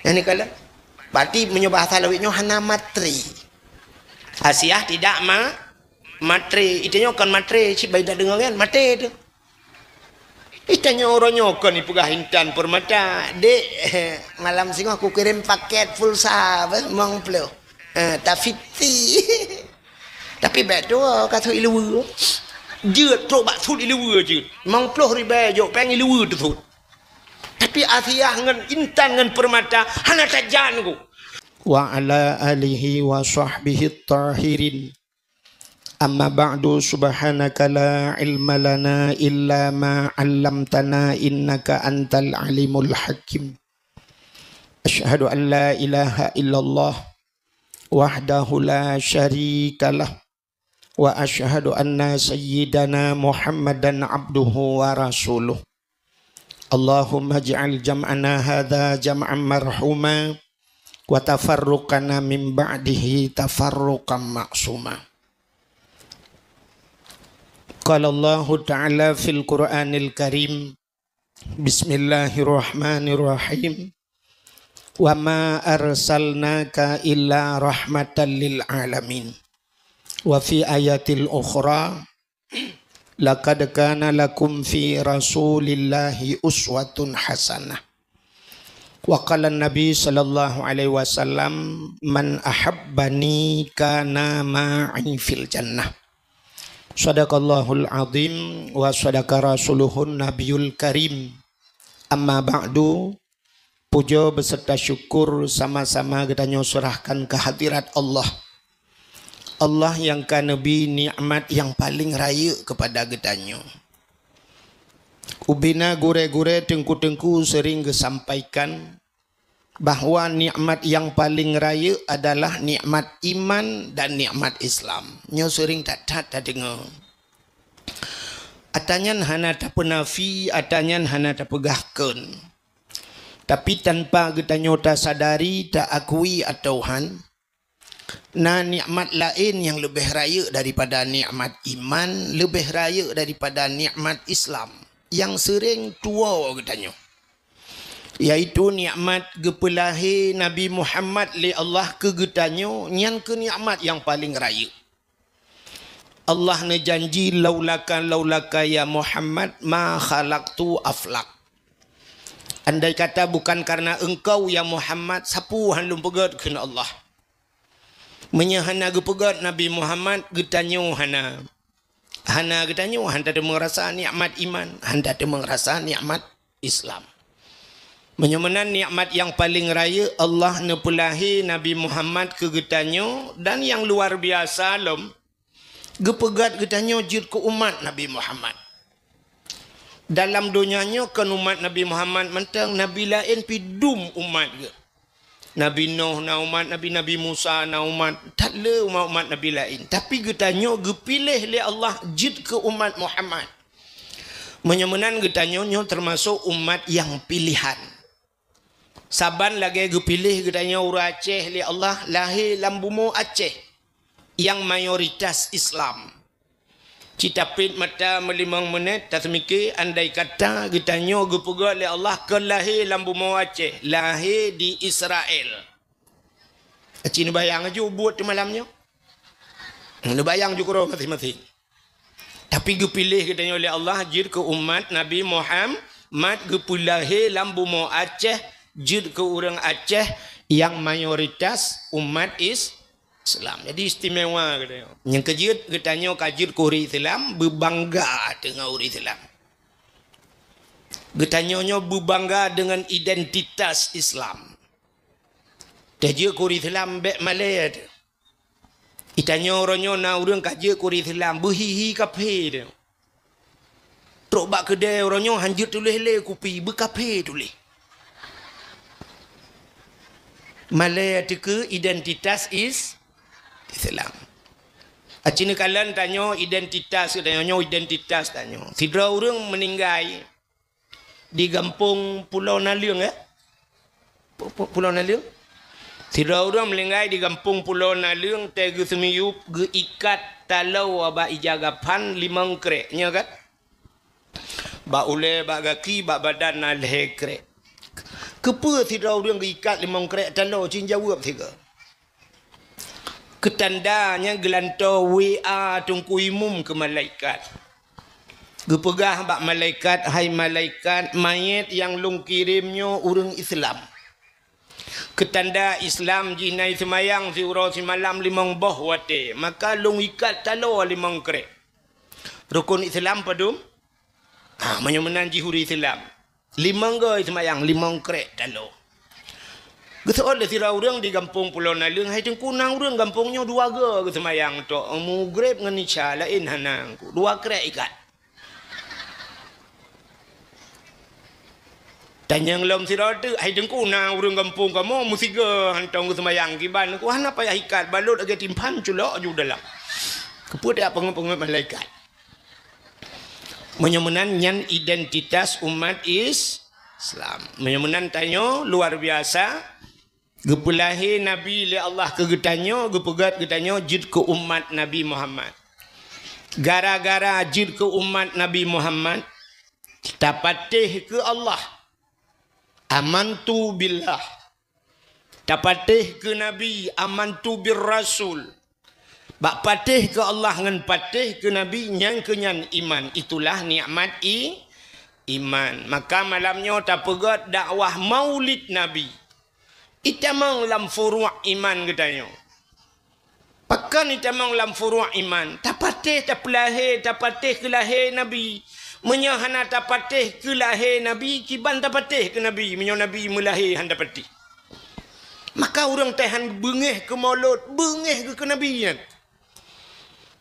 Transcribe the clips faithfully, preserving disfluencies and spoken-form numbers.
Nyang ni kala. Berarti meunyoe bahasa lawét nyoe hana matre. Asiah tidak ma-, matre. Itu nyoe kon matre, cit bai dak deungoe kan? Matre tu. Ih, tanyoe uroe nyoe kon ipeugah intan permata. Dek, malam singoh kukirém paket pulsa, beh, mong ploh. Eh, tafiti. Tapi bèk tuwoe ka thot iluweue. Jeuet trok bak thot iluweue jeuet. Mong ploh ribèe jok péng iluweue teuthot. Tapi Asiah ngon intan ngon permata hana tajan ku. Wa ala alihi wa sahbihi tahirin. Amma ba'du, subhanaka la ilma lana illa ma 'allamtana innaka antal alimul hakim. Asyhadu an la ilaha illallah wahdahu la syarikalah, wa asyhadu anna sayyidana Muhammadan abduhu wa rasuluh. Allahumma ij'al jam'ana hadza jam'an marhuma, wa tafarruqana min ba'dihi tafarruqan ma'suma. Qala Allahu ta'ala fil Qur'anil Karim, bismillahirrahmanirrahim. Wa ma arsalnaka illa rahmatan lil alamin. Wa fi ayatil ukhra, laqad kana lakum fi Rasulillahi uswatun hasanah. Wa qala Nabi sallallahu alaihi wasallam, "Man ahabbani kana ma'i fil jannah." Sadaqallahul azim wa sadaqa rasuluhun nabiyul karim. Amma ba'du, puja beserta syukur sama-sama geutanyoe serahkan ke hadirat Allah. Allah nyang ka neubri nikmat nyang paleng rayeuk keupada geutanyoe. Ubena gurée-gurée, teungku-teungku sering geusampaikan bahwa nikmat nyang paleng rayeuk adalah nikmat iman dan nikmat Islam. Nyoe sering that-that tadeungoe. Ata nyan hana tapeunafi, ata nyan hana tapeugah kon. Tapi tanpa geutanyoe tasadari, taakui atau han, na nikmat laén nyang leubeh rayeuk daripada nikmat iman, leubeh rayeuk daripada nikmat Islam nyang sering tuwoe geutanyoe, yaitu nikmat geupeulahé Nabi Muhammad lé Allah keu geutanyoe, nyan keuh nikmat nyang paleng rayeuk. Allah neujanji, "Laulaka, laulaka ya Muhammad, ma khalaqtul aflak." Andai kata bukan karena engkau ya Muhammad, sapeue han lôn peugét, kheun Allah. Meunyoe hana geupeugét Nabi Muhammad, geutanyoe hana. Hana geutanyoe han tateumeung rasa nikmat iman, han tateumeung rasa nikmat Islam. Meunyoe meunan nikmat nyang paleng rayeuk, Allah neupeulahé Nabi Muhammad keu geutanyoe, dan nyang luar biasa lom, geupeugét geutanyoe jeuet keu umat Nabi Muhammad. Dalam donya nyoe kon umat Nabi Muhammad mantong, nabi laén pih dum umat geuh. Nabi Nuh na umat, Nabi, Nabi Musa na umat, that le umat-umat nabi laén. Tapi geutanyoe geupiléh lé Allah jeuet keu umat Muhammad. Meunyoe meunan geutanyoe nyoe teumasok umat nyang piléhan. Saban lagée geupiléh geutanyoe ureuëng Aceh lé Allah lahé lam bumoe Aceh nyang mayoritas Islam. Cit tapét mata meulimong minét, taseumiké andai kata geutanyoe geupeugét lé Allah kon lahé lam bumoe Aceh, lahé di Israel. Aci neubayang aju buet di malam nyoe. Neubayang ju keudroe maséng-maséng. Tapi geupiléh geutanyoe lé Allah jeuet keu umat Nabi Muhammad, geupeulahé lam bumoe Aceh, jeuet keu ureuëng Aceh nyang mayoritas umat Is-, Islam. Jadi istimewa geutanyoe. Nyang keujeuet geutanyoe ka jeuet keu ureuëng Islam, beubangga teungoh ureuëng Islam. Geutanyoe nyoe beubangga deungon identitas Islam. Tajeuet keu ureuëng Islam bék malée teuh. Itanyoe uroe nyoe na ureuëng ka jeuet keu ureuëng Islam, beuhi-hi kaphé teuh. Trok bak keudée uroe nyoe han jeuet tuléh lé kupi, beukapé tuléh. Malée ateueh keu identitas is-, Islam. Aci neukalon tanyoe identitas, tanyoe nyoe identitas tanyoe. Sidroe ureuëng meuninggai di gampông Pulo Naleueng, ya? Pu-, pu-, Pulo Naleueng. Sidroe ureuëng meuninggai di gampông Pulo Naleueng, teuh geuseumiyueb, geuikat taloe bak ija gaphan limong krek, nyoe kan? Bak ulée, bak gaki, bak badan na lhée krek. Keupeue sidroe ureuëng geuikat limong krek taloe? Cit jaweueb sigoe. Keutanda nyang geulantoe W A Teungku Imum keu malaikat. Geupeugah bak malaikat, "Hai malaikat, manyét nyang lôn kirém nyoe ureuëng Islam. Keutanda Islam jih na seumayang siuroe simalam limong boh watée, maka lôn ikat taloe limong krek." Rukon Islam padum? Ah, meunyoe meunan jih ureuëng Islam. Limong goe seumayang, limong krek taloe. Geuseuôt lé sidroe ureuëng di gampông Pulo Naleueng, "Hai Teungku, na ureuëng gampông nyoe dua goe geuseumayang tok, mugreb ngon isya, laén hana, Teungku, dua krek ikat." Tanyong lom sidroe teuk, "Hai Teungku, na ureuëng gampông kamoe meusigoe hantom geuseumayang kiban, Teungku, hana payah ikat, balot lagée timphan culok ju dalam." Keupeue tajak peungeut-peungeut malaikat? Meunyoe meunan nyan identitas umat Is-, Islam. Meunyoe meunan tanyoe luar biasa, geupeulahé Nabi lé Allah keu geutanyoe, geupeugét geutanyoe jeuet keu umat Nabi Muhammad. Gara-gara jeuet keu umat Nabi Muhammad, tapatéh keu Allah. Amantu billah. Tapatéh keu Nabi, amantu bir rasul. Bak patéh keu Allah ngon patéh keu Nabi, nyang keu nyan iman. Itulah nikmat i-, iman. Maka malam nyoe tapeugét dakwah Maulid Nabi. Itamong lam furuq iman geutanyoe. Pakon itamong lam furuq iman? Tapatéh, tapeulahé, tapatéh keu lahé Nabi. Meunyoe hana tapatéh keu lahé Nabi, kiban tapatéh keu Nabi, meunyoe Nabi meulahé hana tapatéh? Maka ureuëng teuh han beungéh keu Maulud, beungéh geuh keu Nabi nyan.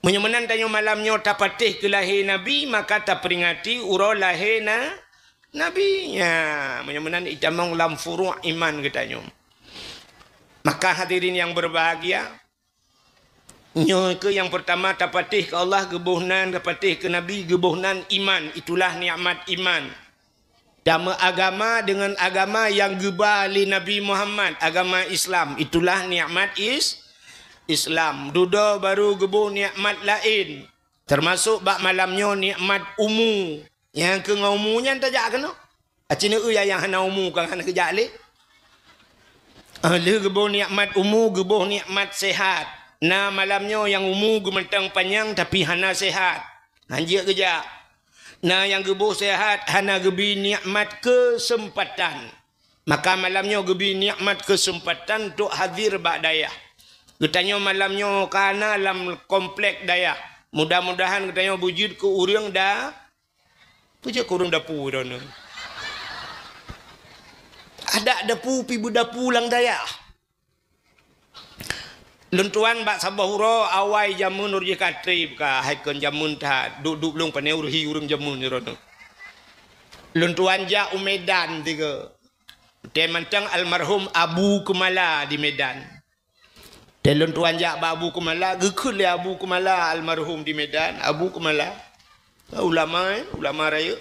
Meunyoe meunan tanyoe malam nyoe tapatéh keu lahé Nabi, maka taperingati uroe lahé na-, Nabi. Nya, meunyoe meunan itamong lam furuq iman geutanyoe. Maka hadirin yang berbahagia, nyoe keuh nyang peurtama tapatéh keu Allah geuboh nan, tapatéh keu Nabi geuboh nan iman. Itulah nikmat iman. Tameuagama deungon agama nyang geuba lé Nabi Muhammad, agama Islam. Itulah nikmat is-, Islam. Dudoe barô geuboh nikmat laén, teumasok bak malam nyoe nikmat umu. Nyang keu ngon umu nyan tajak keunoe. Aci neueu nyang hana umu kan hana geujak lé. Ah, lheueh geuboh nikmat umu, geuboh nikmat sehat. Na malam nyoe nyang umu geumantong panyang tapi hana sehat. Hanjeuet geujak. Na nyang geuboh sehat hana geubi nikmat keuseumpatan. Maka malam nyoe geubi nikmat keuseumpatan untuk hadir bak dayah. Geutanyoe malam nyoe ka na lam komplek dayah. Mudah-mudahan geutanyoe beujeuet keu ureuëng da-, Peue jeuet keu ureuëng dapu droeneuh? Adak dapu pi beudapu lam dayah. Lôn tuan bak saboh uroe awai jameun ureuëng jih ka treb ka, hai kon jameun that, duek-duek lôn pane ureuëng hi ureuëng jameun droeneuh. Lôn tuan jak u Medan tiga. Teuh mantong almarhum Abu Keumala di Medan. Teuh lôn tuan jak bak Abu Keumala, geukheun lé Abu Keumala almarhum di Medan, Abu Keumala, ulama, eh, ulama rayeuk.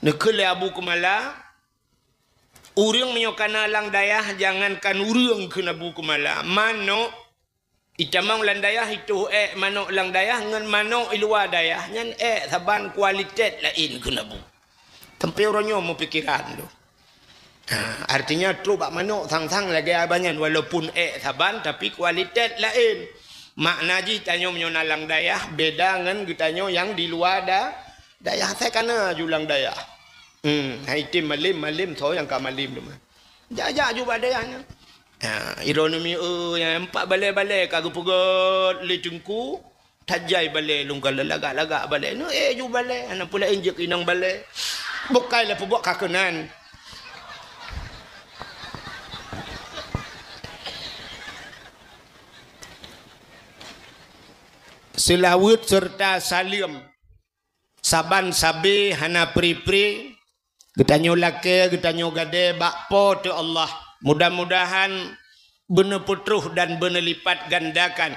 Neukheun lé Abu Keumala, ureuëng meunyoe kana lam dayah, jangankan ureuëng kheun Abu Keumala, manok itamong lam dayah, itoh ék manok lam dayah ngon manok i luwa dayah, nyan ék saban kualitet laén kheun Abu. Sampai uroe nyoe meupikiran tu. Ha, artinya trok bak manok sang-sang lagée abah nyan, walaupun ék saban tapi kualitet laén. Makna jih tanyoe meunyoe na lam dayah beda ngon geutanyoe nyang di luwa da-, dayah. Asai kana ju lam dayah. Hmm, hai tem malem, malem soe nyang ka malem teuma. Jak-jak ju bak dayah nyan. Ha, ironomi, eh, nyang empat balée-balée ka geupeugét lé teungku. Tajai balée lôn ka lagak-lagak balée. Neu ék ju balée, hana peue laén jeuet keu inong balée. Bukai lé peubuet ka keunan. Seulaweuet seureuta saleuem saban sabe hana pri-pri. Geutanyoe lakée, geutanyoe gadée bak Po teu Allah. Mudah-mudahan beuneupeutroh dan beuneulipat gandakan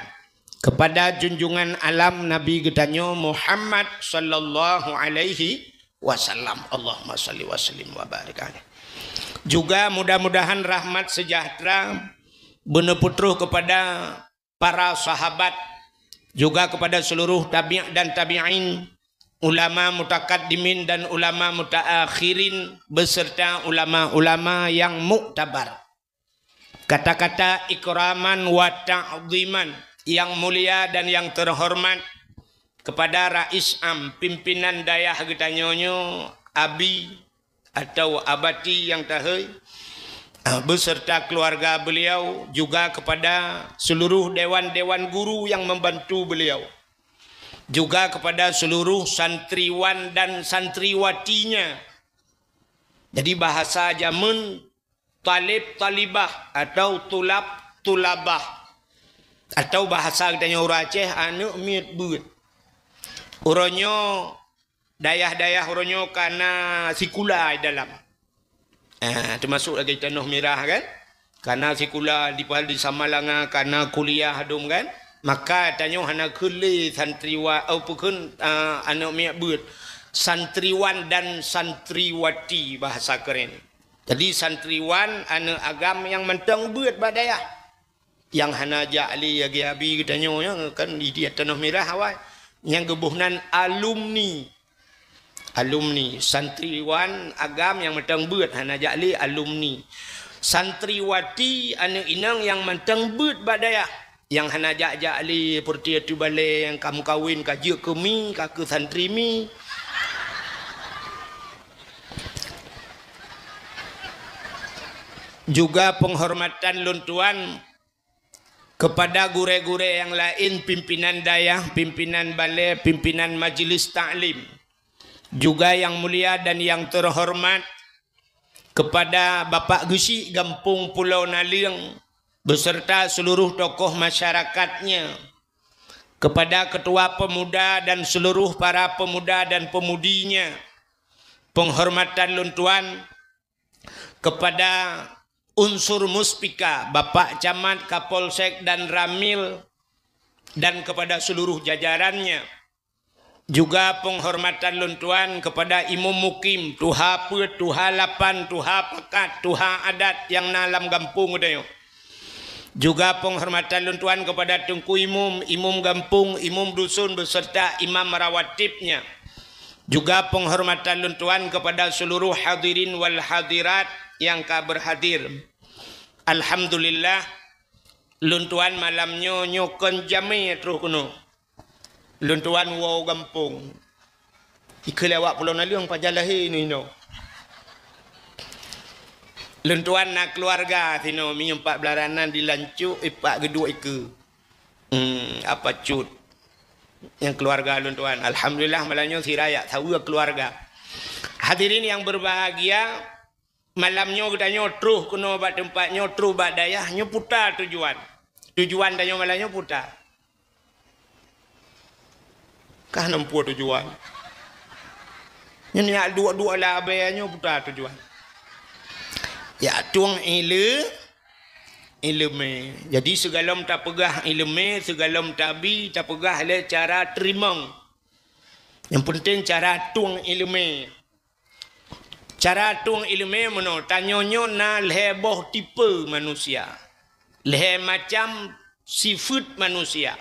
kepada junjungan alam Nabi geutanyoe Muhammad sallallahu alaihi wasallam. Allahumma salli wa sallim wa barik alaih. Juga mudah-mudahan rahmat sejahtera beuneupeutroh kepada para sahabat, juga kepada seluruh tabi' dan tabi'in, ulama mutakaddimin dan ulama mutaakhirin, beserta ulama-ulama yang muktabar. Kata-kata ikraman wa ta'ziman, yang mulia dan yang terhormat, kepada Rais Am, pimpinan dayah geutanyoe nyoe, Abi atau Abati nyang tahei, beserta keluarga beliau, juga kepada seluruh dewan-dewan guru yang membantu beliau, juga kepada seluruh santriwan dan santriwatinya. Jadi bahasa jameun, talib talibah atau tulab tulabah, atau bahasa geutanyoe ureueng Aceh, aneuk miet beuet. Uroe nyoe, dayah-dayah uroe nyoe kana sikula di dalam. Ah, termasuk lagèe Tanoh Mirah kan? Kana sikula di, di Samalanga, kana kuliah dum kan? Maka tanyoe hana kheun lé santriwa-, oh, peue kheun, ah, aneuk miet beuet. Santriwan dan santriwati bahasa keren. Jadi santriwan aneuk agam nyang mantong beuet bak dayah. Nyang hana jak lé lagèe Abi geutanyoe nyan kan di, di Tanoh Mirah awai. Nyang geuboh nan alumni. Alumni, santriwan agam nyang mantong beuet hana jak lé alumni. Santriwati aneuk inong nyang mantong beuet bak dayah. Nyang hana jak-jak lé peureuti ateueh balèe nyang ka meukawen ka jeuet keu mi, ka keu santri mi. Juga penghormatan lôn tuan kepada gurèe-gurèe nyang laén, pimpinan dayah, pimpinan balèe, pimpinan majelis taklim. Juga yang mulia dan yang terhormat kepada Bapak Geuchik Gampông Pulo Naleueng beserta seluruh tokoh masyarakatnya, kepada ketua pemuda dan seluruh para pemuda dan pemudinya, penghormatan lôn tuan kepada unsur Muspika, Bapak Camat, Kapolsek dan Ramil, dan kepada seluruh jajarannya. Juga penghormatan lôn tuan kepada Imum Mukim, tuha peuet, tuha lapan, tuha pakat, tuha adat nyang na lam gampông geutanyoe. Juga penghormatan lôn tuan kepada Teungku Imum, Imum Gampông, Imum Dusun beserta Imam Rawatibnya. Juga penghormatan lôn tuan kepada seluruh hadirin wal hadirat nyang ka berhadir. Alhamdulillah, lôn tuan malam nyoe, nyoe kon jamé troh keunoe. Lôn tuan woe gampông. Ikeu lé awak Pulo Naleueng pajan lahé nyoe inoe. Lôn tuan na keuluwarga sinoe, meunyoe pat beularanan di Lancok, ipat geuduek ikeu. Hmm, apa cut. Nyang keuluwarga lôn tuan. Alhamdulillah, malam nyoe sira jak saweue keuluwarga. Hadirin yang berbahagia, malam nyoe geutanyoe troh keunoe bak teumpat nyoe, troh bak dayah nyoe peue tujuan. Tujuan tanyoe malam nyoe peue? Kah na peue tujuan. Nyoe jak duek-duek lam abée nyoe peue tujuan. Jak tueng ile-, ileumé. Jadi sigohlom tapeugah ileumé, sigohlom tabi, tapeugah lé cara teurimong. Nyang peunteng cara tueng ileumé. Cara tueng ileumé meunoe, tanyoe nyoe na lhée boh tipe manusia. Lhée macam sifeuet manusia.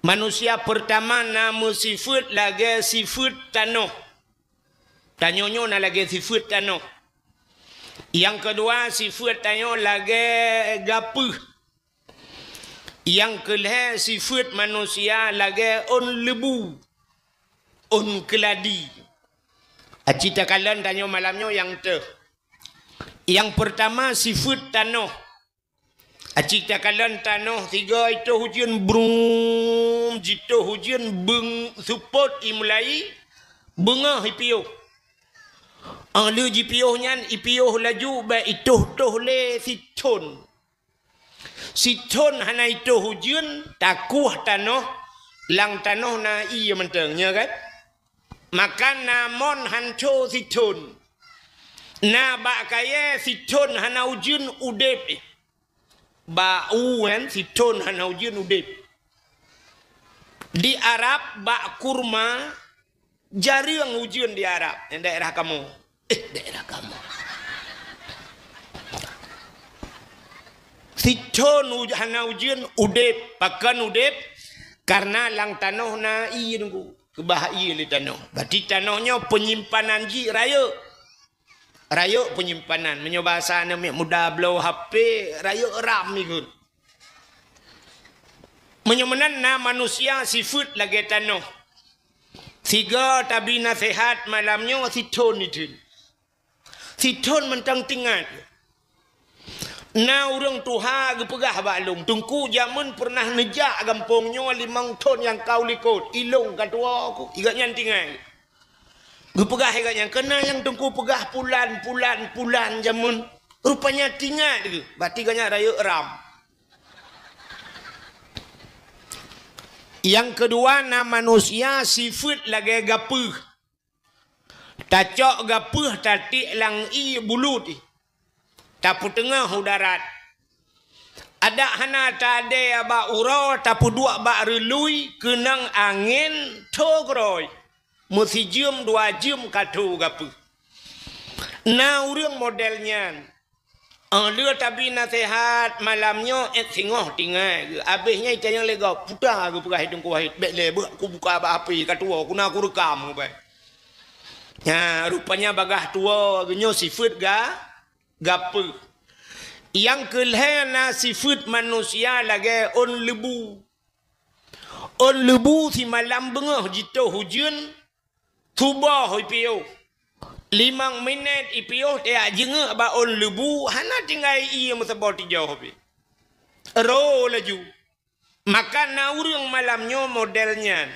Manusia peurtama na meusifeuet lagée sifeuet tanoh. Tanyoe nyoe na lagée sifeuet tanoh. Nyang keudua, sifeuet tanyoe lagée gapeuh. Nyang keulhée, sifeuet manusia lagée ôn leubu, ôn keuladi. Aci takalon tanyoe malam nyoe nyang teuh. Nyang peurtama, sifeuet tanoh. Aci takalon tanoh, sigoe itoh ujeuen, brum, jitoh ujeuen, beung, seupôt imulai, beungoh ipiôh. Óh lheueh jipiôh nyan, ipiôh laju bak itoh-toh lé sithon. Sithon hana itoh ujeuen, takueh tanoh, lam tanoh na ié mantong, nyo kan? Maka na mon hanco sithon. Na bak kayée sithon hana ujeuen udeb. Bak u nyan sithon hana ujeuen udeb. Di Arab bak kurma jareueng ujeuen di Arab, daerah kamoe. Eh, daerah kamoe. Sithon uj-, hana ujeuen udeb, pakon udeb, karena lam tanoh na ié nunggu. Keubah ie lé tanoh. Berarti tanoh nyoe peunyimpanan jih rayeuk. Rayeuk peunyimpanan. Meunyoe bahasa aneuk miet muda bloe H P, rayeuk RAM ikot. Meunyoe meunan na manusia sifeuet lagée tanoh. Sigoe tabi naseuhat malam nyoe sithon idhin. Sithon mantong tingat. Na ureuëng tuha geupeugah bak lôn, "Teungku, jameun peureunah neujak gampông nyoe limong thon nyang ka u likot, ilôn ka tuwoe ku." Igak nyan tingat. Geupeugah igak nyan, "Keunan nyang Teungku peugah pulan, pulan, pulan jameun." Rupanya tingat geuh, berarti gak nyan rayeuk RAM. Nyang keudua na manusia sifeuet lagée gapeuh. Tacok gapeuh tatiek lam ié bulut ih. Tapeuteungoh u darat. Adak hana tadée bak uroe tapeuduek bak reului keunong angén tho keurôi. Meusijeuem dua jeuem ka tho gapeuh. Na ureuëng model nyan. Óh lheueh tabi naseuhat malam nyoe ék singoh tinggai geuh. Abéh nyan itanyong lé gob, "Puta geupeugah Teungku Wahid, bék lé beuh kubuka bak H P ka tuwoe, kuna kureukam." Nya, rupanya bagaih tuwoe geuh nyoe sifeuet ga-, gapeuh. Nyang keulhée na sifeuet manusia lagée ôn leubu. Ôn leubu simalam beungoh jitoh ujeuen, suboh ipiôh. Limong minét ipiôh tajak jeungeuk bak ôn leubu, hana tinggai ié meusaboh tijoh pih. Ro laju. Maka na ureuëng malam nyoe model nyan.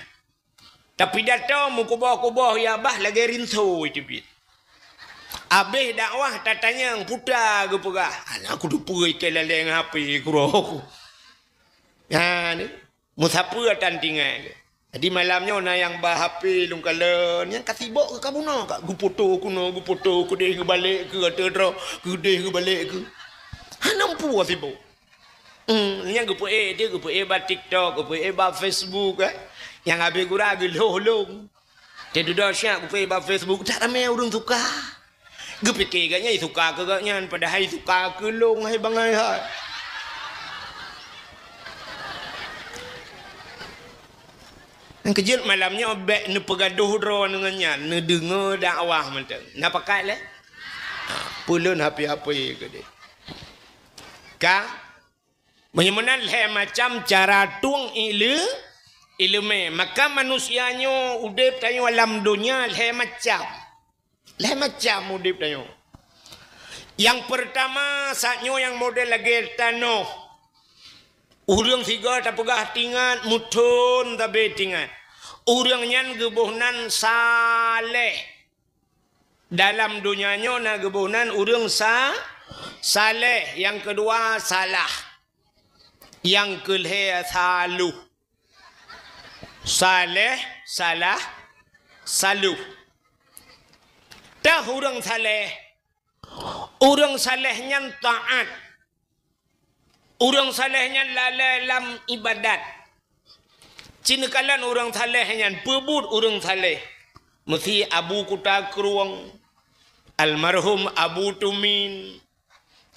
Tapi dato meukuboh-kuboh ya bah lagée rinso iteubiet. Abéh dakwah tatanyong, "Puta geupeugah." Hana kuteupeue ikée lalée ngon H P kuroe ku. Nyan. Meusapeue tan tinggai. Jadi malam nyoe na nyang ba H P lôn kalon, nyang ka sibok ka bunoe ka geufoto keunoe, geufoto keudeh geubalek keu ateueh droe, keudeh geubalek keu. Hana meupuwoe sibok. Hmm, nyang geupeuék dia, geupeuék ba TikTok, geupeuék ba Facebook, eh. Nyang habéh gura geulhoh lôn. Teududoe siat geupeuék bak Facebook, tak ramé ureuëng suka. Geupike gobnyan suka keu gobnyan, padahai suka keu lôn hai bangai hai. Nyang keujeuet malam nyoe bék neupeugadoh droe ngon nyan, neudeungoe dakwah mantong. Na pakat lé? Peulon H P-H P keudeh. Ka Meunyoe meunan lhée macam cara tueng ile-, ileumé. Maka manusia nyoe udeb tanyoe lam donya lhée macam. Lhée macam udeb tanyoe. Nyang peurtama, saat nyoe nyang model lagée tanoh. Ureuëng sigoe tapeugah tingat, meuthon tabe tingat. Ureuëng nyan geuboh nan saleh. Dalam donya nyoe na geuboh nan ureuëng sa-, saleh, nyang keudua salah. Nyang keulhée saluh. Saleh, salah, saluh. Tah ureuëng saleh. Ureuëng saleh nyan taát. Ureuëng saleh nyan lalée lam iébadat. Ci neukalon ureuëng saleh nyan, peue buet ureuëng saleh. Meusi Abu Kuta Krueng, almarhum Abu Tumin,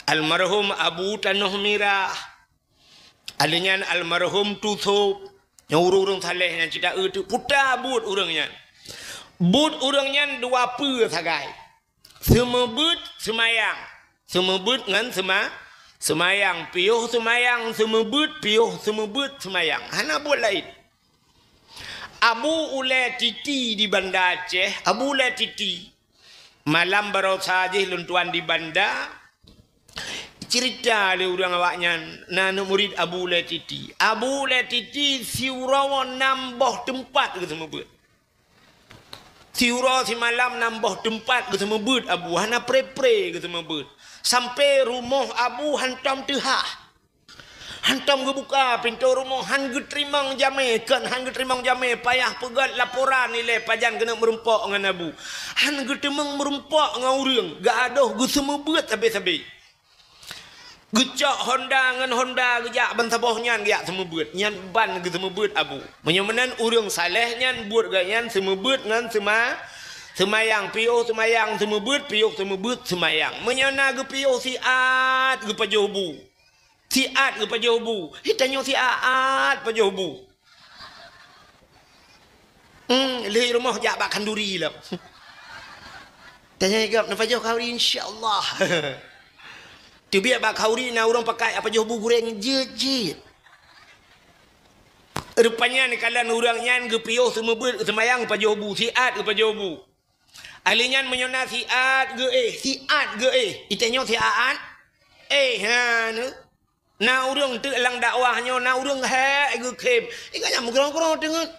almarhum Abu Tanoh Mirah, alheuh nyan almarhum Tusop, nyang ureuëng-ureuëng saleh nyan cit taeu teuk peue buet ureuëng nyan. Buet ureuëng nyan dua peue sagai. Seumeubeuet seumayang. Seumeubeuet ngon seuma-, seumayang. Piôh seumayang seumeubeuet, piôh seumeubeuet seumayang. Hana buet laén. Abu Ulée Titi di Banda Aceh, Abu Ulée Titi. Malam baroesa jih lôn tuan di Banda, ceurita lé ureuëng awaknyan, na aneuëk murit Abu Ulée Titi. Abu Ulée Titi siuroe nam boh teumpat geuseumeubeuet. Siuroe simalam nam boh teumpat geuseumeubeuet Abu, hana pre-pre geuseumeubeuet. Sampoe rumoh Abu hantom teuhah. Hantom geubuka pintoe rumoh, han geuteurimong jamé, kon han geuteurimong jamé, payah peugét laporan ilée pajan keuneuk meurumpok ngon Abu. Han geuteurimong meurumpok ngon ureuëng, geuadoh geuseumeubeuet sabe-sabe. Geucok honda ngon honda geujak ban saboh nyan geujak seumeubeuet. Nyan ban geuseumeubeuet Abu. Meunyoe meunan ureuëng saleh nyan buet gobnyan seumeubeuet ngon seuma-, seumayang, piôh seumayang seumeubeuet, piôh seumeubeuet seumayang. Meunyoe na geupiôh siat geupajoh bu. Siat geupajoh bu. Hi tanyoe siat pajoh bu. Hmm, lheueh rumoh jak bak khanduri lom. Tanya gop, "Na pajoh khanduri?" "Insya Allah." Teubiet bak khanduri na ureuëng pakai pajoh bu gureng jeuet-jeuet. Rupanya neukalon ureuëng nyan geupiôh seumeubeuet seumayang pajoh bu, siat geupajoh bu. Ahli nyan meunyoe na siat geuéh, siat geuéh. Itanyoe siat? Eh, ha, ne. Na ureuëng teuk lam dakwah nyoe, na ureuëng hék geukhém. Ingat nyang meugroe-groe teungeut.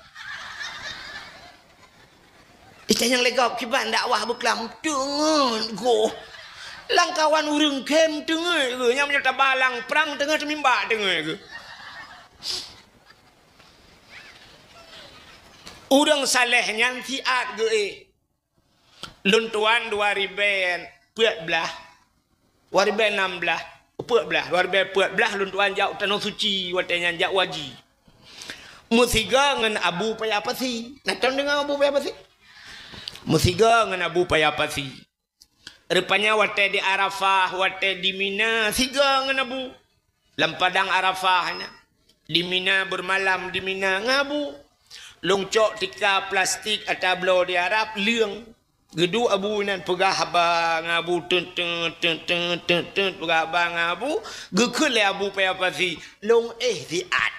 Itanyoe lé gob kiban dakwah beuklam teungeut goh. Lam kawan ureuëng khém teungeut geuh. Nyang meunyoe taba lam prang teungeut mimba teungeut geuh. Ureuëng saleh nyan siat geuéh. Lôn tuan dua ribèe peuet blaih, dua ribèe nam blaih, peuet blaih, dua ribèe peuet blaih lôn tuan jak u Tanoh Suci watèe nyan jak waji. Meusigoe ngon Abu Paya Pasi. Na tom deungoe Abu Paya Pasi? Meusigoe ngon Abu Paya Pasi. Rupanya watèe di Arafah, watèe di Mina, sigoe ngon Abu. Lam padang Arafah nyan. Di Mina, bermalam di Mina ngon Abu. Lôn cok tika plastik ata bloe di Arab, leueng. Geuduek Abu inan peugah haba ngon Abu, teut, teut, peugah haba ngon Abu. Geukheun lé Abu Paya Pasi, lôn éh siat.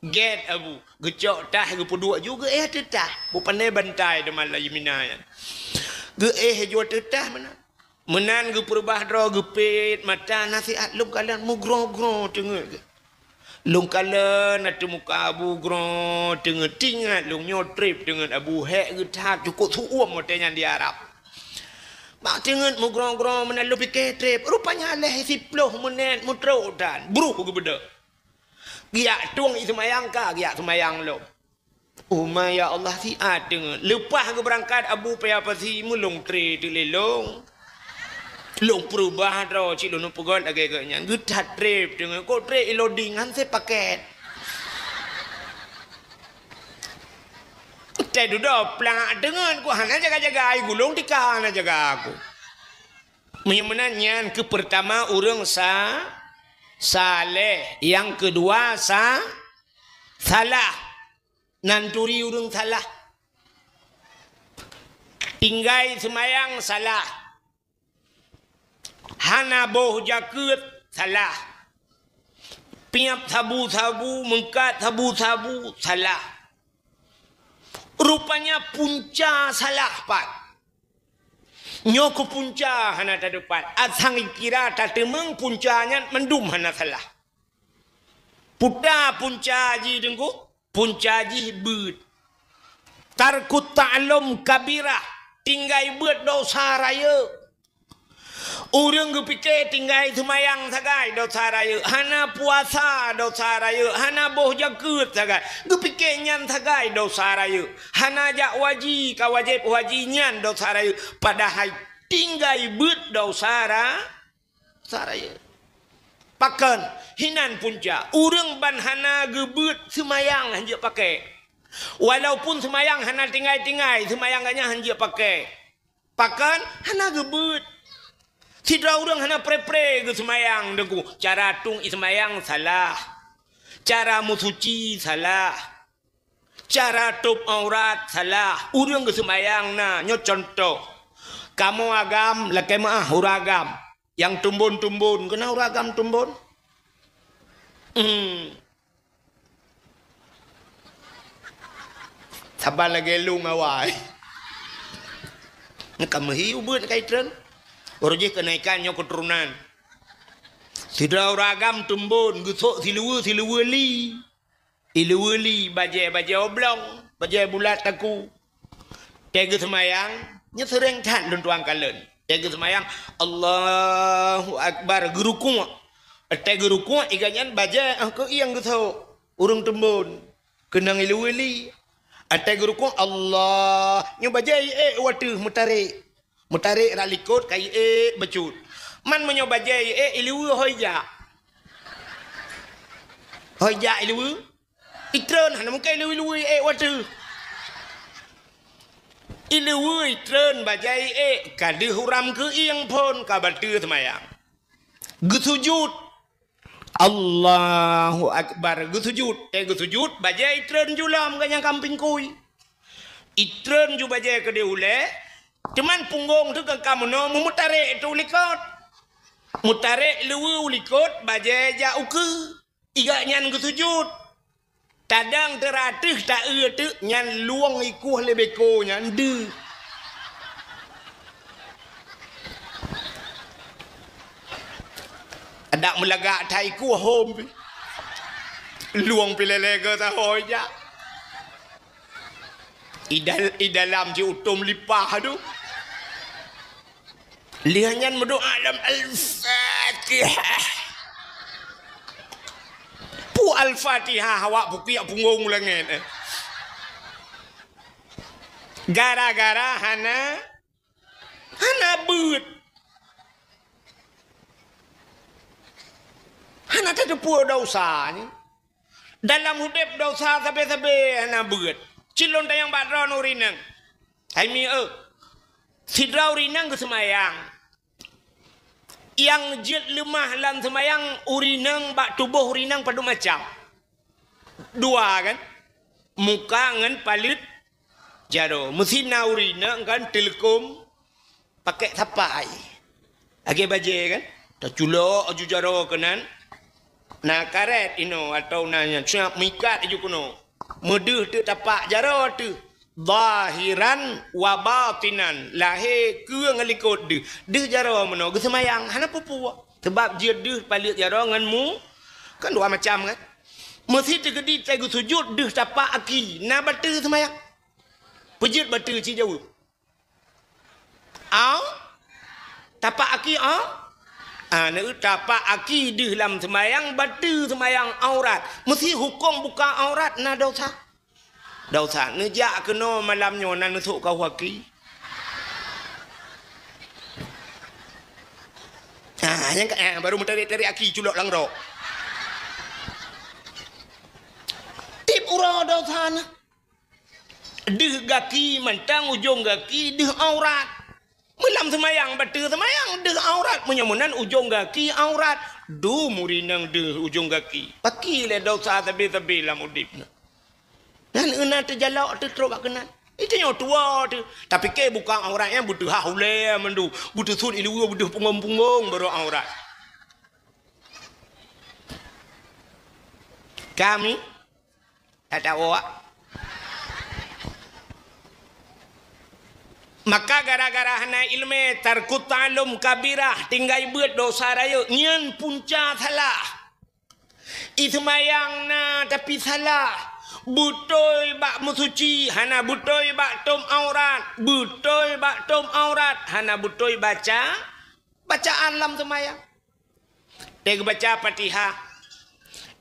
Gét Abu, geucok tah geupeuduek ju geuéh ateueh tah. Beu pandai bantai teuma lam Mina nyan. Geuéh ju ateueh tah meunan. Meunan geupeurubah droe geupét mata na siat lom kalon meugroe-groe teungeut geuh. Lom kalon ateueh muka Abu groe teungeut, teuingat lôn nyoe trép teungeut Abu hék geuh that cukôp su'uem watèe nyan di Arab. Bak teungeut meugroe-groe meunan lôn pike trép, rupanya lheueh siploh meunét meutrok dan bruh geubeudôh. Geujak tueng i seumayang ka geujak seumayang lom. Oh ma ya Allah siat teungeut. Leupah geubeurangkat Abu Paya Pasi meulông tré teuk lé lôn. Lôn peurubah droe cit lôn peugöt lagèe geuh nyan. Geuthat trép teungeut. Kok trép i loading han sé pakèt. Teududoe plak teungeut ku hana jaga-jaga ai gulong tika hana jaga aku. Meunyoe meunan nyan keu peurtama ureueng sa-, saleh, nyang keudua sa-, salah. Nan turi ureueng salah. Tinggai seumayang salah. Hana boh jakeuet salah. Piep sabu-sabu, meungkat sabu-sabu salah. Rupanya punca salah pat. Nyoe keuh punca hana tateupat. Asai kira tateumeung punca nyan mandum hana salah. Peue punca jih Teungku? Punca jih beuet. Tarkut ta'allum kabirah, tinggai beuet dosa rayeuk. Ureueng geupike tinggai seumayang sagai dosa rayeuk, hana puasa dosa rayeuk, hana boh jakeuet sagai, geupike nyan sagai dosa rayeuk, hana jak waji ka wajéb waji nyan dosa rayeuk, padahai tinggai beuet dosa ra-, Sa rayeuk. Pakon? Hinan punca. Ureueng ban hana geubeuet seumayang hanjeuet pakè. Walaupun seumayang hana tinggai-tinggai, seumayang geuh nyan hanjeuet pakè. Pakon? Hana geubeuet. Sidroe ureueng hana pre-pre geuseumayang Teungku. Cara tueng i seumayang salah. Cara meusuci salah. Cara tôb aurat salah. Ureueng geuseumayang na. Nyoe cuntoh. Kamoe agam lakèe meu'ah ureueng agam. Nyang tumbon-tumbon. Keunan ureueng agam tumbon? Hmm. Saban lagèe lôn awai. Ka meuhi ubeut ka itreun. Uroe jih keunaikan nyoe keuturonan. Sidroe ureueng agam tumbon, geusok siluweue, siluweue li. Iluweue li bajèe, bajèe oblong, bajèe bulat taku. Teugeuseumayang, nyoe seuréng that lôn tuan kalon. Teugeuseumayang, Allahu Akbar, geurukuk. Teugeurukuk, i gobnyan bajèe, ah, keuieng geusok. Ureueng tumbon, keunong iluweue li. Teugeurukuk, Allah, nyoe bajèe iék u ateueh meutarek. Meutarek rot likot ka iék bacut. Man meunyoe bajèe iék iluweue hôi jak. Hôi jak iluweue. Itreun hana mungken iluweue-luweue iék u ateueh. Iluweue itreun bajèe iék ka deuh uram keuieng phôn ka bateue seumayang. Geusujut. Allahu Akbar. Geusujut. Teugeusujut, bajèe itreun julom gobnyan kampéng kui. Itreun ju bajée keudeh ulée, cuman punggong teuh ka meunoe meutarek teuh u likot. Meutarek luweue u likot, bajée jak ukeue. Iga nyan geusujut. Tadang teurateuh ta-eu teuk nyan luwong ikueh lé beko nyan deuh. Adak meulagak that ikueh hom pi. Luwong pi lé-lé geuh saho ijak. Idal-, idalam jiutom lipah tu. Lheueh nyan meudoa lam Al-Fatihah. Pu Al-Fatihah awak pukiak punggong u langét, eh. Gara-gara hana, hana beuet. Hana tateupeue dosa nyan. Dalam udeb dosa sabe-sabe hana beuet. Cilon tayang bak droeneuh ureueng inong. Hai mi, eh. Sidroe ureueng inong geuseumayang. Nyang jeuet leumah lam seumayang ureueng inong bak tuboh ureueng inong padum macam. Dua kan? Muka ngon paleuet jaroe. Meusi na ureueng inong kan teuleukom pakek sapai. Lagée bajée kan? Taculok aju jaroe keunan. Na karet inoe atau na nyan, siap meuikat aju keunoe. Meudeuh teuk tapak jaroe teuh. Zahiran wa batinan. Lahé keue ngon likot deuh. Deuh jaroe meunoe geuseumayang, hana peue-peue. Sabab jeuet deuh paleuet jaroe ngon mu, kan dua macam kan? Meusi teukeudi tai geusujut deuh tapak aki, na bateue seumayang. Peujeuet bateue ci jaweueb. Au? Tapak aki, au? Ah, na tapak aki deuh lam seumayang, bateue seumayang aurat. Meusi hukôm buka aurat na dosa. Dosa. Neujak keunoe malam nyoe na neusok kau aki. Ah, nyang ka, ah, baru meutarek-tarek aki culok lam rok. Tiep uroe dosa na. Deuh gaki mantong ujong gaki deuh aurat. Meulam seumayang, bateue seumayang deuh aurat. Meunyoe meunan ujong gaki aurat. Dum ureueng inong deuh ujong gaki. Paki lé dosa sabe-sabe lam udeb nyoe. Dan euna teujalok teuh trok bak keunan. Itu nyoe tuwoe teuh. Tapike buka aurat nyan beuteuhah ulée mandum. Beuteusuet iluweue beudeuh punggong-punggong baru aurat. Kami Tatawa. Maka gara-gara hana ileumé, tarkut ta'allum kabirah, tinggai beuet dosa rayeuk, nyan punca salah. Iseumayang na tapi salah. Beutôi bak meusuci, hana beutôi bak tom aurat. Beutôi bak tom aurat, hana beutôi baca bacaan lam seumayang. Teubaca Fatihah.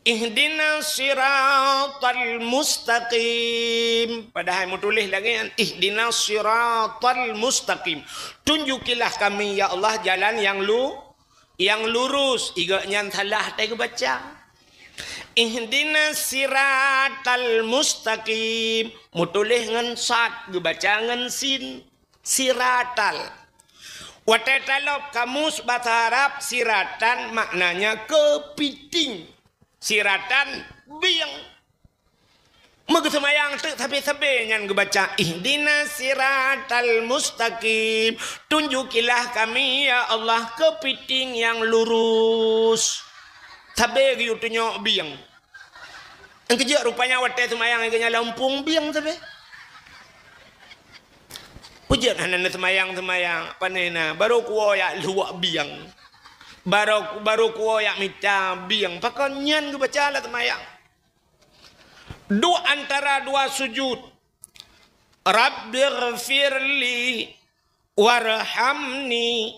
Ihdinas siratal mustaqim. Padahai meutuléh lagée nyan, ihdinas siratal mustaqim. Tunjukilah kami, ya Allah, jalan yang lu-, yang lurus. Iga nyan salah teubaca. Ihdinas siratal mustaqim. Meutuléh ngon sad, geubaca ngon sin. Siratal. Watée talob kamus basa Arab, siratan maknanya keupiting. Siratan bieng. Meugeuseumayang teuk sabe-sabe nyan geubaca, "Ihdinas siratal mustaqim." Tunjukilah kami, ya Allah, keupiting nyang lurus. Sabe geuyue tunyok bieng. Nyang keujeuet rupanya watée seumayang geuhnyan lam umpung bieng sabe. Peujeuet hana neuseumayang-seumayang, pane na, barô kuwoe jak luwak bieng. Barô, barô kuwoe jak mita bieng. Pakon nyan geubaca lam seumayang. Duek antara dua sujud. Rabbighfirli warhamni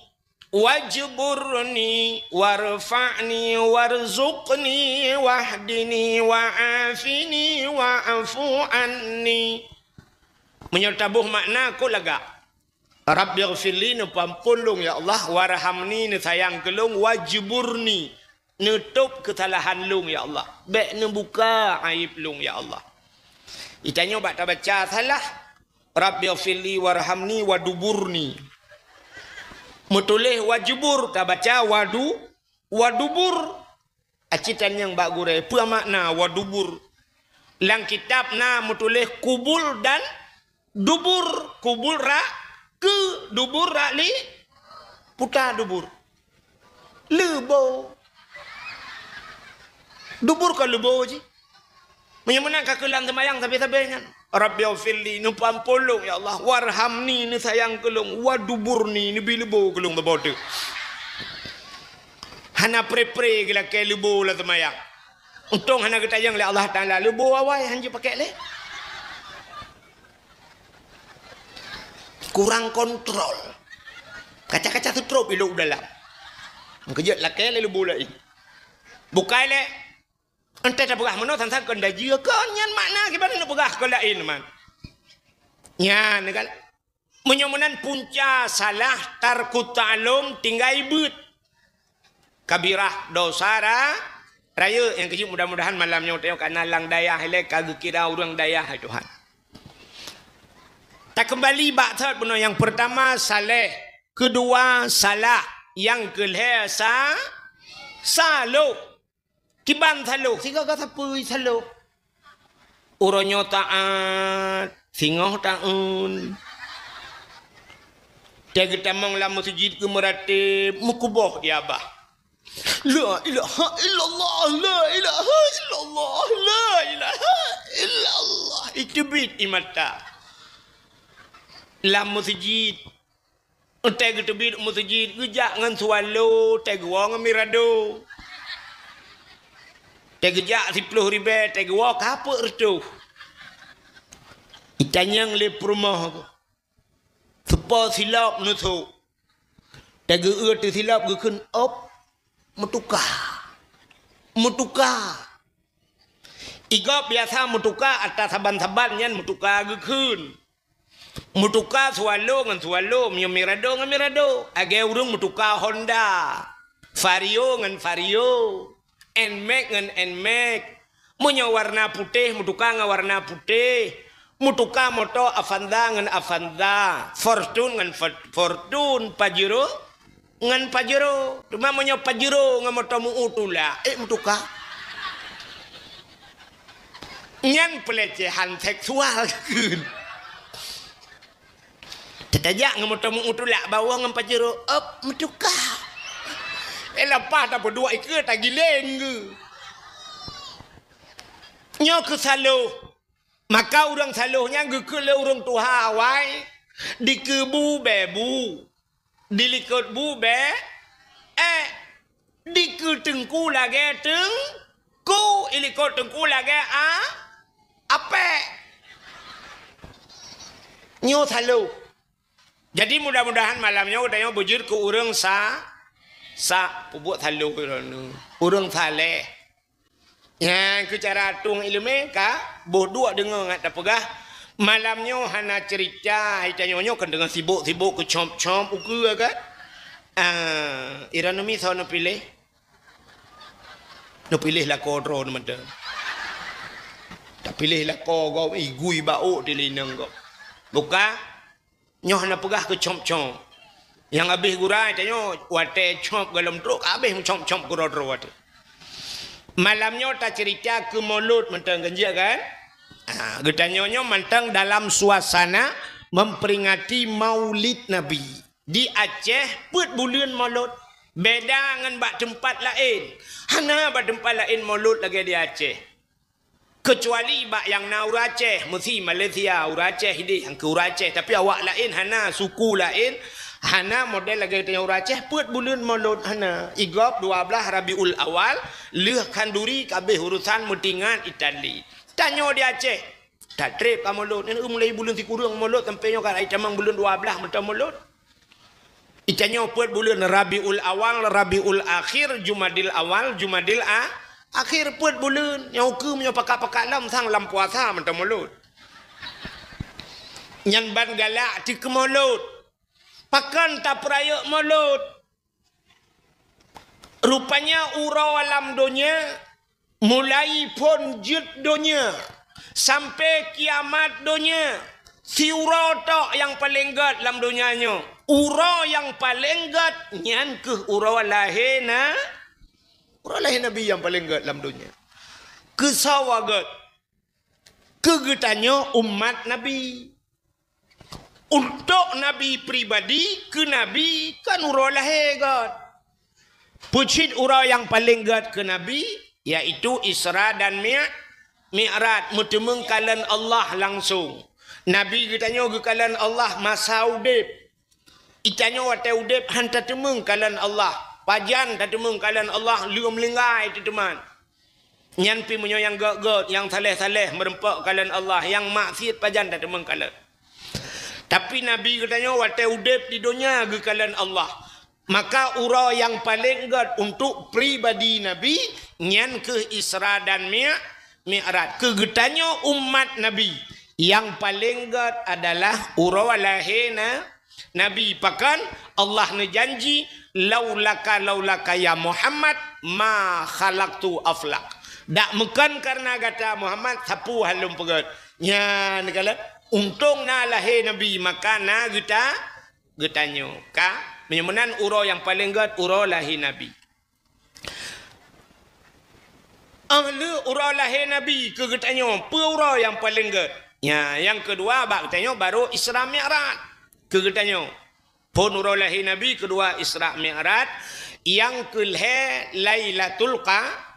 wajburni warfa'ni warzuqni wahdini wa'afini wa'fu anni. Meunyoe taboh makna, kok lagak. Rabbighfirli, neupeuampôn lôn, ya Allah, warhamni, neusayang keu lôn, wajburni, neutôb keusalahan lôn, ya Allah. Bék neubuka aéb lôn, ya Allah. Itanyoe bak tabaca salah. Rabbighfirli warhamni waduburni. Meutuléh wajubur, tabaca wadu-, wadubur. Aci tanyong bak gurée, peue makna wadubur? Lam kitab na meutuléh kubul dan Dubur, kubul rak, keu dubur rak li, puta dubur. Leubo. Dubur ka leubo jih. Meunyoe meunan ka keulam seumayang sabe-sabe nyan. Rabbighfirli, neupeuampôn lôn, ya Allah. Warhamni, neusayang keu lôn. Waduburni, neubi leubo keu lôn saboh teuk. Hana pre-pre geulakée leubo lam seumayang. Untông hana geutanyong lé Allah Taala, leubo awai han jipakék lé. Kurang kontrol. Kaca-kaca seutrop ilok u dalam. Meukeujot lakée lé leubo laén. Bukai lé. Entah tapeugah meunoe sang-sang keu dajie kon nyan makna kiban neupeugah keu laén man. Nyan kan. Meunyoe meunan punca salah tarku ta'lum tinggai beuet. Kabirah dosa ra-, rayeuk nyang keujeuet mudah-mudahan malam nyoe tanyoe kana lam dayah ilée ka geukira ureuëng dayah hai Tuhan. Takeumbali bak thot bunoe nyang peurtama saleh, keudua salah, nyang keulhée sa-, saloh. Kiban saloh, sigoe ka sapeue saloh. Uroe nyoe taát, singoh taeun. Tée geutamong lam meuseujid keu meuratéb, meukuboh di abah. La ilaha illallah, la ilaha illallah, la ilaha illallah. Iteubiet i mata. Lam meuseujid, tée geuteubiet meuseujid, geujak ngon swallow, tée geuwoe ngon mirado. Tée geujak siploh ribée, tée geuwoe ka peuet reutôh. Itanyong lé peurumoh, seupo silop neusok. Tée geu-eu teusilop geukheun ôb, meutuka. Meutuka. Igob biasa meutuka ata saban-saban nyan meutuka geukheun. Meutuka swallow ngon swallow, meunyoe mirado ngon mirado. Lagée ureuëng meutuka Honda, Vario ngon Vario, Nmax ngon Nmax. Meunyoe warna putéh, meutuka ngon warna putéh. Meutuka moto Avanza ngon Avanza, Fortuner ngon For-, Fortuner, Pajero ngon Pajero. Teuma meunyoe Pajero ngon moto meu-u tulak, ék meutuka. Nyan peulecehan seksual kheun. Teutajak ngon moto meu-u tulak bawah ngon Pajero, ôb, meutuka. Eh, lapah tapeuduek ikeue tagileng geuh. Nyoe keu saloh. Maka ureuëng saloh nyan geukheun lé ureuëng tuha awai, dikeue bu bée bu, dilikot bu bée ék, dikeue teungku lagée teungku, ilikot teungku lagée a-, apék. Nyoe saloh. Jadi mudah-mudahan malam nyoe geutanyoe beujeuet keu ureuëng sa-, sa-, peubuet saloh droeneueh. Ureuëng saleh. Nyan keu cara tueng iéleumé ka boh duek deungoe ngat tapeugah. Malam nyoe hana ceurita, hai tanyoe nyoe kan deungon sibok-sibok keu com-com ukeue kan. Ah, ira numi soe neupiléh? Neupiléh lakoe droe mantong. Tapiléh lakoe gob, igui baok di linong gob. Buka. Nyoe hana peugah keu com-com. Nyang habéh gura tanyoe watée com golom trok habéh meucom-com keudroe-droe watée. Malam nyoe taceurita keu Molot mantong ganjeuet kan? Ha, geutanyoe nyoe mantong dalam suasana memperingati Maulid Nabi. Di Aceh peuet buleuen Molot. Beda ngon bak teumpat laén. Hana bak teumpat laén Molot lagée di Aceh. Keucuali bak nyang na ureuëng Aceh, meusi Malaysia, ureuëng Aceh ideh nyang keu ureuëng Aceh, tapi awak laén hana, suku laén hana model lagée tanyoe ureuëng Aceh, peuet buleuen Molot hana. Igob dua blaih Rabiul Awal, lheueh khanduri ka habéh urosan meutingan Itali. Tanyoe di Aceh, tatreb ka Molot, nyan mulai buleuen sikureueng Molot sampai nyoe ka raya tamong buleuen dua blaih mantong Molot. Itanyoe peuet buleuen, Rabiul Awal, Rabiul Akhir, Jumadil Awal, Jumadil a-, Akhir, peuet buleuen. Nyang ukeue meunyoe pakat-pakat lom sang lam puasa mantong Molot. Nyan ban galak teuh keu Molot. Pakon tapeurayeuk Molot? Rupanya uroe lam donya, mulai phon jeuet donya sampai kiamat donya, siuroe tok nyang paleng gét lam donya nyoe. Uroe nyang paleng gét nyan keuh uroe lahé na-, uroe lahé Nabi nyang paleng gét lam donya. Keu sawa gét? Keu geutanyoe umat Nabi. Untuk Nabi pribadi, keu Nabi kan uroe lahé gét. Peucit uroe nyang paleng gét keu Nabi, yaitu Isra dan Mi-, Mi'raj, meuteumeung kalon Allah langsong. Nabi geutanyoe geukalon Allah masa udeb. Itanyoe watée udeb han tateumeung kalon Allah. Pajan tateumeung kalon Allah, leuem linggai teuteuman. Nyan pi meunyoe nyang gét-gét, nyang saleh-saleh meureumpok kalon Allah, nyang maksiet pajan tateumeung kalon. Tapi Nabi geutanyoe watée udeb di donya geukalon Allah. Maka uroe nyang paleng gét untuk pribadi Nabi, nyan kheueh Isra dan Mi-, Mi'raj. Keu geutanyoe umat Nabi, nyang paleng gét adalah uroe lahé na-, Nabi. Pakon? Allah neujanji, "Laulaka, laulaka ya Muhammad, ma khalaqtu aflak." Dak meukon kareuna gata Muhammad, sapeue han lôn peugét. Nyan kalon, untông na lahé Nabi, maka na geuta-, geutanyoe. Ka? Meunyoe meunan uroe nyang paleng gét, uroe lahé Nabi. Ah, le uroe lahé Nabi keu geutanyoe, peue uroe nyang paleng gét? Nya, nyang keudua bak geutanyoe baru Isra Mi'raj keu geutanyoe. Phon uroe lahé Nabi, keudua Isra Mi'raj, nyang keulhée Lailatul Qa-,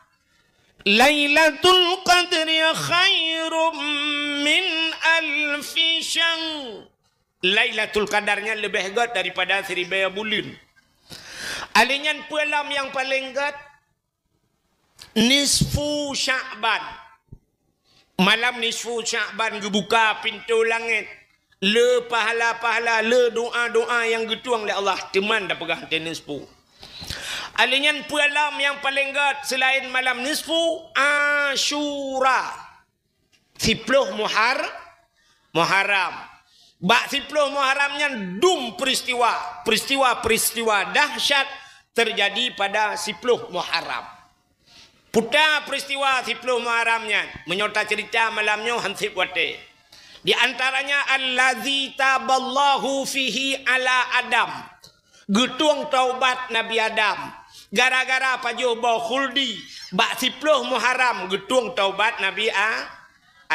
Lailatul Qadri khairum min alfi syahr. Lailatul Qadar nyan leubeh gét daripada siribée buleuen. Alèh nyan peue lom nyang paleng gét? Nisfu Sya'ban. Malam nisfu Sya'ban geubuka pintoe langét. Le pahala-pahala, le doa-doa nyang geutueng lé Allah, teuman tapeugah teuh nisfu. Alèh nyan peue lom nyang paleng gét seulaén malam nisfu? Asyura. Siploh Muhar-, Muharram. Bak siploh Muharram nyan dum peristiwa, peristiwa-peristiwa dahsyat terjadi pada siploh Muharram. Peue ta peristiwa siploh Muharram nyan, meunyoe taceurita malam nyoe han sép watée. Di antaranya, allazi taballahu fihi ala Adam. Geutueng taubat Nabi Adam. Gara-gara pajoh boh khuldi, bak siploh Muharram geutueng taubat Nabi A-,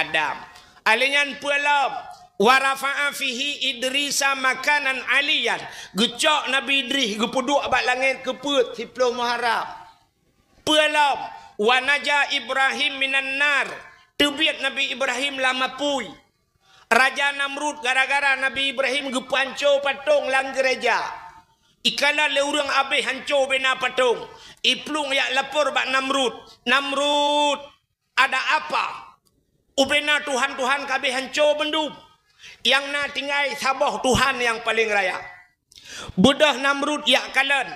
Adam. Alèh nyan peue lom? Wa rafa'a fihi Idrisa makanan aliyan. Geucok Nabi Idris geupeuduek bak langét keu peuet siploh Muharram. Peue lom? Wa naja Ibrahim minan nar. Teubiet Nabi Ibrahim lam apui. Raja Namrud gara-gara Nabi Ibrahim geupeuhanco patong lam geureja. Ikalon lé ureuëng abéh hanco bena patong. Iplueng jak lapor bak Namrud. Namrud, ada apa? Ubena tuhan-tuhan ka abéh hanco bandum. Nyang na tinggai saboh Tuhan nyang paleng raya. Beudôh Namrud jak kalon.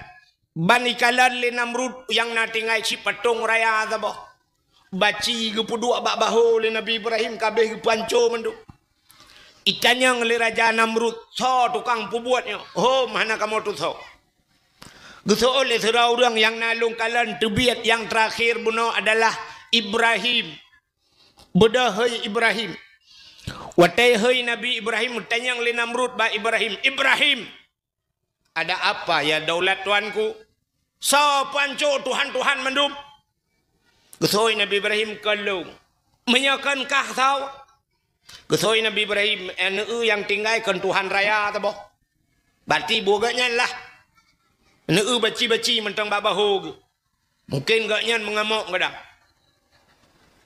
Ban ikalon lé Namrud nyang na tinggai cit patong raya saboh. Baci geupeuduek bak bahô lé Nabi Ibrahim ka abéh geupeuhanco mandum. Itanyong lé Raja Namrud, "Soe tukang peubuet nyoe? Hom hana kamoe tusoe?" Geuseuôt lé sidroe ureuëng nyang na lôn kalon teubiet nyang teurakhé bunoe adalah Ibrahim. Beudôh hôi Ibrahim. Watée hôi Nabi Ibrahim, geutanyong lé Namrud bak Ibrahim, "Ibrahim, ada apa ya daulat tuanku? Soe peuhanco tuhan-tuhan mandum?" Geuseuôt Nabi Ibrahim, "Kon lôn." "Meunyoe kon kah soe?" Geuseuôt Nabi Ibrahim, "Eh, neu-eu nyang tinggai kon tuhan raya saboh." Berarti buet gobnyan lah. Neu-eu baci-baci mantong bak bahô geuh. Mungken gobnyan meungamok gadang.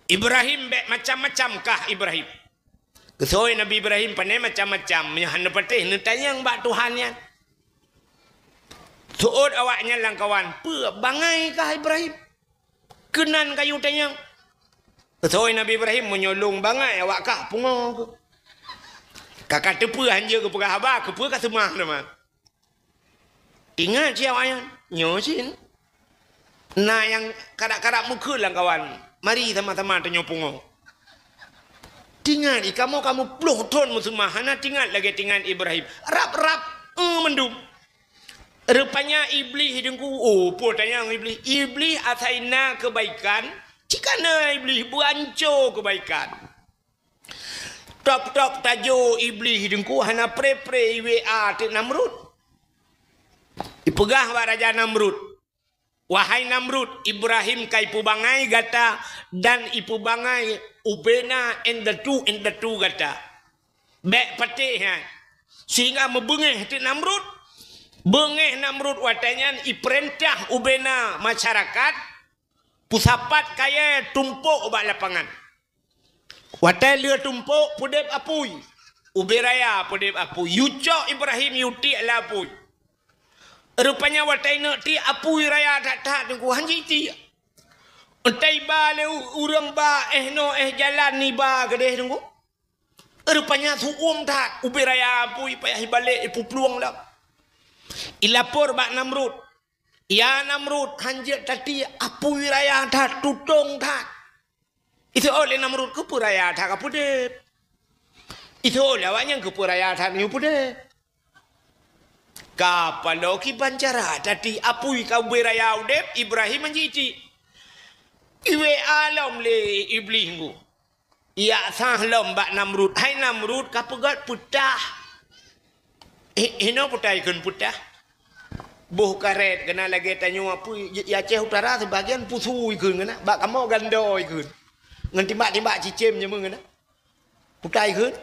"Ibrahim, bék macam-macam kah Ibrahim." Geuseuôt Nabi Ibrahim, "Pane macam-macam, meunyoe hana patéh neutanyong bak Tuhan nyan." Seuôt awaknyan lam kawan, "Peue bangai kah Ibrahim? Keunan kayue tanyong." Geuseuôt Nabi Ibrahim, "Meunyoe lôn bangai awak kah pungo keuh." Ka ka teupeue hanjeuet geupeugah haba, keupeue ka seumah teuma. Ingat cit awaknyan, nyoe cit. Na nyang karab-karab meukeue lam kawan, mari sama-sama tanyoe pungo. Tingat, i kamoe ka muplôh thon meuseumah, hana tingat lagée tingat Ibrahim. Rab-rab, eh, mandum. Rupanya Iblih deungku, oh, peue tanyong Iblih. Iblih asai na keubaikan, cit ka na Iblih beuanco keubaikan. Top-top tajô Iblih deungku hana pre-pre i W A teuk Namrud. Ipeugah bak Raja Namrud, "Wahai Namrud, Ibrahim ka ipeubangai gata dan ipeubangai ubena indatu-indatu gata. Bék patéh nyan. Sehingga meubeungéh teuk Namrud. Beungéh Namrud watée nyan ipeurintah ubena masyarakat, peusapat kayée tumpok bak lapangan. Watée lheueh tumpok, peudeb apui. Ubé raya peudeb apui. Yucok Ibrahim yutiek lam apui. Rupanya watée neuk tiek apui raya that-that Teungku, han jitiek. Entah iba lé u-, ureuëng ba éh noe éh jalan iba keudeh Teungku. Rupanya su'uem that, ubé raya apui payah ibalek ipuplueng lam. Ilapor bak Namrud. "Ya Namrud, han jeuet tatiek, apui raya that, tutong that." Iseuôt lé Namrud, "Keupeue raya that ka peudeb?" Iseuôt lé awaknyan, "Keupeue raya that nyoe peudeb?" Ka paloe kiban cara tatiek apui ka ubé raya udeb, Ibrahim han jitiek. Iwée alom lé Iblih nggu. Yak sah lom bak Namrud, "Hai Namrud, ka peugét peutah." "Hi-, hinoe peutah ikheun peutah. Boh karet keunan lagée tanyoe apui, di Aceh Utara sibagian pusu ikheun keunan, bak kamoe gando ikheun. Ngon timbak-timbak cicém nyoe keunan. Peutah ikheun."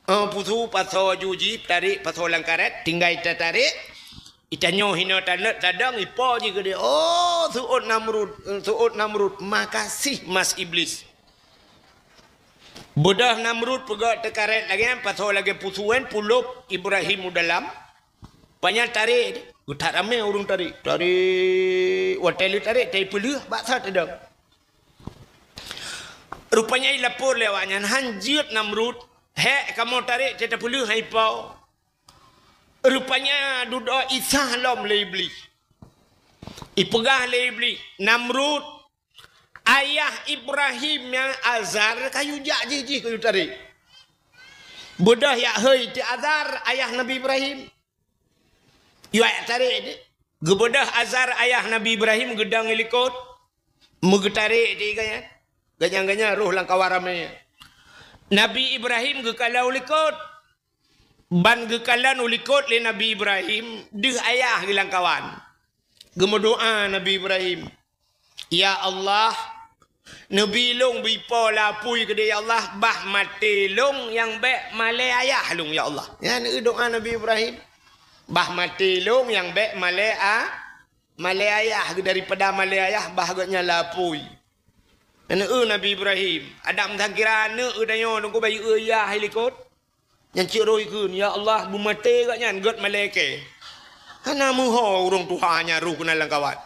Oh, pusu pasoe ju jih, tarek pasoe lam karet, tinggai tatarek. Itanyoe hinoe taneuk tadong, ipo jih keudeh. Oh, seuôt Namrud, seuôt Namrud, makasih mas Iblis. Beudôh Namrud peugét teukaret lagée nyan, pasoe lagée pusu nyan, pulop Ibrahim u dalam. Panyang tarek, geutak ramé ureuëng tarek. Tarek, watée lheueh tarek, tai peuleueh, bak saát tadong. Rupanya ilapor lé awaknyan, "Han jeuet Namrud, hék kamoe tarek, tai tapeuleueh han ipo." Rupanya dudoe isah lom lé Iblih. Ipeugah lé Iblih, "Namrud, ayah Ibrahim nyang Azar ka yue jak jih-jih keu yue tarek. Beudôh yak hôi teuh Azar, ayah Nabi Ibrahim. Yue jak tarek deh." Geubeudôh Azar ayah Nabi Ibrahim geudong i likot, meugeutarek di gobnyan. Gobnyan-gobnyan roh lam kawan ramé. Nabi Ibrahim geukalon u likot. Ban geukalon u likot lé Nabi Ibrahim, deuh ayah geuh lam kawan. Geumeudoá Nabi Ibrahim, "Ya Allah, neubi lôn beuipo lam apui keudeh, ya Allah, bah maté lôn nyang bék malée ayah lôn, ya Allah." Nyan doá Nabi Ibrahim. "Bah maté lôn nyang bék malée a-, malée ayah geuh, daripada malée ayah bah gobnyan lam apui." Nyan Nabi Ibrahim. Adak meusangkira aneuk geutanyoe nunggu bayeue ayah i likot. Nyan cit roh ikheun, "Ya Allah, beumaté gobnyan gét malée kée." Hana meuho ureuëng tuha nyan roh keunan lam kawan.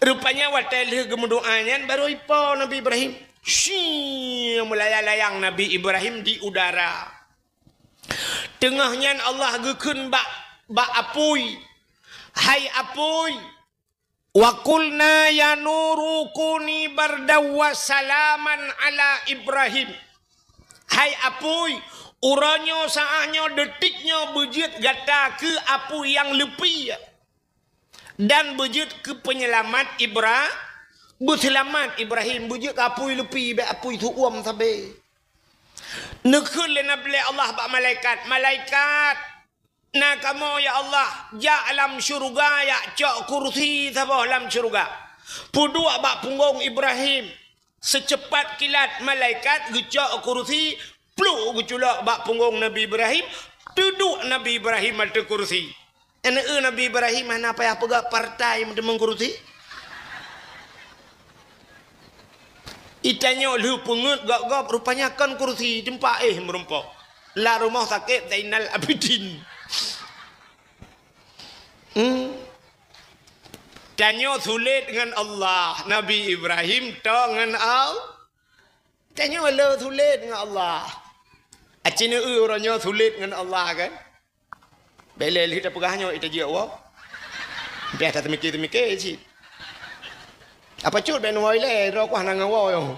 Rupanya watée lheueh geumeudoá nyan barô ipo Nabi Ibrahim. Shii, meulayang-layang Nabi Ibrahim di udara. Teungoh nyan Allah geukheun bak, bak apui, "Hai apui, wa qulna ya nuru kuni bardaw wa salaman ala Ibrahim." Hai apui, uroe nyoe, saát nyoe, detik nyoe beujeuet gata keu apui nyang leupie dan beujeuet keu peunyeulamat Ibra-, beuseulamat Ibrahim, beujeuet keu apui leupie, bék apui seuuem sabe. Neukheun lé Nabi, lé Allah bak malaikat, "Malaikat, na kamoe, ya Allah, jak lam syeuruga, jak cok kursi saboh lam syeuruga. Peuduek bak punggong Ibrahim." Seuceupat kilat malaikat geucok kursi, pluk geuculok bak punggong Nabi Ibrahim, teuduek Nabi Ibrahim ateueh kursi. Nyan Nabi Ibrahim hana payah peugah partai meuteumèe kursi. Itanyoe lheueh peungeuet gob-gob, rupanya kon kursi, teumpat éh meurumpok. Lam rumoh sakét Zainal Abidin. Hmm. Tanyoe sulet ngon Allah, Nabi Ibrahim toe ngon Al-, tanyoe le sulet ngon Allah. Aci neu uroe nyoe sulet ngon Allah kan? Bék lé lheueh tapeugah nyoe ita jeuet woe. Biasa teumike-teumike cit. Apa cut bék nuwoe ilée, droe kuah na ngon woe nyoe.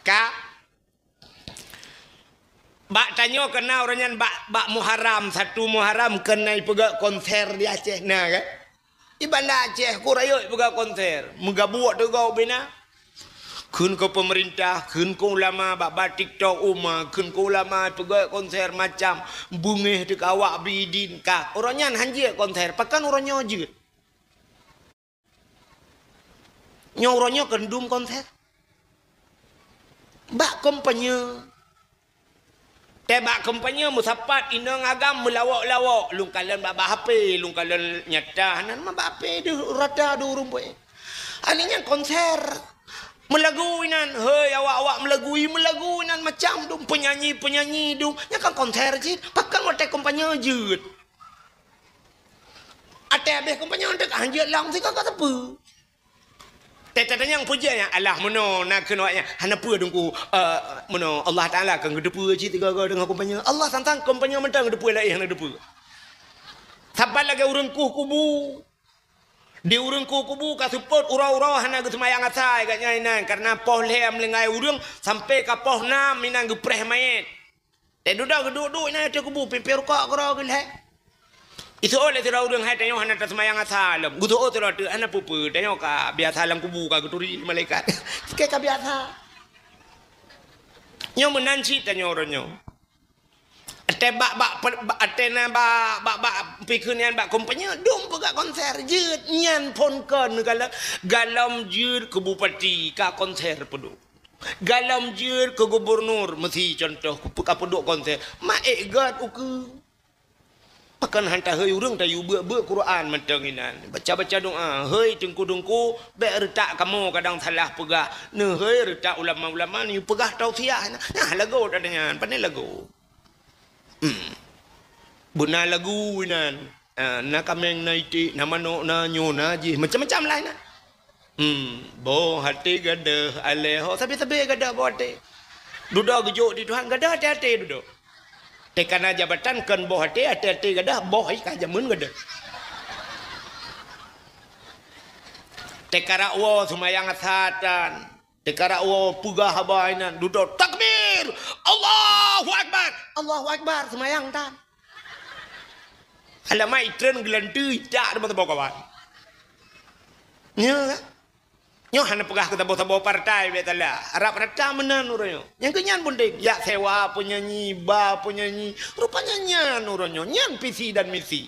Ka. Bak tanyoe keunan uroe nyan bak, bak Muharram, satu Muharram keunan ipeugah konser di Aceh na kan? Di Banda Aceh, ku rayeuk ipeugah konser. Meugabuek teugau bina. Kheun keu peumeurintah, kheun keu ulama, bak, bak TikTok uma, kheun keu ulama, peugah konser macam, beungéh teuka awak bidin ka. Uroe nyan han jeuet konser, pakon uroe nyoe jeuet. Nyoe uroe nyoe keuneuk dum konser. Bak kampanye. Teuh bak kampanye meusapat inong agam meulawok-lawok, lôn kalon bak, bak H P, lôn kalon nyata, nan ma bak H P deuh rata deuh ureuëng pue. Ani nyan konser. Meulagu inan, hei awak-awak meulagu, i meulagu inan macam dum penyanyi-penyanyi dum. Nyan kan konser cit, pakon watée kampanye jeuet. Watée habéh kampanye nyan teuk hanjeuet lam sigoe ka teupeu. Teuh tatanyong peue jeuet nyan, alah meunoe na keunoe nyan, hana peue Teungku, eh, meunoe Allah Taala kan geuteupeue cit sigoe-goe deungon kampanye. Allah sang-sang kampanye mantong geuteupeue laén hana geuteupeue. Saban lagée ureuëng kueh kubu. Di ureuëng kueh kubu ka seupôt uroe-uroe hana geuseumayang asai gobnyan inan, kareuna poh lhée meuninggai ureuëng sampai ka poh nam inan geupreh manyét. Teuh dudoe geuduek-duek inan ateueh kubu, pimpéh rukok keudroe geulhée. Iseuôt lé sidroe ureuëng hai tanyoe hana taseumayang asai lom. Geuseuôt sidroe teuk hana peue-peue, tanyoe ka biasa lam kubu ka geuturi malaikat. Sikée ka biasa. Nyoe meunan cit tanyoe uroe nyoe. Watée bak, bak, bak, watée na bak, bak, bak, pikeu nyan bak kampanye, dum peugah konser, jeuet nyan phon kon galom, galom jeuet keu bupati ka konser peuduek. Galom jeuet keu gubunur meusi contoh ka peuduek konser. Ma ék gét ukeue. Pakon han tahei ureuëng tayue beuet-beuet Quran mantong inan. Baca-baca doa, hei teungku-teungku, bék reutak kamoe kadang salah peugah. Neuhei reutak ulama-ulama neuyue peugah tausiah. Nah, lagot ada nyan, pane lagot. Hmm. Beuna lagu inan. Ah, na kaméng, na iték, na manok, na nyoe, na jih, macam-macam lah inan. Hmm, boh até gadôh, aléh ho, sabe-sabe gadôh boh até. Dudoe geujok di Tuhan, gadôh até-até dudoe. Teuh kana jabatan kon boh até, até-até gadôh, boh ai ka jameun gadôh. Teuh karak woe seumayang asai tan. Teuh karak woe peugah haba inan, dudoe takbir, Allahu Akbar, Allahu Akbar, seumayang tan. Alamak, itreun geulanteue, ijak teuma saboh kawan. Nyoe kan? Nyoe hana peugah keu saboh-saboh partai, bék salah. Rab rata meunan uroe nyoe. Nyang keu nyan peunteng, jak sewa penyanyi, ba penyanyi. Rupanya nyan uroe nyoe. Nyan visi dan misi.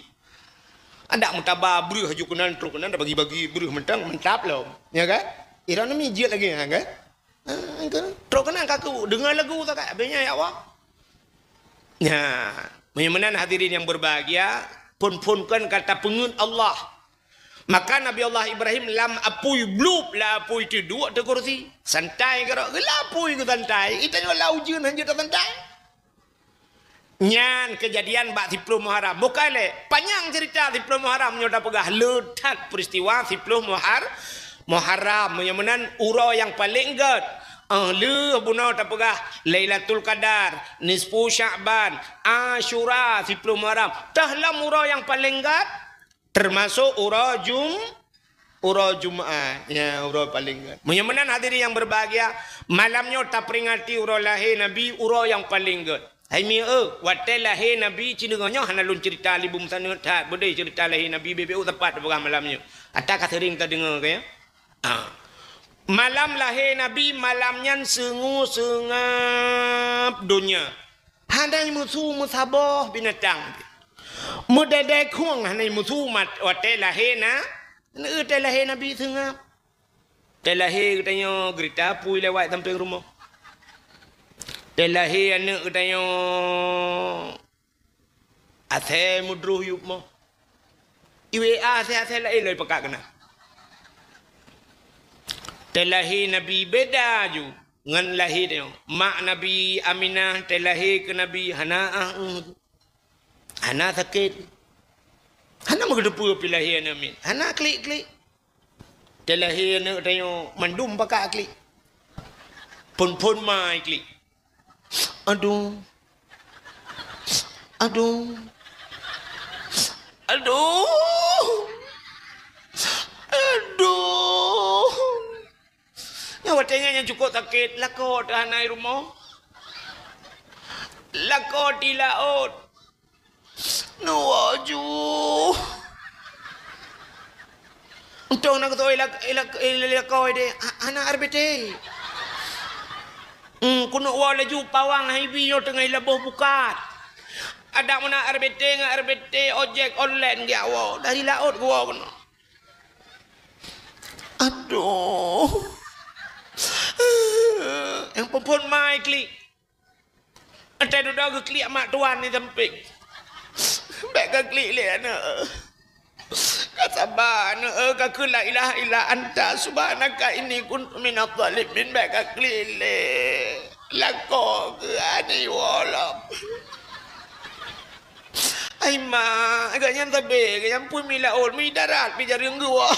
Adak meutaba breuh aju keunan, trok keunan, tabagi-bagi breuh mantong, mantap lom. Ya kan? Ironomi jeuet lagée nyan kan? Ah, kan? Trok keunan kaku, deungoe lagu sagai, habéh nyan ya Allah. Nah, meunyoe meunan hadirin yang berbahagia, phon-phon kon ka tapeungeut Allah. Maka Nabi Allah Ibrahim lam apui blub, lam apui teuh duek teuh kursi. Santai keudroe, geulah apui geusantai. Ita nyoe lam ujeuen hanjeuet tasantai. Nyan keujadian bak siploh Muharram. Bukai lé, panyang ceurita siploh Muharram meunyoe tapeugah le that peristiwa siploh Muhar-, Muharram. Meunyoe meunan uroe nyang paleng gét. Ah, lheueh bunoe tapeugah Lailatul Qadar, nisfu Sya'ban, Asyura, siploh Muharram. Teuh lom uroe nyang paleng gét, teumasok uroe Jum-, uroe Jumat. Ya, uroe paleng gét. Meunyoe meunan hadirin yang berbahagia, malam nyoe taperingati uroe lahé Nabi, uroe nyang paleng gét. Hai mi eu, watée lahé Nabi, ci deungoe nyoe hana lôn ceurita libum saneut that, beudôh ceurita lahé Nabi, beu-beu teumpat tapeugah malam nyoe. Ata ka seuring tadeungoe, kan, ya? Ah. Malam lahé Nabi, malam nyan seungue seungab donya. Hana meusu meusaboh binatang. Meudedeh khueng hana meusu mat-, watée lahé na, watée lahé Nabi seungab. Teuh lahé geutanyoe geurita apui lewat sampéng rumoh. Teuh lahé aneuëk geutanyoe asée meudroh yup moh. I W A asée-asée laén lom ipakat keunan. Teuh lahé Nabi beda ju ngon lahé tanyoe. Mak Nabi Aminah teuh lahé keu Nabi hana ah, hana sakét. Hana meugeuteupeue pih lahé aneuëk miet. Hana klik-klik. Teuh lahé aneuëk tanyoe mandum pakat klik. Phon-phon ma iklik. Aduh. Aduh. Aduh. Aduh. Nyan watée nyan nyang cukôp sakét, lakoe teuh hana i rumoh. Lakoe di laôt. Nuwoe ju. Untông na geutôi lak-, lak-, lakoe deh, ha-, hana R B T. Hmm, keuneuk woe laju pawang hai bi nyoe teungoh laboh bukat. Adak meunan R B T ngon R B T ojek online geujak woe, dari laôt geuwoe keunoe. Aduh. Nyang phon-phon ma iklik. Watèe dudoe geuklik mak tuan di sampéng. Bèk ka klik lé aneuk. Ka saba aneuk, ka kheun la ilaha illa anta subhanaka inni kuntu minadh dhalimin, bèk ka klik lé. Lakoe keu aneuk woe lom. Ai mak, gobnyan sabé, gobnyan pun milaôt, midarat pi jareueng geuwoe.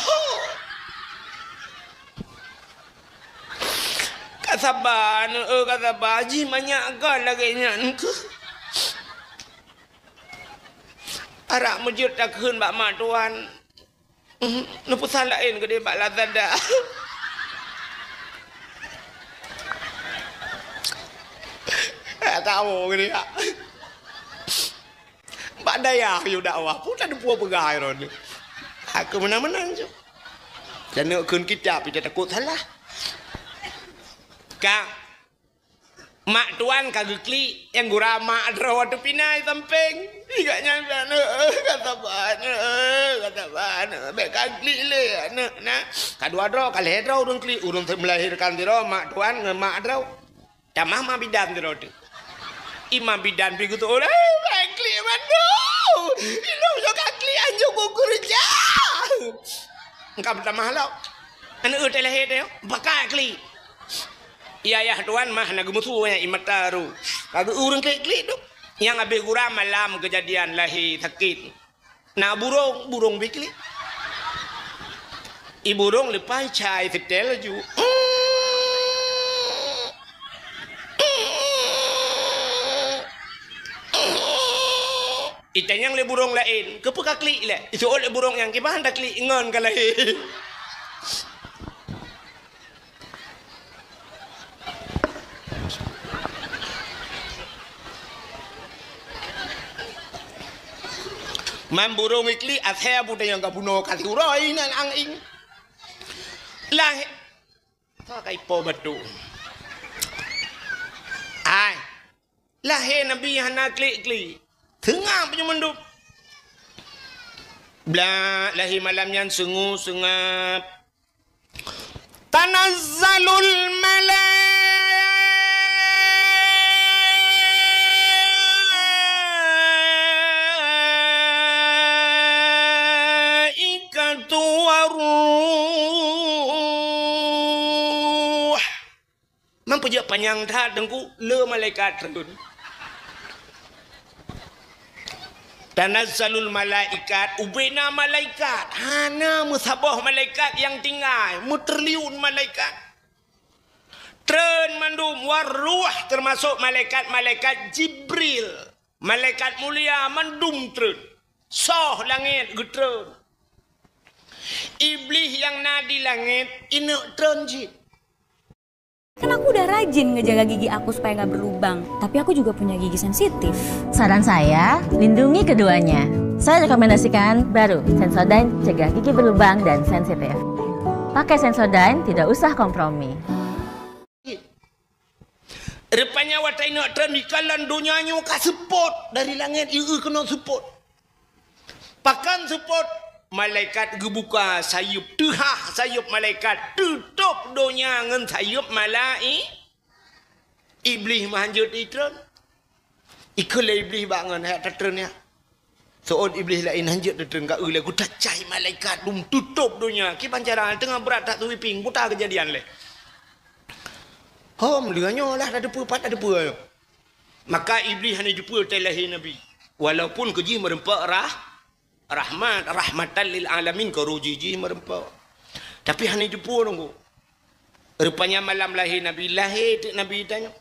Ka saba aneuk, ka saba, jih manyak ka lagèe nyan keuh. Arak meujeuet takheun bak mak tuan. Neupesan laén keudéh bak Lazada. Tahu keudéh. Bak dayah yue dakwah pun tak teupeu peugah droeneuh. Aku meunan-meunan ju. Dan neuk kheun kitab ita takot salah. Ka Mak tuan ka geuklik, nyang gura mak droe teupinai sampéng. Gobnyan aneuk, ka saba aneuk, ka saba aneuk. Bèk ka klik lé aneuk na. Ka dua droe, ka lhèe droe ureueng klik, ureueng melahirkan sidroe, mak tuan ngon mak droe. Tamah ma bidan sidroe teuh. I ma bidan pi geutôh, "Eh, bèk klik mandum. Ilôn nyoe ka klik anjong ku keureuja." Engka meutamah lom. Aneuk eu teuh lahé teuh, pakat klik. Yah, yah tuan mah na geumeusu nyan i mata ru. Ka geu ureueng klik-klik tu. Nyang abéh gura malam keujadian lahé sakét. Na burông, burông biklik. I burông leupah cai seutèl laju. Itanyong lé burông laén, "Keupeue ka klik lé?" Iseuôt lé burông nyan, "Kiban taklik ngon ka lahé." Man burông iklik asèe buta nyang ka bunoe ka siuroe inan anging. Lahé. Ka ipo batu. Ai. Lahé Nabi hana klik-klik. Seungab nyoe mandum. Blah, lahé malam nyan seungab-seungab. Tanazzalul malaikatu warruh. Man peujeuet panyang that Teungku, le malaikat treun. Tanazzalul malaikat, ubena malaikat, hana meusaboh malaikat nyang tinggai, meutriliun malaikat. Treun mandum, warruh, teumasok malaikat-malaikat Jibril, malaikat mulia mandum treun. Soh langét geutreun. Iblih nyang na di langét, ineuk treun jih. Kan aku udah rajin ngejaga gigi aku supaya nggak berlubang, tapi aku juga punya gigi sensitif. Saran saya, lindungi keduanya. Saya rekomendasikan baru Sensodyne, cegah gigi berlubang dan sensitif. Pakai Sensodyne, tidak usah kompromi. Rupanya watèe ineuk treun dikalon donya nyoe ka seupôt dari langét, ieu keunoe seupôt. Pakon seupôt? Malaikat geubuka sayeuep, teuhah sayeuep malaikat, teutôp donya ngon sayeuep malai-, Iblih meuhanjeuet itreun. Ikheun lé Iblih bak ngon, "Hai tatreun nyak." Seuôt Iblih laén hanjeuet tatreun ka eu lé, geuta cai malaikat dum teutôp donya. Kiban cara teungoh brat that sweeping, buta keujadian lé. Hom, lheueh nyoe lah tateupeue, pat tateupeue nyoe. Maka Iblih hana jiteupeu watèe lahé Nabi. Walaupun keu jih meureumpok rah-, rahmat, rahmatan lil alamin, keu roh jih jih meureumpok. Tapi hana jiteupeu Teungku. Rupanya malam lahé Nabi, lahé teuk Nabi tanyoe.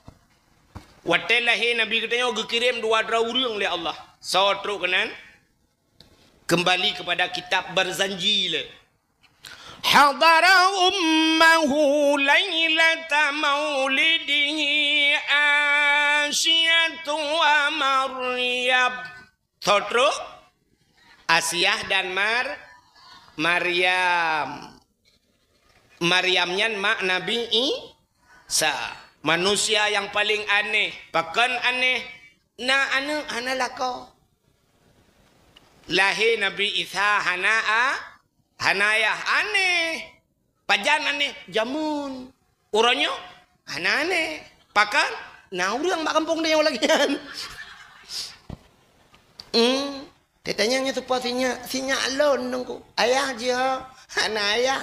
Watèe lahé Nabi geutanyoe geukirém dua droe ureueng lé Allah. Soe trok keunan? Kembali kepada kitab Barzanji lé. Hadara ummahu lailata maulidihi Asiyatu wa Maryam. Soe trok? Asiah dan Mar-, Maryam. Maryam nyan mak Nabi Isa. Manusia nyang paleng aneh. Pakon aneh? Na aneuk hana lakoe. Lahé Nabi Isa hana a-, hana ayah. Aneh. Pajan aneh? Jameun. Uroe nyoe hana aneh. Pakon? Na ureuëng bak gampông tanyoe lagée nyan. Hmm. Tatanyong nyoe teupeu sinyak, sinyak lôn nunggu. Ayah jih ho? Hana ayah.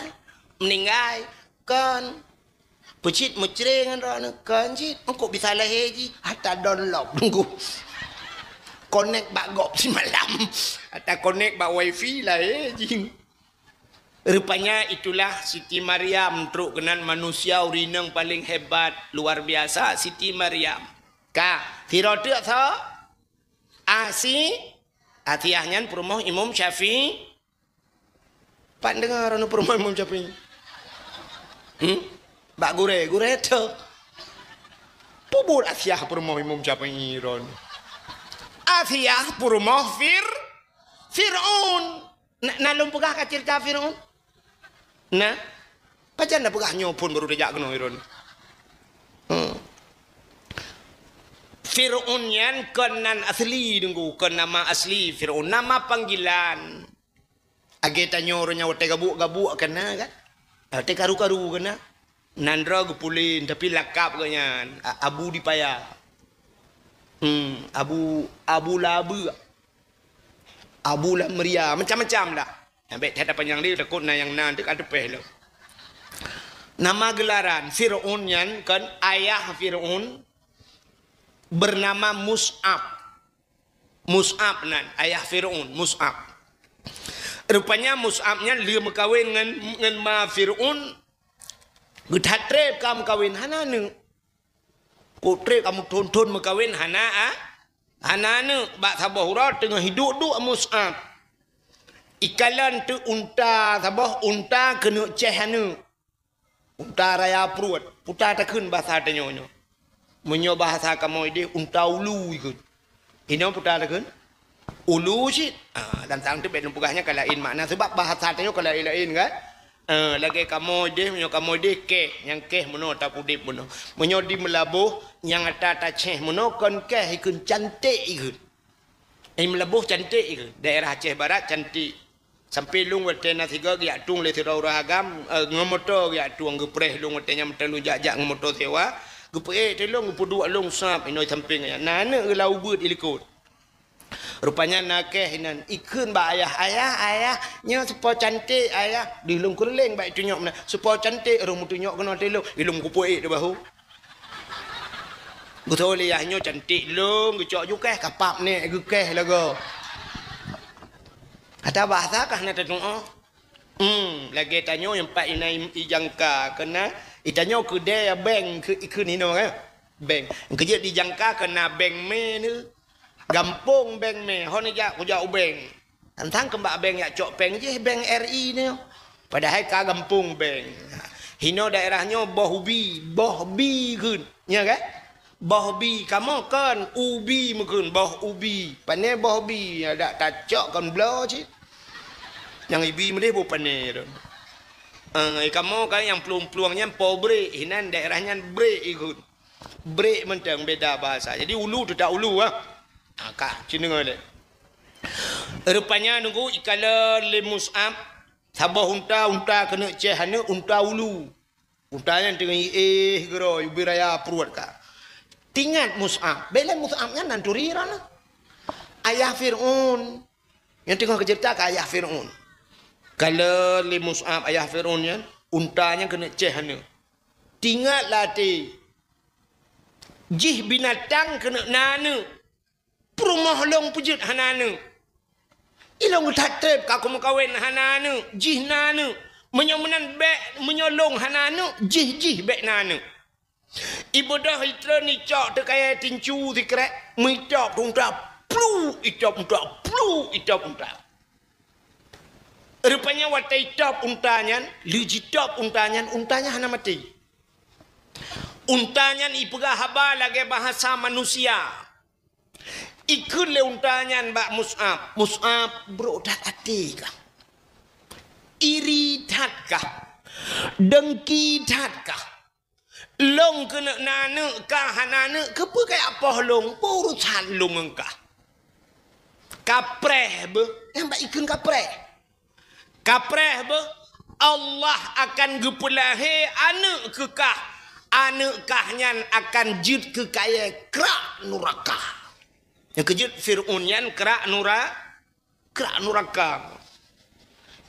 Meuninggai. Kon. Peucit meucre ngon droeneuh. Kon cit. Engkok bisa lahé jih. Ata download nunggu. Connect bak gob simalam. Ata connect bak wifi lahé jih. Rupanya itulah Siti Maryam trok keunan manusia ureuëng inong paling hebat, luar biasa Siti Maryam. Ka, sidroe teuk soe? Asi, Asiah nyan peurumoh Imam Syafi'i. Pat deungoe droeneuh peurumoh Imam Syafi'i? Hmm? Bak gurée, gurée teuh. Peue buet Asiah peurumoh Imam Syafi'i droeneuh? Asiah peurumoh Fir-, Fir'aun. Na, na lôn peugah ka ceurita Fir'aun? Na? Pajan na peugah nyoe phon baru tajak keunoe droeneuh. Hmm. Fir'aun nyan kon nan asli, Teungku, kon nama asli Fir'aun, nama panggilan. Lagée tanyoe ureuëng nyang watée gabuek-gabuek ka na kan? Watée karu-karu ka na. Nan droe geupulen, tapi lakab geuh nyan A-, Abu Dipaya. Hmm, Abu, Abu Labeuk. Abu Lamria, macam-macam lah. Nyang bék that panyang dia, takot na nyang na, tu ka teupeh lom. Nama gelaran Fir'aun nyan kan, ayah Fir'aun bernama Mus'ab. Mus'ab nan, ayah Fir'aun, Mus'ab. Rupanya Mus'ab nyan lheueh meukawen ngon, ngon ma Fir'aun, geuthat treb ka meukawen, hana aneuk. Kok treb ka meuthon-thon meukawen, hana a-, hana aneuk. Bak saboh uroe teungoh hiduek-duek Mus'ab. Ikalon teuk unta saboh, unta keuneuk céh aneuk. Unta raya pruet, peue takheun bahasa tanyoe nyoe. Meunyoe bahasa kamoe ideh, unta ulu ikheun. Inoe peue takheun? Ulu cit. Ah, dan sang teubek lôn peugah nyan ka laén makna, sabab bahasa tanyoe ka laén-laén kan? Eh, lagée kamoe ideh, meunyoe kamoe ideh keh, nyang keh meunoe, tapudeb meunoe. Meunyoe di Meulaboh, nyang ata tacéh meunoe kon keh ikheun, cantik ikheun. Di Meulaboh cantik ikheun. Daerah Aceh Barat cantik. Sampai lôn watée na sigoe geujak tueng lé sidroe ureuëng agam, eh, ngon moto geujak tueng, geupreh lôn watée nyan meuteuleu jak-jak ngon moto sewa, geupeuék teulông, geupeuduek lôn sab inoe sampéng ayah. Na aneuk geulau beuet ilikot. Rupanya na keh inan, ikheun bak ayah, "Ayah, ayah, nyoe soe po cantik, ayah." Di lôn keureuléng bak itunyok meunan, "Soe po cantik, ureuëng meutunyok keunoe teulông." Ilông kupeuék di bahu. Geusoe lé yah nyoe cantik lom, geucok ju keh, kapap nek geukeh lagoe. Ata bahasa kah na tatuoh? Hmm, lagée tanyoe nyang pat ina i-, ijangka, keunan itanyoe keudée ya bank keu, ikheun inoe kan? Bank. Keujeuet dijangka keunan bank mé ni. Gampông bank mé, hon ijak kujak u bank. Tantang keumbak bank yak cok péng jih, bank R I nyoe. Padahai ka gampông bank. Hinoe daerah nyoe boh ubi, boh bi kheun. Nya kan? Boh bi, kamoe kon ubi meukheun, boh ubi. Pane boh bi, adak tacok kon bloe cit. Nyang ibi meudeh boh pane tu. Eh, kamoe kan nyang plueng-plueng nyan po brek, hinan daerah nyan brek ikheun. Brek mantong beda bahasa. Jadi ulu teutap ulu ah. Ha, ka, ci deungoe lé. Rupanya nunggu ikala lé Mus'ab, saboh unta, unta keuneuk céh aneuk, unta ulu. Unta nyan teungoh iéh geuro, ubé raya pruet ka. Tingat Mus'ab, bék lé Mus'ab nyan nan turi ran. Ayah Fir'aun. Nyang teungoh geuceurita keu ayah Fir'aun. Kala lé Mus'ab ayah Fir'aun nyan, unta nyan keuneuk céh aneuk. Tingat latée, jih binatang keuneuk na aneuk. Peurumoh lôn peujeuet hana aneuk. Ilôn that treb ka kumeukawen hana aneuk, jih na aneuk. Meunyoe meunan bék, meunyoe lôn hana aneuk, jih, jih bék na aneuk. Ibeudôh itreun icok teukayée tincu sikrek, meuitop unta, plu, itop unta, plu, itop unta. Rupanya watée itop unta nyan, lheueh jitop unta nyan, unta nyan hana maté. Unta nyan ipeugah haba lagée bahasa manusia. Ikheun lé unta nyan bak Mus'ab, "Mus'ab, brok that até kah? Iri that kah? Dengki that kah? Lôn keuneuk na aneuk kah hana aneuk, keupeue kajak poh lôn? Peue urusan lôn ngon kah?" Kapreh beuh, nyang bak ikheun kapreh. Kapreh beuh, Allah akan geupeulahé aneuk keu kah. Aneuk kah nyan akan jeuet keu kayée krak nuraka. Nyang keujeuet Fir'aun nyan krak nura-, krak nuraka.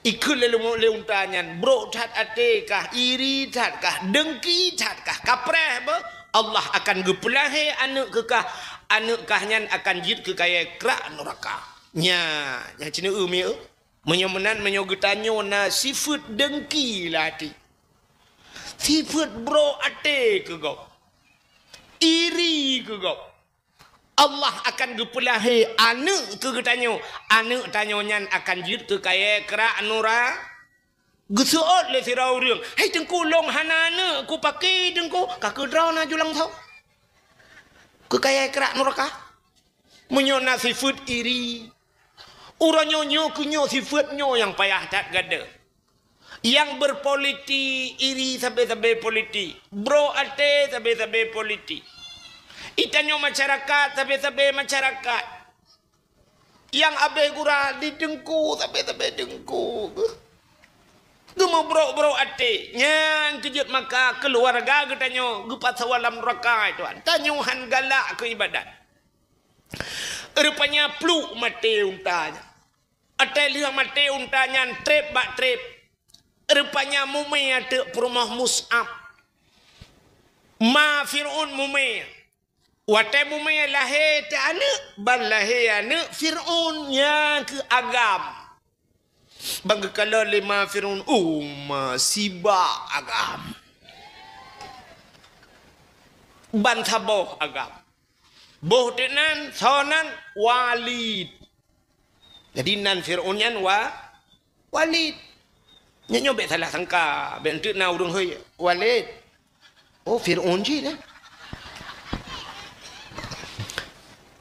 Ikheun lé leumo-, lé unta nyan, brok that até kah, iri that kah, dengki that kah, kapreh beuh, Allah akan geupeulahé aneuk keu kah, aneuk kah nyan akan jeuet keu kayée krak nuraka. Nya, nyang ceuneueu mieu. Meunyoe meunan, meunyoe geutanyoe na sifeuet dengki lam até, sifeuet brok até keu gob, iri keu gob, Allah akan geupeulahé aneuk keu geutanyoe. Aneuk tanyoe nyan akan jeuet keu kayée krak nura-, geuseuôt lé sidroe ureuëng, "Hai Teungku, lôn hana aneuk, kupaké Teungku?" Ka keudroe na julang tho. Keu kayée krak nuraka. Meunyoe na sifeuet iri, uroe nyoe, nyoe keu nyoe sifeuet nyoe nyang payah that gata. Nyang berpolitik iri sabe-sabe politik, brok até sabe-sabe politik. Itanyoe masyarakat sabe-sabe masyarakat. Nyang abéh gura di teungku sabe-sabe teungku. Geumeubrok-brok até, nyang keujeuet maka keuluwarga geutanyoe geupasoe lam nuraka, Tuhan. Tanyoe han galak keu ibadat. Rupanya pluek maté unta nyan. Watée lheueh maté unta nyan treb bak treb. Rupanya mumé ateueh peurumoh Mus'ab. Ma Fir'aun mumé. Watée mumé lahé teuh aneuk, ban lahé aneuk Fir'aun nyang keu agam. Ban geukalon lé ma Fir'aun, uma sibak agam. Ban saboh agam. Boh teuk nan, soe nan, Walid. Jadi nan Fir'aun nyan Wa-, Walid. Nyan nyoe bék salah sangka, bék enteuk na ureuëng hôi, Walid. Oh, Fir'aun jih dah.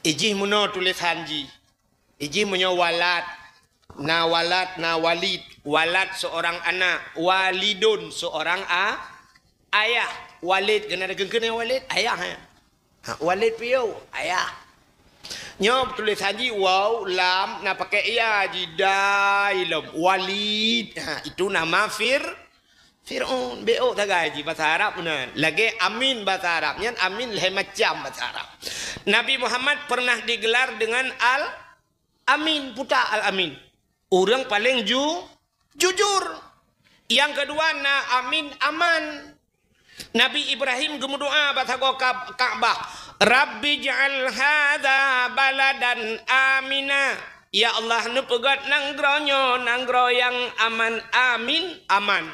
Ijih meunoe tulésan jih. Ijih meunyoe walad, na walad, na walid. Walad seorang anak, walidun seorang a-, ayah. Walid, keunan dikeue-keue walid, ayah, eh. Ha, walid piôh, ayah. Nyoe tulésan jih waw, lam, na pakai ya jih, dai lom. Walid. Ha, itu nama Fir-, Fir'aun. Bék ôk sagai jih basa Arab meunan. Lagée amin basa Arab. Nyan amin lhée macam basa Arab. Nabi Muhammad pernah digelar dengan Al-Amin. Peue ta Al-Amin? Ureuëng paleng ju-, jujur. Nyang keudua na amin aman. Nabi Ibrahim geumeudoá bak sagoe Ka-, Ka'bah, "Rabbi ij'al hadza baladan amina." Ya Allah, neupeugét nanggroe nyoe nanggroe nyang aman, amin, aman.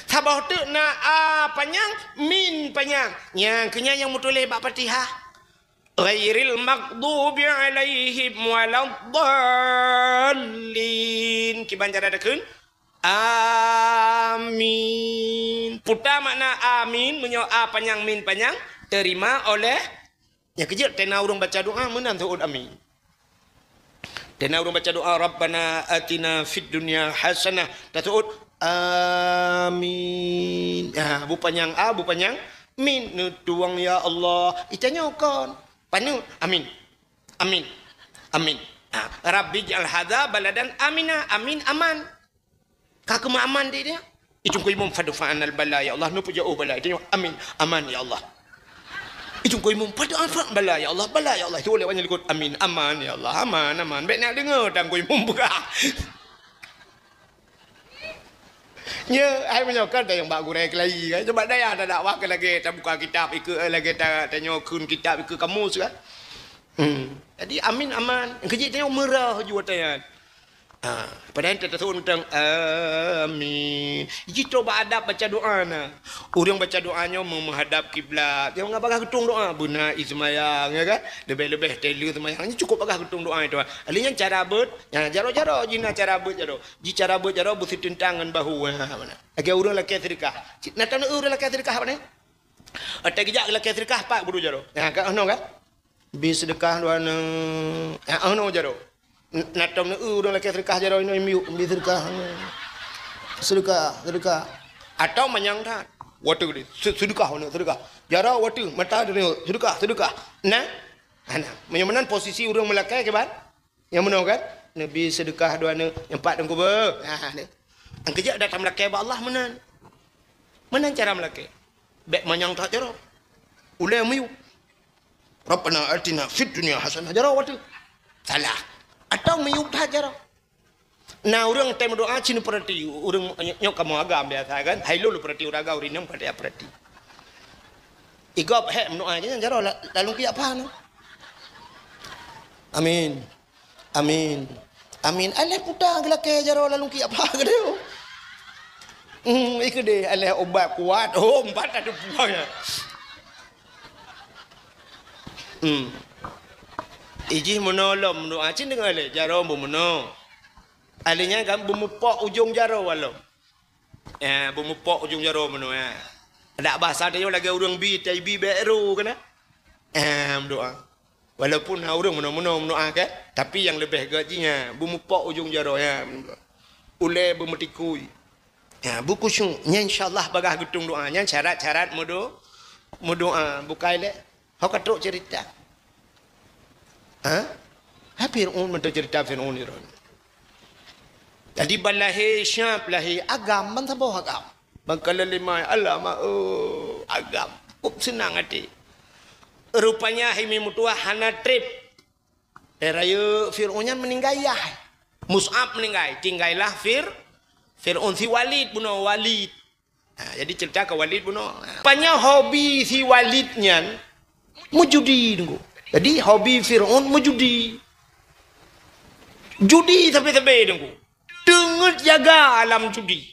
Saboh teuk na a panyang, min panyang. Nyang keu nyan nyang meutuléh bak Fatihah. Ghairil maghdubi 'alaihim waladdallin. Kiban cara takheun? Amin. Peue ta makna amin, meunyoe a panyang, min panyang, terima oleh. Nyang keujeuet, teuna ureuëng baca doa meunan seuôt amin. Teuna ureuëng baca doa, "Rabbana atina fid dunya hasanah." Taseuôt, "Amin." Ha, bu panyang a, bu panyang min. Neutuwang, "Ya Allah." Itanyoe kon. Paneuk, "Amin. Amin. Amin." Ha, "Rabbi ij'al hadza baladan amina." Amin, aman. Ka keumeuaman di dia. Icungkui mum fadu fa'anal bala, ya Allah, neupeujeuet bala. Dia, amin, aman, ya Allah. Icungkui mum fadu fa'an bala, ya Allah, bala, ya Allah. Itu oleh banyak likot, amin, aman, ya Allah, aman, aman. Baik nak dengar, tangkui mum peugah. Ya, hai meunyoe kan tayang bak gurée keulayi kan. Coba daya ada dakwah ke lagi tabuka kitab ikut, eh, lagi ta-, tanyoe kun kitab ikut kamus kan. Hmm. Jadi amin aman. Kejik tanyoe meurah jua tayan. Ha, padahai teuteun tang amin. Jitoe bak adab baca doa na. Ureuëng baca doa nyoe meuhadab kiblat. Nyang nggak bagah geutung doa beuna ismayang ya kan. Lebih-lebih telu semayang ni cukup bagah geutung doa itu. Ali nyan cara beuet, ya jaro-jaro jina cara beuet jaro. Ji cara beuet jaro beusi teuntang ngon bahu. Ha, mana? Lagi ureuëng lakée sedekah. Na tahu ureuëng lakée sedekah apa ni? Ada gejak lakée sedekah pak buru jaro. Ya kan ono kan? Bi sedekah dua ne. Ya ono jaro. Na tom ne ureuëng lakée sedekah jaro ini miu bi sedekah. Sedekah, sedekah. Atau manyang that. Wateuk di sedekah ono sedekah. Jaro wateuk mata di sedekah, sedekah. Nah. Ana, meunyoe meunan posisi ureuëng meulakée kiban? Nyang meunoe kan? Neubi seudeukah dua neuk, nyang pat teungku beuh. Ha, ni. Nyang keujak datang meulakée bak Allah meunan. Meunan cara meulakée. Bèk manyang that jaroe. Ulèe miyueb. "Rabbana atina fid dunya hasanah," jaroe watèe. Salah. Atawa miyueb that jaroe. Na ureueng watèe meudoa cit neupeurati, ureueng nyoe, nyoe kamoe agam biasa kan. Hai lôn neupeurati ureueng agam, ureueng inong pada peurati. Igob hék meudoa nyan jaroe la-, lalong keu jak pha nyoe. Amin. Amin. Amin. Alah puta geulakèe jaroe lalong keu jak pha keudéh. Hmm, i keudéh alah ubat kuat. Oh, empat ada puang ya. Hmm. Ijih meunoe lom meudoa cit deungon lé jaroe beumeunoe. Ahli nyan kan beumupok ujong jaroe walom. Eh, beumupok ujong jaroe meunoe, eh. Dak basa tanyoe lagèe ureueng bi, tai bi bèk ro keunan. Eh, meudoa. Walaupun na ureueng meunoe-meunoe meudoa kan, tapi nyang leubeh gèt jih nyan beumupok ujong jaroe nyan. Ulèe beumeutikui. Ya, beukhusyuk. Nyan insya Allah bagaih geutueng doa. Nyan syarat-syarat meudo-, meudoa. Bukai lé. Ho ka trok cerita. Ha? Ha Fir'aun, mantong cerita Fir'aun nyoe. Jadi ban lahé syab, lahé agam, ban saboh agam. Ban kalon lima, alamak, oh, agam. Kok seunang até. Rupanya hai mi meutuah hana trép. Eh, rayeuk Fir'aun nyan meuninggai yah. Mus'ab meuninggai, tinggailah Fir-, Fir'aun, si Walid bunoe, Walid. Ha, jadi cerita keu Walid bunoe. Ha. Rupanya hobi si Walid nyan meujudi, Teungku. Jadi hobi Fir'aun meujudi. Judi sabe-sabe, Teungku. Teungeut jaga lam judi.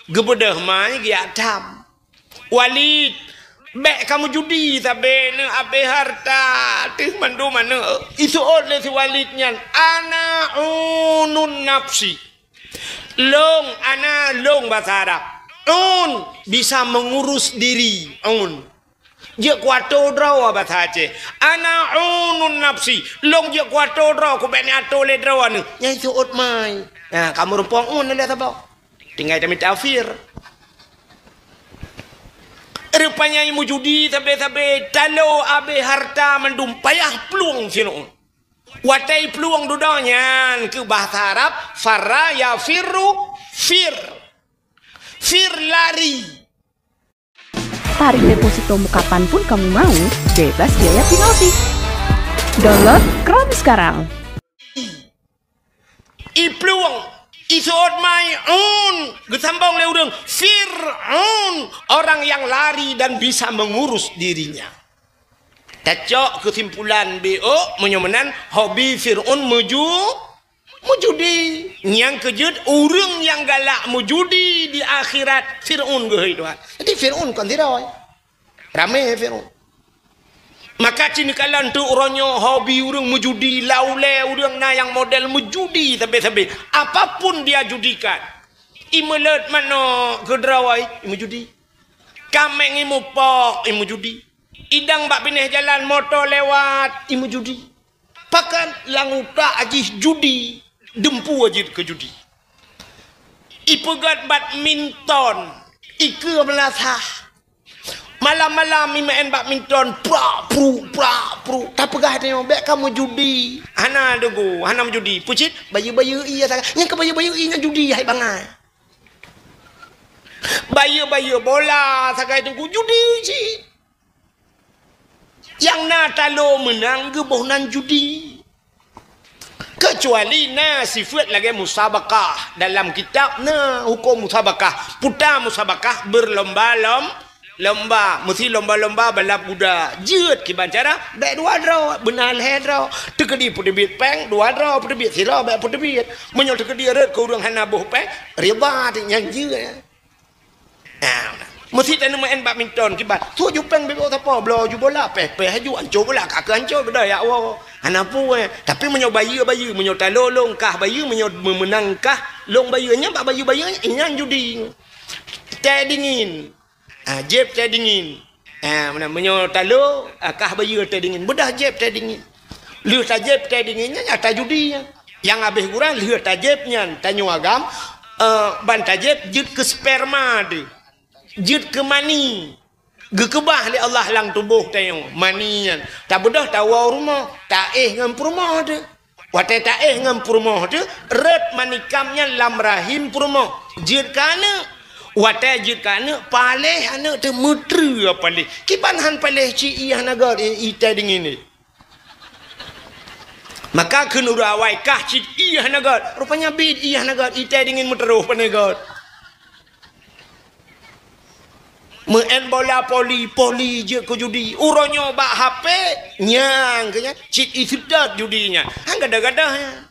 Geubeudôh mai geujak tham. Walid, bèk kamoe judi sabe, neuh abéh hareuta, teuh mandum aneuk. Iseuôt lé si Walid nyan, "Ana unun nafsi." Lôn, ana lôn basa Arab. Un, bisa mengurus diri. Un. Jeuet kuatô droe basa Aceh. Ana unun nafsi. Lôn jeuet kuatô droe, kubèk neuatô lé droe neuh. Nyan iseuôt mai. Nah, kamoe rumpong un lé saboh. Tinggai tamita fir. Rupanya meujudi sabe-sabe, talo abéh hareuta mandum, payah plueng Fir'aun. Watèe plueng dudoe nyan keu bahasa Arab, farra yafirru fir. Fir lari. Tarik deposito mu kapan pun kamu mau, bebas biaya penalti. Download Chrome sekarang. Iplueng, iseuôt mai un, geusambong lé ureueng, Fir'aun, orang yang lari dan bisa mengurus dirinya. Tacok keusimpulan B O, meunyoe meunan, hobi Fir'aun meuju-, meujudi. Nyang keujeuet, ureueng nyang galak meujudi di akhirat, Fir'aun geuhôi Tuhan. Jadi Fir'aun kon sidroe. Ramé Fir'aun. Maka cit neukalon teuk uroe nyoe hobi ureueng meujudi, lam ulèe ureueng na nyang model meujudi sabe-sabe. Apapun dia judikan. Imeuleuet manok keudroe, imeujudi. Kaméng imupok, imeujudi. Idang bak binéh jalan, moto lewat, imeujudi. Pakon lam utak jih judi, dumpeue jeuet keu judi. Ipeugöt badminton, ikeue meulasah. Malam-malam imeu'en badminton, prak, pruk, prak, pruk. Tapeugah tanyoe, bèk kamoe judi. Hana deungo, hana meujudi. Peue cit, bayeue-bayeue ie sagai. Nyang keu bayeue-bayeue ie nyan judi hai bangai. Bayeue-bayeue bola sagai teungku judi cit. Nyang na talo meunang geuboh nan judi. Keucuali na sifeuet lagèe musabakah. Dalam kitab na huköm musabakah. Puta musabakah beurlomba-lom-, lomba. Meusi lomba-lomba balap kuda. Jeuet kiban cara, bèk dua droe, beuna lhèe droe. Teukeudi peuteubiet pèng, dua droe peuteubiet, sidroe bèk peuteubiet. Meunyoe teukeudi rhot keu ureueng hana boh pèng, rida teuk nyan jeuet. Nah, meusi taneuk meu'en badminton kiban. Su ju pèng beubaih sapo, bloe ju bola, pèh-pèh ju, anco bola, ka keu anco beudôh ya Allah. Hana peue. Tapi meunyoe bayeue-bayeue, meunyoe talo lôn kah bayeue, meunyoe meumeunang kah lôn bayeue, nyan bak bayeue-bayeue nyan judi. Teh dingin. Ah, jép teh dingin. Ah, meunan, meunyoe talo, ah, kah bayeue teh dingin. Beudôh jép teh dingin. Lheueh tajép teh dingin nyan, ah, tajudi nyan. Nyang habéh gura lheueh tajép nyan, tanyoe agam, eh, ban tajép jeuet keu sperma teuh. Jeuet keu mani. Geukeubah lé Allah lam tuboh tanyoe, mani nyan. Tabeudôh tawoe u rumoh, taéh ngon peurumoh teuh. Watèe taéh ngon peurumoh teuh, rhot mani kam nyan lam rahim peurumoh. Jeuet keu aneuk. Watée jeuet keu aneuk, paléh aneuk teuh meutreue paléh. Kiban han paléh cit ié hana gét, i-, itai dingin ni. Maka kheun ureuëng awai kah cit ié hana gét. Rupanya bit ié hana gét, itai dingin meuteurôh pane gét. Meu'en bola poli, poli jeuet keu judi. Uroe nyoe bak H P, nyang keu nyan, cit iseudot judi nyan. Han gadôh-gadôh nyan.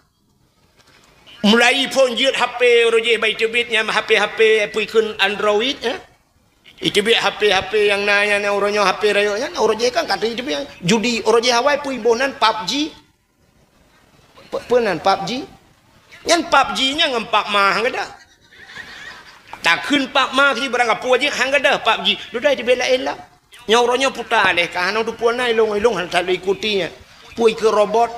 Mulai phon jeuet H P uroe jéh bak iteubiet nyan, H P-H P peue kheun Android, eh? Iteubiet H P-H P nyang na nyan, uroe nyoe H P rayeuk nyan, uroe jéh kan ka iteubiet judi, uroe jéh awai peue iboh nan PUBG. Pe-, peue nan PUBG? Nyan PUBG nyan ngon Pap Ma han gadôh. Takheun Pap Ma si barang kapeue jih han gadôh PUBG. Dudoe iteubiet laén lah. Nyoe uroe nyoe puta lé ka hana teupeue na ilong-ilong hana talu ikuti nyan. Peue ikeu robot.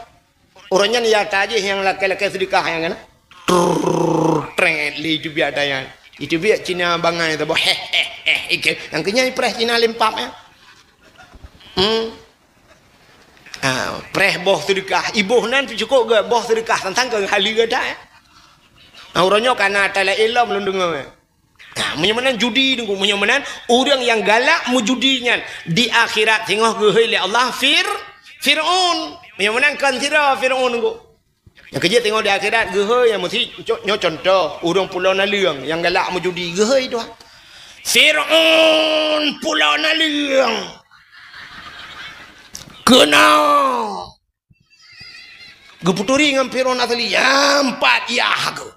Uroe nyan ya tajih nyang lakée-lakée seudeukah nyang keunan. Trrrr, trét lé iteubiet ata nyan. Iteubiet Cina bangai saboh. Heh, heh, heh. Ike, nyang keu nyan ipreh Cina lé Pap nyan. Hmm. Ah, preh boh seudeukah. Iboh nan pih cukôp gét boh seudeukah tantang keu haleue gata, eh. Ah, uroe nyoe ka na ata laén lom lôn deungoe, eh. Nah, meunyoe meunan judi Teungku, meunyoe meunan ureuëng nyang galak meujudi nyan di akhirat singoh geuhôi lé Allah Fir-, Fir'aun. Meunyoe meunan kon sidroe Fir'aun Teungku. Nyang keujeuet singoh di akhirat geuhôi nyang meusi co-, nyoe contoh ureuëng pulo naleueng nyang galak meujudi geuhôi tuha. Fir'aun pulo naleueng. Keunoe. Geuputuri ngon Fir'aun asli, nyang pat yah geuh.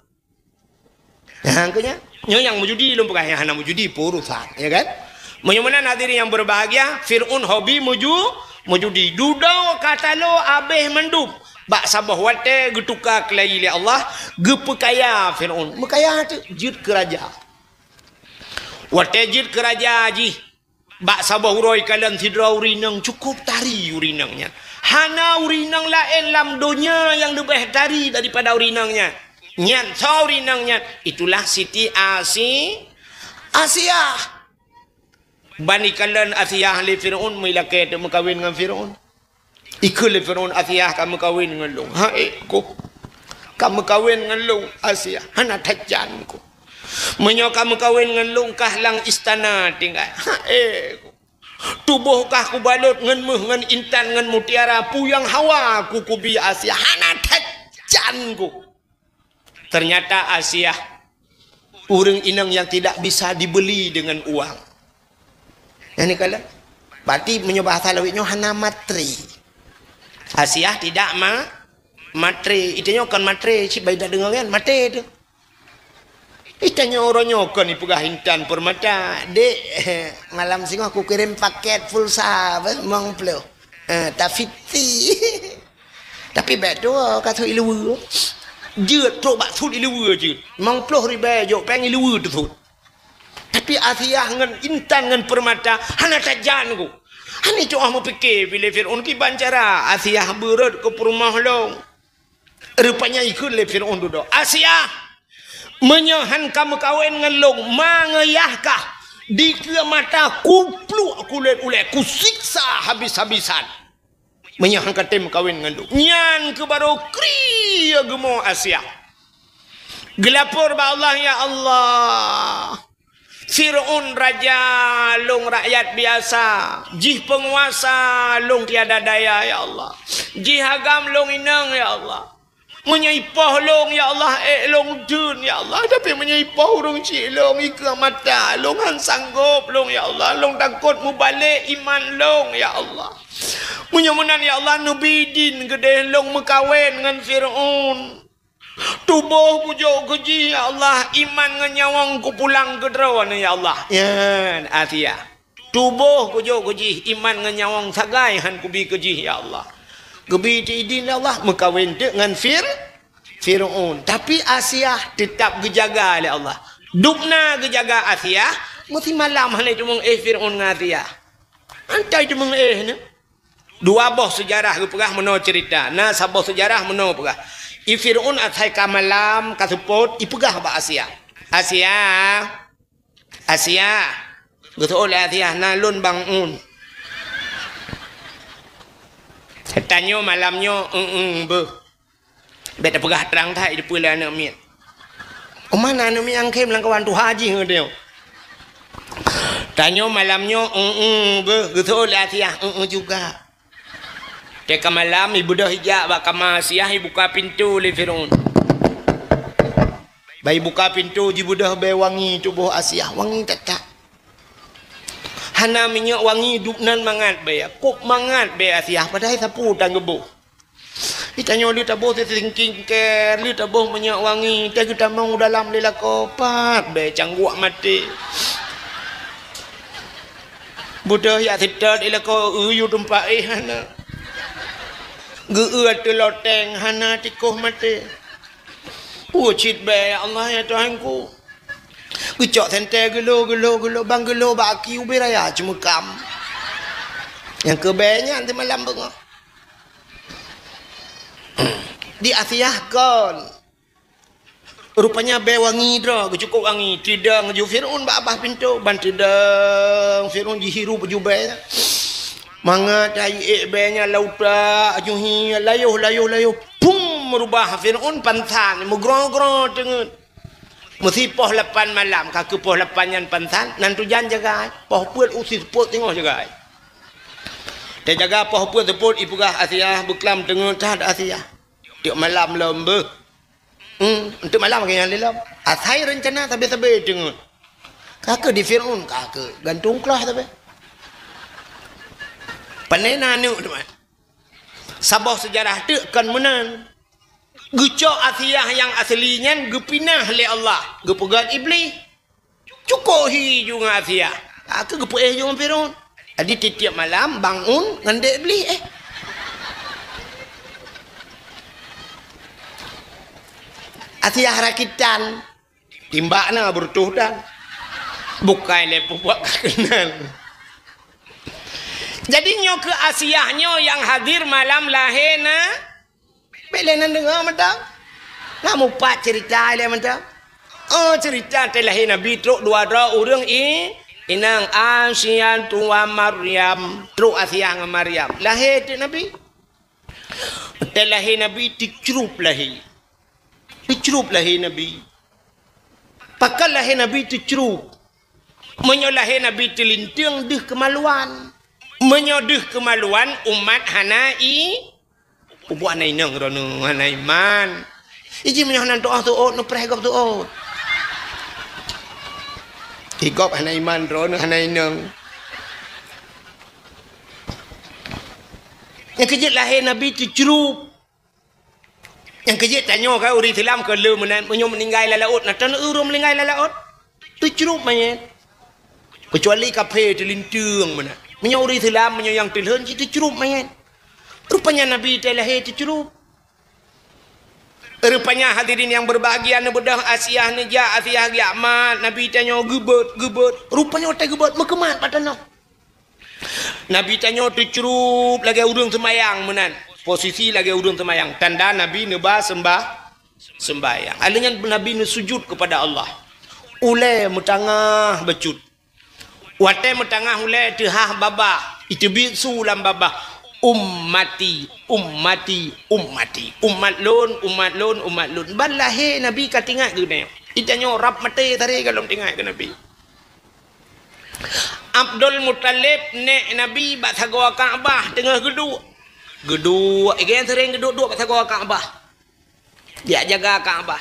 Nyang keu nyan, nyoe nyang meujudi lôn peugah, nyang hana meujudi peurusan, ya kan? Meunyoe meunan hadirin yang berbahagia, Fir'aun hobi meju-, meujudi. Dudoe ka talo abéh mandum. Bak saboh watée geutuka keulayi lé Allah, geupeukaya Fir'aun. Meukaya teuk jeuet keu raja. Watée jeuet keu raja jih, bak saboh uroe ikalon sidroe ureuëng inong cukôp tari ureuëng inong nyan. Hana ureuëng inong laén lam donya nyang leubeh tari daripada ureuëng inong nyan. Nyan soe ureuëng inong nyan? Itulah Siti Asi-, Asiah. Ban ikalon Asiah lé Fir'aun meulakée teuk meukawen ngon Fir'aun. Ikheun lé Fir'aun, "Asiah ka meukawen ngon lôn." "Hai, Teungku. Ka meukawen ngon lôn, Asiah. Hana that jan, Teungku. Meunyoe ka meukawen ngon lôn, kah lam istana tinggai. Hai, Teungku. Tuboh kah kubalot ngon méuh, ngon intan, ngon mutiara, peue nyang hawa ku kubi Asiah. Hana that jan, Teungku." Ternyata Asiah ureuëng inong yang tidak bisa dibeli dengan uang. Nyang ni kala, berarti meunyoe bahasa lawét nyoe hana matre. Asiah tidak ma-, matre. Ita nyoe kon matre, cit bak ita deungoe kan, matre tu. Ita nyoe uroe nyoe kon ipeugah intan permata. "Dek, malam singoh kukirim paket pulsa, apa, limong ploh. Eh, tafiti." Tapi bék tuwoe ka thot i luweue. Jeuet trok bak thot i luweue jeuet. Limong ploh ribée jok péng i luweue teuthot. Tapi Asiah ngon intan ngon permata hana that jan, Teungku. Hana tuah meupike pi lé Fir'aun kiban cara Asiah beurot keu peurumoh lôn. Rupanya ikheun lé Fir'aun dudoe, "Asiah, meunyoe han ka meukawen ngon lôn, ma ngon yah kah, dikeue mata kupluek kulét ulée, kusiksa habis-habisan. Meunyoe han ka tem kawen ngon lôn." Nyan keuh barô krie geumo Asiah. Geulapor bak Allah, "Ya Allah, Fir'aun raja, lôn rakyat biasa. Jih peunguasa, lôn tiada daya, ya Allah. Jih agam lôn inong, ya Allah. Meunyoe ipoh lôn, ya Allah, ék lôn deuh, ya Allah. Tapi meunyoe ipoh ureuëng chik lôn, ikeue mata lôn, han sanggob lôn, ya Allah. Lôn takot mubalek iman lôn, ya Allah. Meunyoe meunan, ya Allah, neubi idin keudeh lôn meukawen ngon Fir'aun. Tuboh kujok keu jih, ya Allah, iman ngon nyawöng kupulang keu Droeneuh, ya Allah." Nyan, Asiah. Tuboh kujok keu jih, iman ngon nyawöng sagai han kubi keu jih, ya Allah. Geubi teuk idin, ya Allah, meukawen teuk ngon Fir-, Fir'aun. Tapi Asiah teutab geujaga lé Allah. Dubna geujaga Asiah, meusimalam hana teumeu'éh Fir'aun ngon Asiah. Antai teumeu'éh nyoe. Dua boh seujarah geupeugah meunoe ceurita. Na saboh seujarah meunoe peugah, i Fir'aun asai ka malam, ka seupôt, ipeugah bak Asiah, "Asiah, Asiah." Geuseuôt lé Asiah, "Na lôn, Bang Un." Tanyoe malam nyoe, "Eng-eng beuh." Bék tapeugah trang that, dipeue lé aneuk miet. Óh mana aneuk miet nyang khém lam kawan tuha jih ngon tanyoe. Tanyoe malam nyoe, "Eng-eng," beuh, geuseuôt lé Asiah, "Eng-eng juga." Teuka malam, ibeudôh ijak bak kama Asiah, ibuka pintoe lé Fir'aun. Ban ibuka pintoe, jibeudôh bèe wangi tuboh Asiah, wangi that-that. Hana minyeuk wangi, dum nan mangat bèe, kôb mangat bèe Asiah, padahai sapeue tan geuboh. Di tanyoe lheueh taboh sisingkingkèe, lheueh taboh minyeuk wangi, teuh geutamong u dalam lé lakoe, pat bèe cangguek maté. Beudôh jak seutôt lé lakoe, eu yue teumpat éh hana. Geu-eu ateueh loteng hana, tikoh maté. Peue cit bèe, ya Allah, ya Tuhanku. Geucok senter geulo, geulo, geulo, ban geulo bak aki ubé raya Ceumeukam. Nyang keu bèe nyan teumalam beungoh. Di Asiah kon. Rupanya bèe wangi droe, geucukôp wangi. Teudong ju Fir'aun bak babah pintoe, ban teudong Fir'aun jihirup ju bèe nyan. Mangat jiék bèe nyan lam utak, ju hi, layoh, layoh, layoh. Pum, meurubah Fir'aun pansan, meugroe-groe teungeut. Meusi poh lapan malam, ka keu poh lapan nyan pansan, nan tujan jagai. Poh peuet u seupôt teungoh jagai. Teujaga poh peuet seupôt, ipeugah Asiah, beuklam teungeut that Asiah. Tiep malam lom beuh. Hmm, untuk malam lagèe nyan lé lom. Asai reuncana sabe-sabe teungeut. Ka keu di Fir'aun, ka keu gantung klah sabe. Pane na aneuk teuma. Saboh seujarah teuk kon meunan. Geucok Asiah nyang asli nyan geupinah lé Allah, geupeugöt Iblih. Cukôp hi ju ngon Asiah. Ka keu geupeuéh ju ngon Fir'aun. Jadi tiep-tiep malam bangun ngon dek Iblih, eh. Asiah rakitan. Timbak na beureutoh dan. Bukai lé peubuet ka keunal. Jadi nyoe keu Asiah nyoe nyang hadir malam lahé na. Bèk lé nan deungö mantong. Na mupat ceurita lé mantong. Oh, ceurita teuh lahé Nabi trok dua droe ureueng i-, inong Asiah wa Maryam. Trok Asiah ngon Maryam. Lahé teuk Nabi. Teuh lahé Nabi teucrup lahé. Teucrup lahé Nabi. Pakon lahé Nabi teucrup? Meunyoe lahé Nabi teulinteung deuh keumaluan. Meunyoe deuh keumaluan, umat hana i-, Peubuet hana inong droeneuh, hana iman. Iji meunyoe hana tu'oh seuôt, neupreh gob seuôt. Di gob hana iman droeneuh, hana inong. Nyang keujeuet lahé Nabi teucrup. Nyang keujeuet tanyoe ka ureueng Islam ka le meunan, meunyoe meuninggai lam laôt, na tan ureueng meuninggai lam laôt. Teucrup manyét. Keucuali kaphé teulinteung meunan. Meunyoe ureueng Islam, meunyoe nyang teulhon cit teucrup manyét. Rupanya Nabi teuh lahé teucrup. Rupanya hadirin yang berbahagia, neubeudôh Asiah neujak, Asiah geujak mat, Nabi tanyoe geubeuet, geubeuet. Rupanya watèe geubeuet meukeumat bak tanoh. Nabi tanyoe teucrup lagèe ureueng seumayang meunan. Posisi lagèe ureueng seumayang. Tanda Nabi neuba seumbah-, seumbahyang. Alèh nyan Nabi neusujut keupada Allah. Ulèe meutangah bacut. Watèe meutangah ulèe teuhah babah, iteubiet su lam babah, "Ummati, ummati, ummati." Umat lôn, umat lôn, umat lôn. Ban lahé Nabi ka teuingat keu nyoe. Di tanyoe rab maté sabe gohlom teuingat keu Nabi. Abdul Muthalib, nèk Nabi, bak sagoe Ka'bah teungoh geuduek. Geuduek, i geuh seuring geuduek-duek bak sagoe Ka'bah. Jijaga Ka'bah.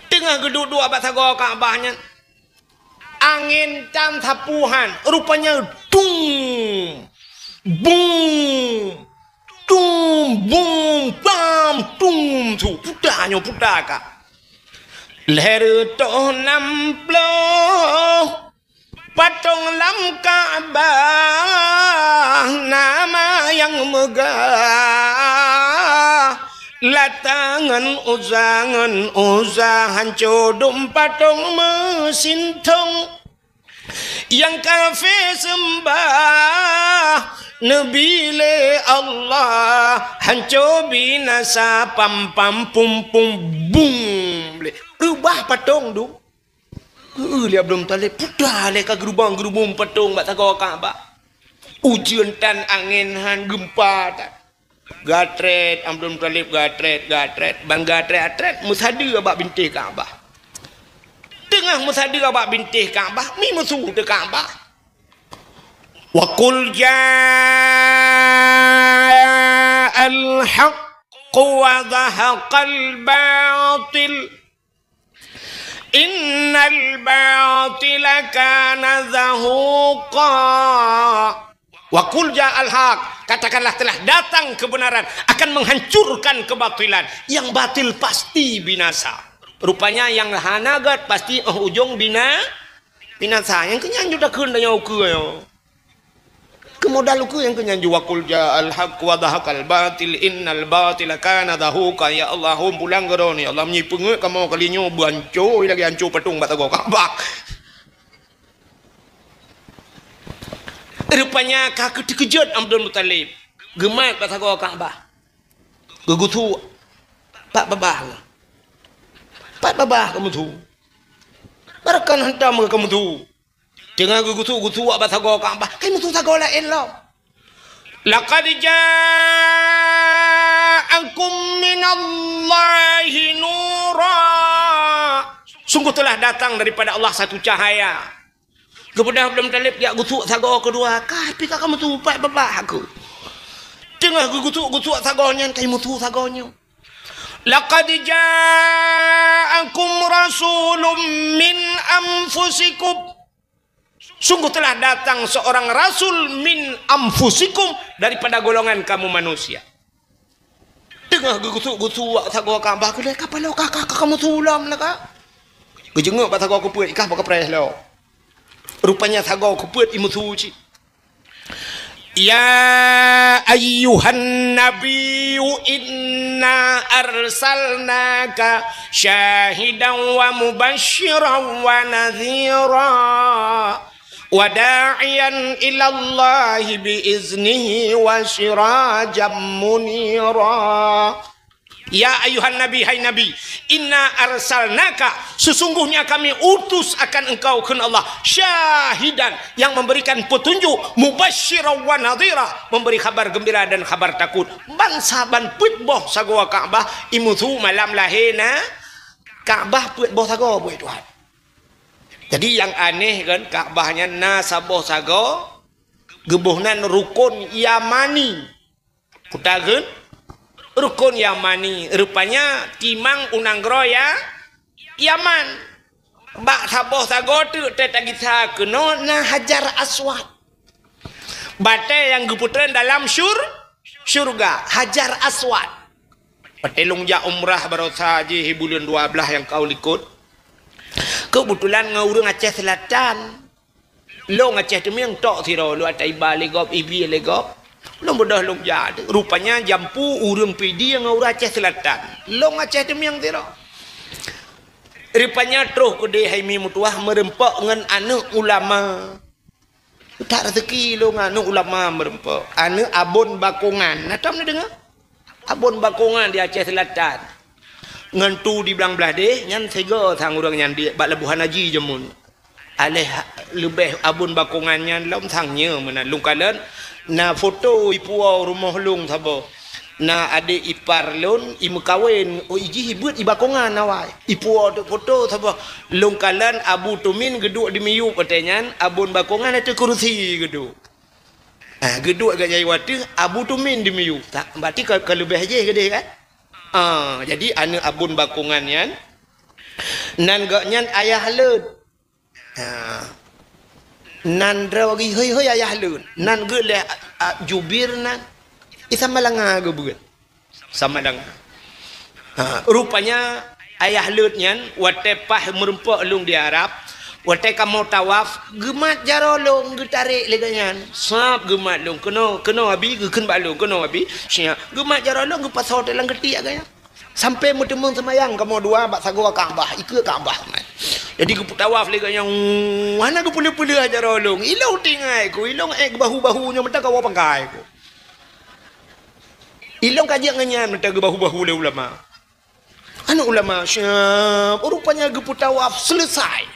Teungoh geuduek-duek bak sagoe Ka'bah nyan, angén tan sapeue han, rupanya dung, bung, dung, bung, bam, dung, su, puta nyoe, puta ka. Lhèe reutôh nam ploh patong lam Ka'bah, nama nyang meugah, Lata ngon Uzza, ngon Uzza, hanco dum patong meusintong. Nyang kafé seumbah neubi lé Allah, hanco binasa, pam, pam, pum, pum, bung. Reubah patong dum. Heu, lé Abdul Muthalib, puta lé ka geurubong-geurubong patong bak sagoe Ka'bah. Ujeuen tan, angén han, geumpa tan. Gatrét, Abdul Muthalib gatrét, gatrét, ban gatrét-gatrét meusadeue bak bintéh Ka'bah. Teungoh meusadeue bak bintéh Ka'bah, mi meusu teuh Ka'bah. Wa qul ja'al haqqu wa zahaqal batil. Innal batila kana zahuqa. Wa qul ja'al haq, katakanlah telah datang kebenaran akan menghancurkan kebatilan. Yang batil pasti binasa. Rupanya yang hana gét pasti óh ujong bina-, binasa. Nyang keu nyan ju takheun tanyoe ukeue nyoe. Keu modal ukeue nyang keu nyan ju wa qul ja'al haq wa zahaqal batil innal batila kana zahuqa. Ya Allah, hom pulang keu droeneuh. Ya Allah, meunyoe peungeuet kamoe kali nyoe beuanco lagèe anco patong bak sagoe Ka'bah. Rupanya ka geuteukeujot Abdul Muthalib. Geumat bak sagoe Ka'bah. Geugusuk pat babah. Pat babah ka meusu. Barakan hantam ka meusu. Teungoh geugusuk-gusuk bak sagoe Ka'bah, ka meusu sagoe laén lom. Laqad ja'akum minallahi nura. Sungguh telah datang daripada Allah satu cahaya. Geupeugah Abdul Muthalib jak gusuk sagoe keudua, ka pih ka meusu pat babah aku. Teungoh geugusuk-gusuk sagoe nyan, ka meusu sagoe nyoe. Laqad ja'akum rasulun min anfusikum. Sungguh telah datang seorang rasul min anfusikum, daripada golongan kamu manusia. Teungoh geugusuk-gusuk sagoe Ka'bah keudeh, ka paloe ka, ka, ka meusu lom lah ka. Geujeungok bak sagoe keupeuet, ikah bak kapreh lom. Rupanya sagoe keupeuet imeusu cit. Ya ayyuhan nabiyyu inna arsalnaka syahidan wa mubasyiran wa nadhira wa da'iyan ilallahi bi iznihi wa sirajan munira. Ya ayuhan nabi, hai Nabi, inna arsalnaka, sesungguhnya kami utus akan engkau, kheun Allah, syahidan, yang memberikan petunjuk, mubasyiran wa nadhira, memberi khabar gembira dan khabar takut. Ban saban peuet boh sagoe Ka'bah imeusu malam lahé na Ka'bah peuet boh sagoe, buet Tuhan. Jadi yang aneh kan, Ka'bah nyan na saboh sagoe, geuboh nan rukun Yamani. Kutakheun rukun Yamani, rupanya timang u nanggroe ya Yaman. Bak saboh sagoe teuk teuh tagisa keunoe na Hajar Aswad. Batée nyang geupeutreun dalam syur-, syurga, Hajar Aswad. Watée lôn jak umrah barosa jih buleuen dua blaih nyang ka likot. Keubeutulan ngon ureuëng Aceh Seulatan. Lôn Aceh Teumieng tok sidroe, lôn ata iba lé gob, ibi lé gob. Lôn beudôh lôn jak. Rupanya jampu ureuëng Pidie ngon ureuëng Aceh Seulatan. Lôn Aceh Teumieng sidroe. Rupanya troh keudeh hai mi meutuwah meureumpok ngon aneuëk ulama. That raseuki lôn ngon aneuëk ulama meureumpok. Aneuëk Abon Bakongan. Na tom neudeungoe? Abon Bakongan di Aceh Seulatan. Ngon tu di Blang Blahdeh, nyan sigoe sang ureuëng nyan di bak Labuhan Haji jameun. Aléh leubeh Abon Bakongan nyan lom sang nyoe meunan. Lôn kalon na foto ipuwoe rumoh lôn saboh. Na adék ipar lôn imeukawen, oh, ijih ibeuet i Bakongan awai. Ipuwoe teuk foto saboh. Lôn kalon Abu Tumin geuduek di miyueb watée nyan, Abon Bakongan ateueh keurusi geuduek. Ah, geuduek geuh nyang watée Abu Tumin di miyueb. Tak, berarti ka, ka leubeh jih keudeh kan? Ah, jadi aneuëk Abon Bakongan nyan, nan gobnyan ayah lôn. Ha. Nan droe geuh hôi-hôi ayah lôn. Nan geuh lé, a, a, Jubir nan. I Samalanga geubeuet. Samalanga. Ha, rupanya ayah lôn nyan watée paih meureumpok lôn di Arab, watée kamoe tawaf, geumat jaroe lôn geutarek lé gobnyan. Sab geumat lôn, keunoe, keunoe Abi, geukheun bak lôn, keunoe Abi. Siap. Geumat jaroe lôn geupasoe teuh lam keutiek gobnyan. Sampai meuteumeung seumayang kamoe dua bak sagoe Ka'bah, ikeue Ka'bah. Jadi geupeutawaf lé gobnyan, hana geupeuleueh-peuleueh jaroe lôn. Ilôn tinggai ku, ilôn ék geubahu-bahu nyoe meuta kawoe pangkai ku. Ilôn ka jeuet ngon nyan meuta geubahu-bahu lé ulama. Aneuëk ulama, siap, rupanya geupeutawaf selesai.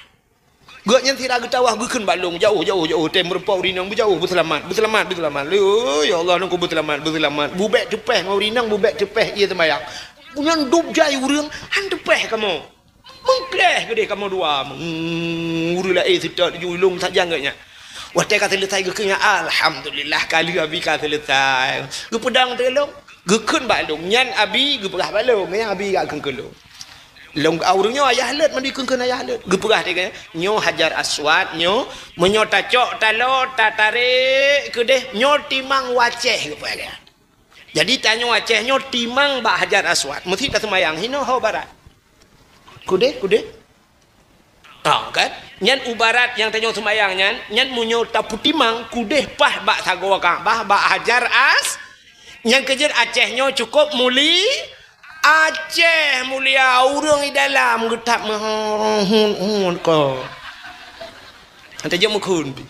Gobnyan sira geutawaf geukheun bak lôn, jauh, jauh, jauh, tem meureumpok ureuëng inong, beujauh, beuseulamat, beuseulamat, beuseulamat. Lé, ya Allah, nungku beuseulamat, beuseulamat. Bubek teupeh ngon ureuëng inong, bubek teupeh ie seumayang. Nyan dub jai ureuëng, han teupeh kamoe. Meukleh keudeh kamoe dua. Hmm, ureueng laén seutôt ju ilong sajan geuh nyan. Watèe ka seuleusai geukheun, "Alhamdulillah, ka lheueh Abi ka seuleusai." Geupeudong teuk lôn. Geukheun bak lôn. Nyan Abi geupeugah bak lôn. Nyan Abi ka kheun keu lôn. Lôn, ah, ureueng nyoe ayah lôn, mandum kheun-kheun ayah lôn. Geupeugah teuk nyan, "Nyoe Hajar Aswad, nyoe. Meunyoe tacok taloe, tatarek keudeh, nyoe timang u Aceh," geupeugah. Jadi tanyoe Aceh nyoe timang bak Hajar Aswad. Meusi taseumayang hinoe ho barat. Keudeh, keudeh. Ha, kan? Nyan u barat nyang tanyoe seumayang nyan, nyan meunyoe tapeutimang keudeh paih bak sagoe Ka'bah, bak Hajar As-, nyang keujeuet Aceh nyoe cukôp muli-, Aceh mulia, ureueng di dalam geutab meuhun-hun ko. Ata jeuet meukhun pi.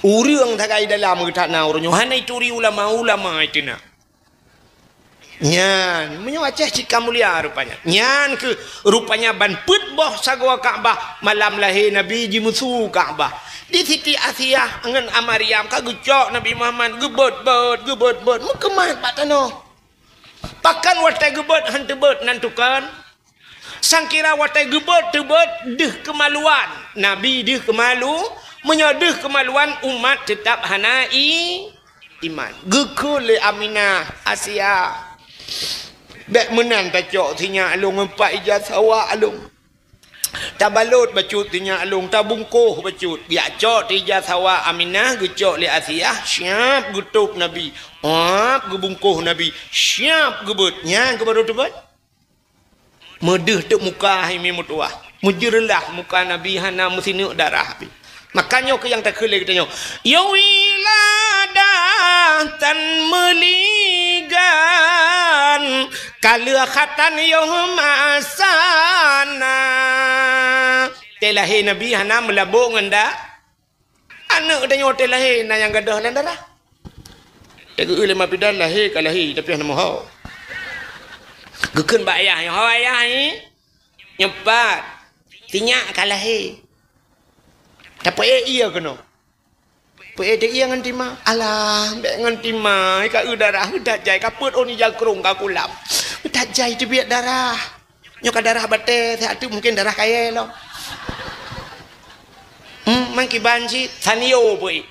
Ureueng sagai dalam geutak na uroe nyoe, hana ituri ulama-ulama itu na. Nyan, meunyoe Aceh cit ka mulia rupanya. Nyan keuh rupanya ban peuet boh sagoe Ka'bah malam lahé Nabi jimusu Ka'bah. Di Siti Asiah ngon Maryam ka geucok Nabi Muhammad, geubeuet-beuet, geubeuet-beuet, meukeumah bak tanoh. Pakon watèe geubeuet han teubeuet nan tukon? Sangkira watèe geubeuet teubeuet deuh keumaluan. Nabi deuh keumalu, meunyoe deuh keumaluan umat teutab hana i-, iman. Geukheun lé Aminah, Asia, "Bèk meunan tacok sinyak lôn ngon pat ija sawa lôn. Tabalot bacut sinyak lôn, tabungkoh bacut." Geujak cok teuh ija sawa Aminah, geucok lé Asiah, siap geutôb Nabi. Ap, geubungkoh Nabi, siap geubeuet. Nyan keuh barô teubeuet. Meudeuh teuk muka hai mi meutuwah. Meujeureulah muka Nabi hana meusineuk darah pi. Maka nyoe keuh nyang takheun lé geutanyoe. Yoh wiladah tan meuligan, ka lheueh khatan yoh masa na. Teuh lahé Nabi hana meulabok ngon da-, Aneuk tanyoe teuh lahé na nyang gadôh lam darah. Teugeue lé ma bidan lahé ka lahé, tapi hana meuho. Geukheun bak ayah, "Ho ayah, nyoe pat sinyak ka lahé." Tapeuék ie keunoe. Peuék ie ngon tima. "Alah, bèk ngon tima, ka eu darah, eu that jai, ka peuet ôn ija krông ka kulam. Eu that jai teubiet darah." Nyoe ka darah batèe, siat teuk mungken darah kayèe lom. Hmm, man kiban cit, Sanyo peuék.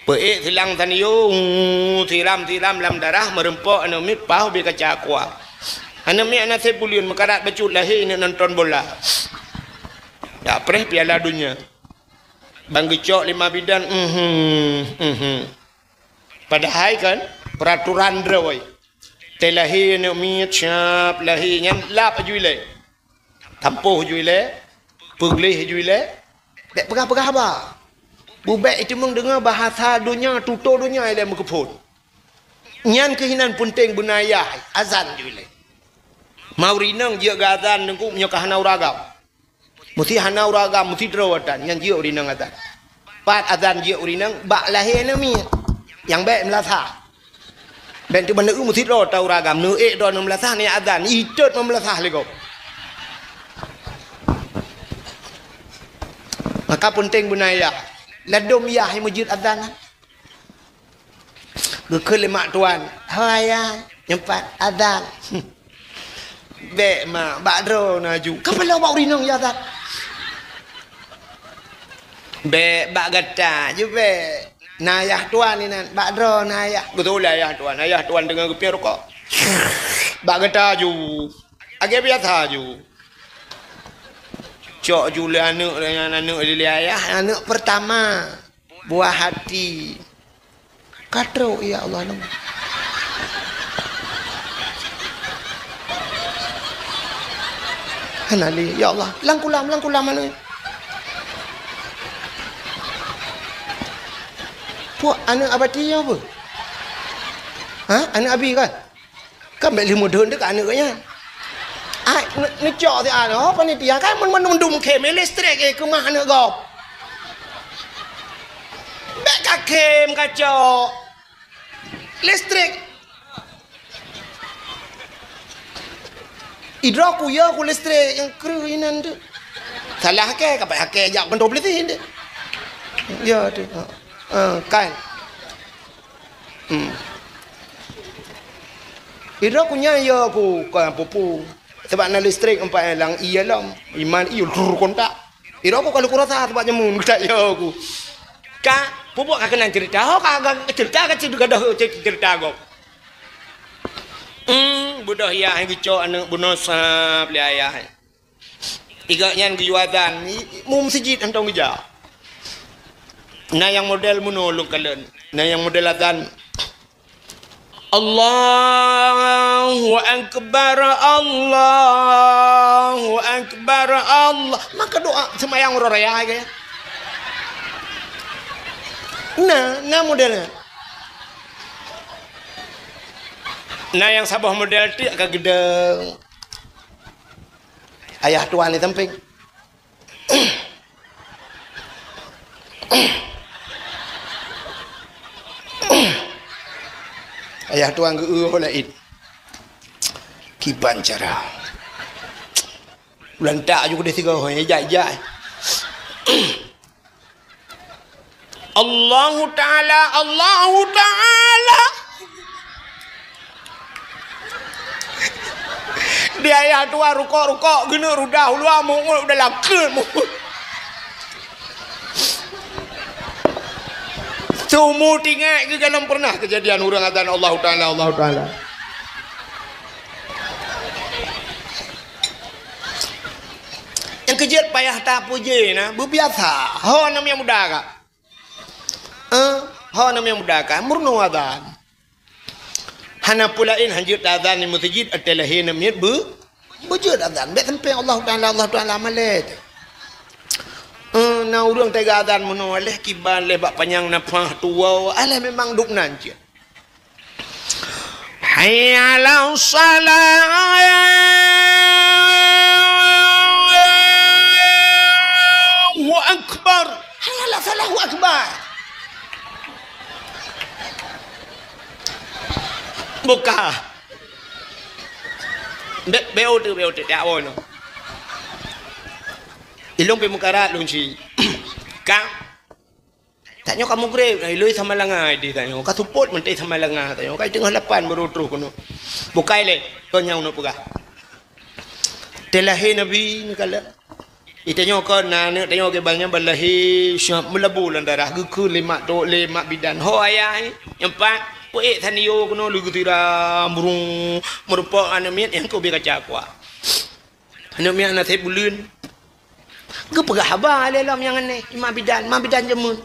Peuék silang Sanyo, hmm, siram-siram lam darah, meureumpok aneuk miet paih ubé kaca aqua. Aneuk miet hana sép buleuen, meukarat bacut lahé neuk nonton bola. Dak preh Piala Donya. Ban geucok lé ma bidan, mhm, mhm. Padahai kan, peuratoran droe. Teuh lahé aneuk miet, siap lahé nyan lap aju ilèe. Tampoh aju ilèe, peugleh aju ilèe, bèk peugah-peugah haba. Bubèk iteumeung deungö bahasa donya, tutoe donya ilèe meukeupon. Nyan keuh inan peunteng beuna ayah, azan aju ilèe. Ma ureueng inong jeuet geu azan teungku meunyoe ka hana ureueng agam. Meusti hana ureueng agam, meusti droe atan, nyan jeuet ureueng inong atan. Pat atan jeuet ureueng inong, bak lahé aneuk miet. Nyang bèk meulasah. Bèk teuma neu meusti droe atan ureueng agam, neuék droe neu meulasah, neu azan, itot neu meulasah lé gob. Maka peunteng beuna yah. Ladôm yah meujeuet atan. Geukheun lé mak tuan, "Hai ayah, nyoe pat azan." "Bèk mak, bak droe na aju." "Ka paloe bak ureueng inong yah azan?" "Bèk, bak gata aju bèk. Na ayah tuan inan, bak droe na ayah." Geutulak ayah tuan, ayah tuan teungoh geupiep rukok. "Bak gata aju. Lagèe biasa aju." Cok aju lé aneuk, aneuk lé ayah, aneuk pertama. Buah hati. Ka trok, ya Allah, lom. Hana lé, ya Allah. Lam kulam, lam kulam mana? Puak aneuk Abati nyoe apa? Ha? Aneuk Abi kan? Kan bèk lheueh meudeun deuk aneuk nyan. Ai, ne-, neucok siat, oh, panitia, kan meun mandum khém, eh, listrik, eh, keumah aneuk gob. Bèk ka khém, ka cok. Listrik. Idroe ku ya ku listrik nyang kreueh inan tu. Salah ke, ka payah ke jak keuntô polisi tu. Ya tu. Ha. Ha, kan. Hmm. Idroe ku nyan ya ku ka pupu. Sabab na listrik empat lam ié lom. Iman ié lur kontak. Iro ku kalau kurasa sabab nyamun kita yo ku. Ka, pupuk ka keunan cerita. Ho ka, ka cerita ka cerita gadoh cerita go. Hmm, budoh yah geucok aneuk bunoe sab lé ayah. Iga nyan geuyue azan, i-, i-, mu meuseujid hantong geujak. Na nyang model meunoe lôn kalon. Na nyang model azan. Allahu Akbar, Allahu Akbar, Allah. Maka doa seumayang uroe raya ke. Na, na model nyan. Na nyang saboh model teuk ka geudong. Ayah tuan di samping. Ayah tuan geu-eu laén. Kiban cara. Ulantak aju keudeh tiga, hoi, jak-jak. Allahu Ta'ala, Allahu Ta'ala. Di ayah tuan rukok-rukok, geuneuk rudah ulua, mungut udah lakeuet, mungut. Seumu tinggai geugalom pernah kejadian ureuëng azan Allahu Ta'ala, Allahu Ta'ala. Nyang keujeuet payah tapuji na, beubiasa. Ho aneuk nyang muda ka. Eh, ho aneuk nyang muda ka, meurunoe azan. Hana peue laén, hanjeuet azan di meuseujid, até lahé aneuk miet beu-, beujeuet azan. Bék sampé Allahu Ta'ala, Allahu Ta'ala malée. Eh, na ureuëng teuga azan meunoe, leh kiban, leh bak panyang nafah tuwoe, alah memang duek nan cit. Hayya 'alas shalah. Allahu Akbar. Hayya 'alas shalah, Allahu Akbar. Buka. Be-, beu tu, beu tu, tak awon. Ilong pe mukarat lung si. Ka. Tanyoe ka mugreb, iloi sama langa di tanyoe. Ka supot meuntei sama langa tanyoe. Ka teungoh lapan baru troh keunoe. Bukai lé, kon nyang uneuk peugah. Teulahé Nabi neukala. Itanyoe kon na aneuk tanyoe ke banyak balahé siap meulabu lam darah geukeu lé mak tok lé mak bidan. Ho ayah, nyang pat, peuék sanio keunoe leugeutira burung meurupok aneuk miet nyang keu bie kaca kuah. Aneuk miet na sép buleuen. Geupeugah haba lé lom nyang aneh, i mak bidan, mak bidan jameun.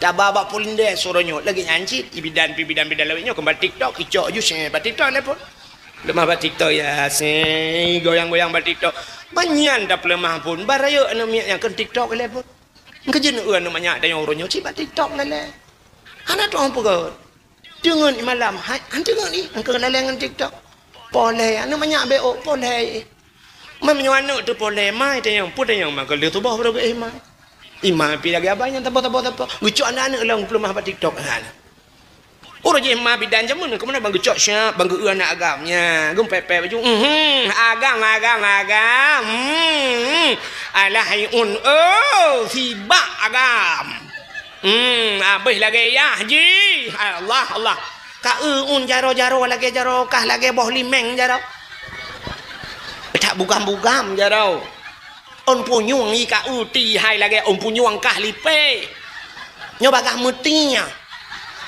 Taba bak polindeh suroh nyoe, lagèe nyan cit, i bidan, pi bidan, bidan lawét nyoe, keu bak TikTok, icok ju sè bak TikTok lé pun. Leumah bak TikTok, ya, sè, goyang-goyang bak TikTok. Banyan tapeuleumah pun, barayek aneuk miet nyang keu TikTok lé pun. Engkeu jeuneuh aneuk manyak tanyoe uroe nyoe cit bak TikTok lé lé. Hana tu'oh peugöt. Teungeut i malam, hai, han teungeut i, engkeu laleng ngon TikTok. Polè, aneuk manyak beuôt, polè. Meunyoe aneuk teuh polè, mai tanyong, peue tanyong, maka lheueh tuboh baru geuéh mai. I ma pi lagèe abang nyan, saboh, saboh, saboh. Geucok aneuk-aneuk lom peuleumah bak TikTok, ha. Uroe jih ma bidan jameun, keumeuna bang geucok siap, bang geu-eu aneuk agam. Nya, geumpèp-pèp baju. Mhm, agam, agam, agam. Hmm. Alah, hai un, oh, sibak agam. Hmm, abéh lagèe yah jih. Allah, Allah. Ka eu un jaroe-jaroe lagèe jaroe kah lagèe boh limeng jaroe. That bugam-bugam jaroe. Ôn punyueng i ka eu ti hai lagèe ôn punyueng kah lipèe. Nyoe bagaih meuti nyan.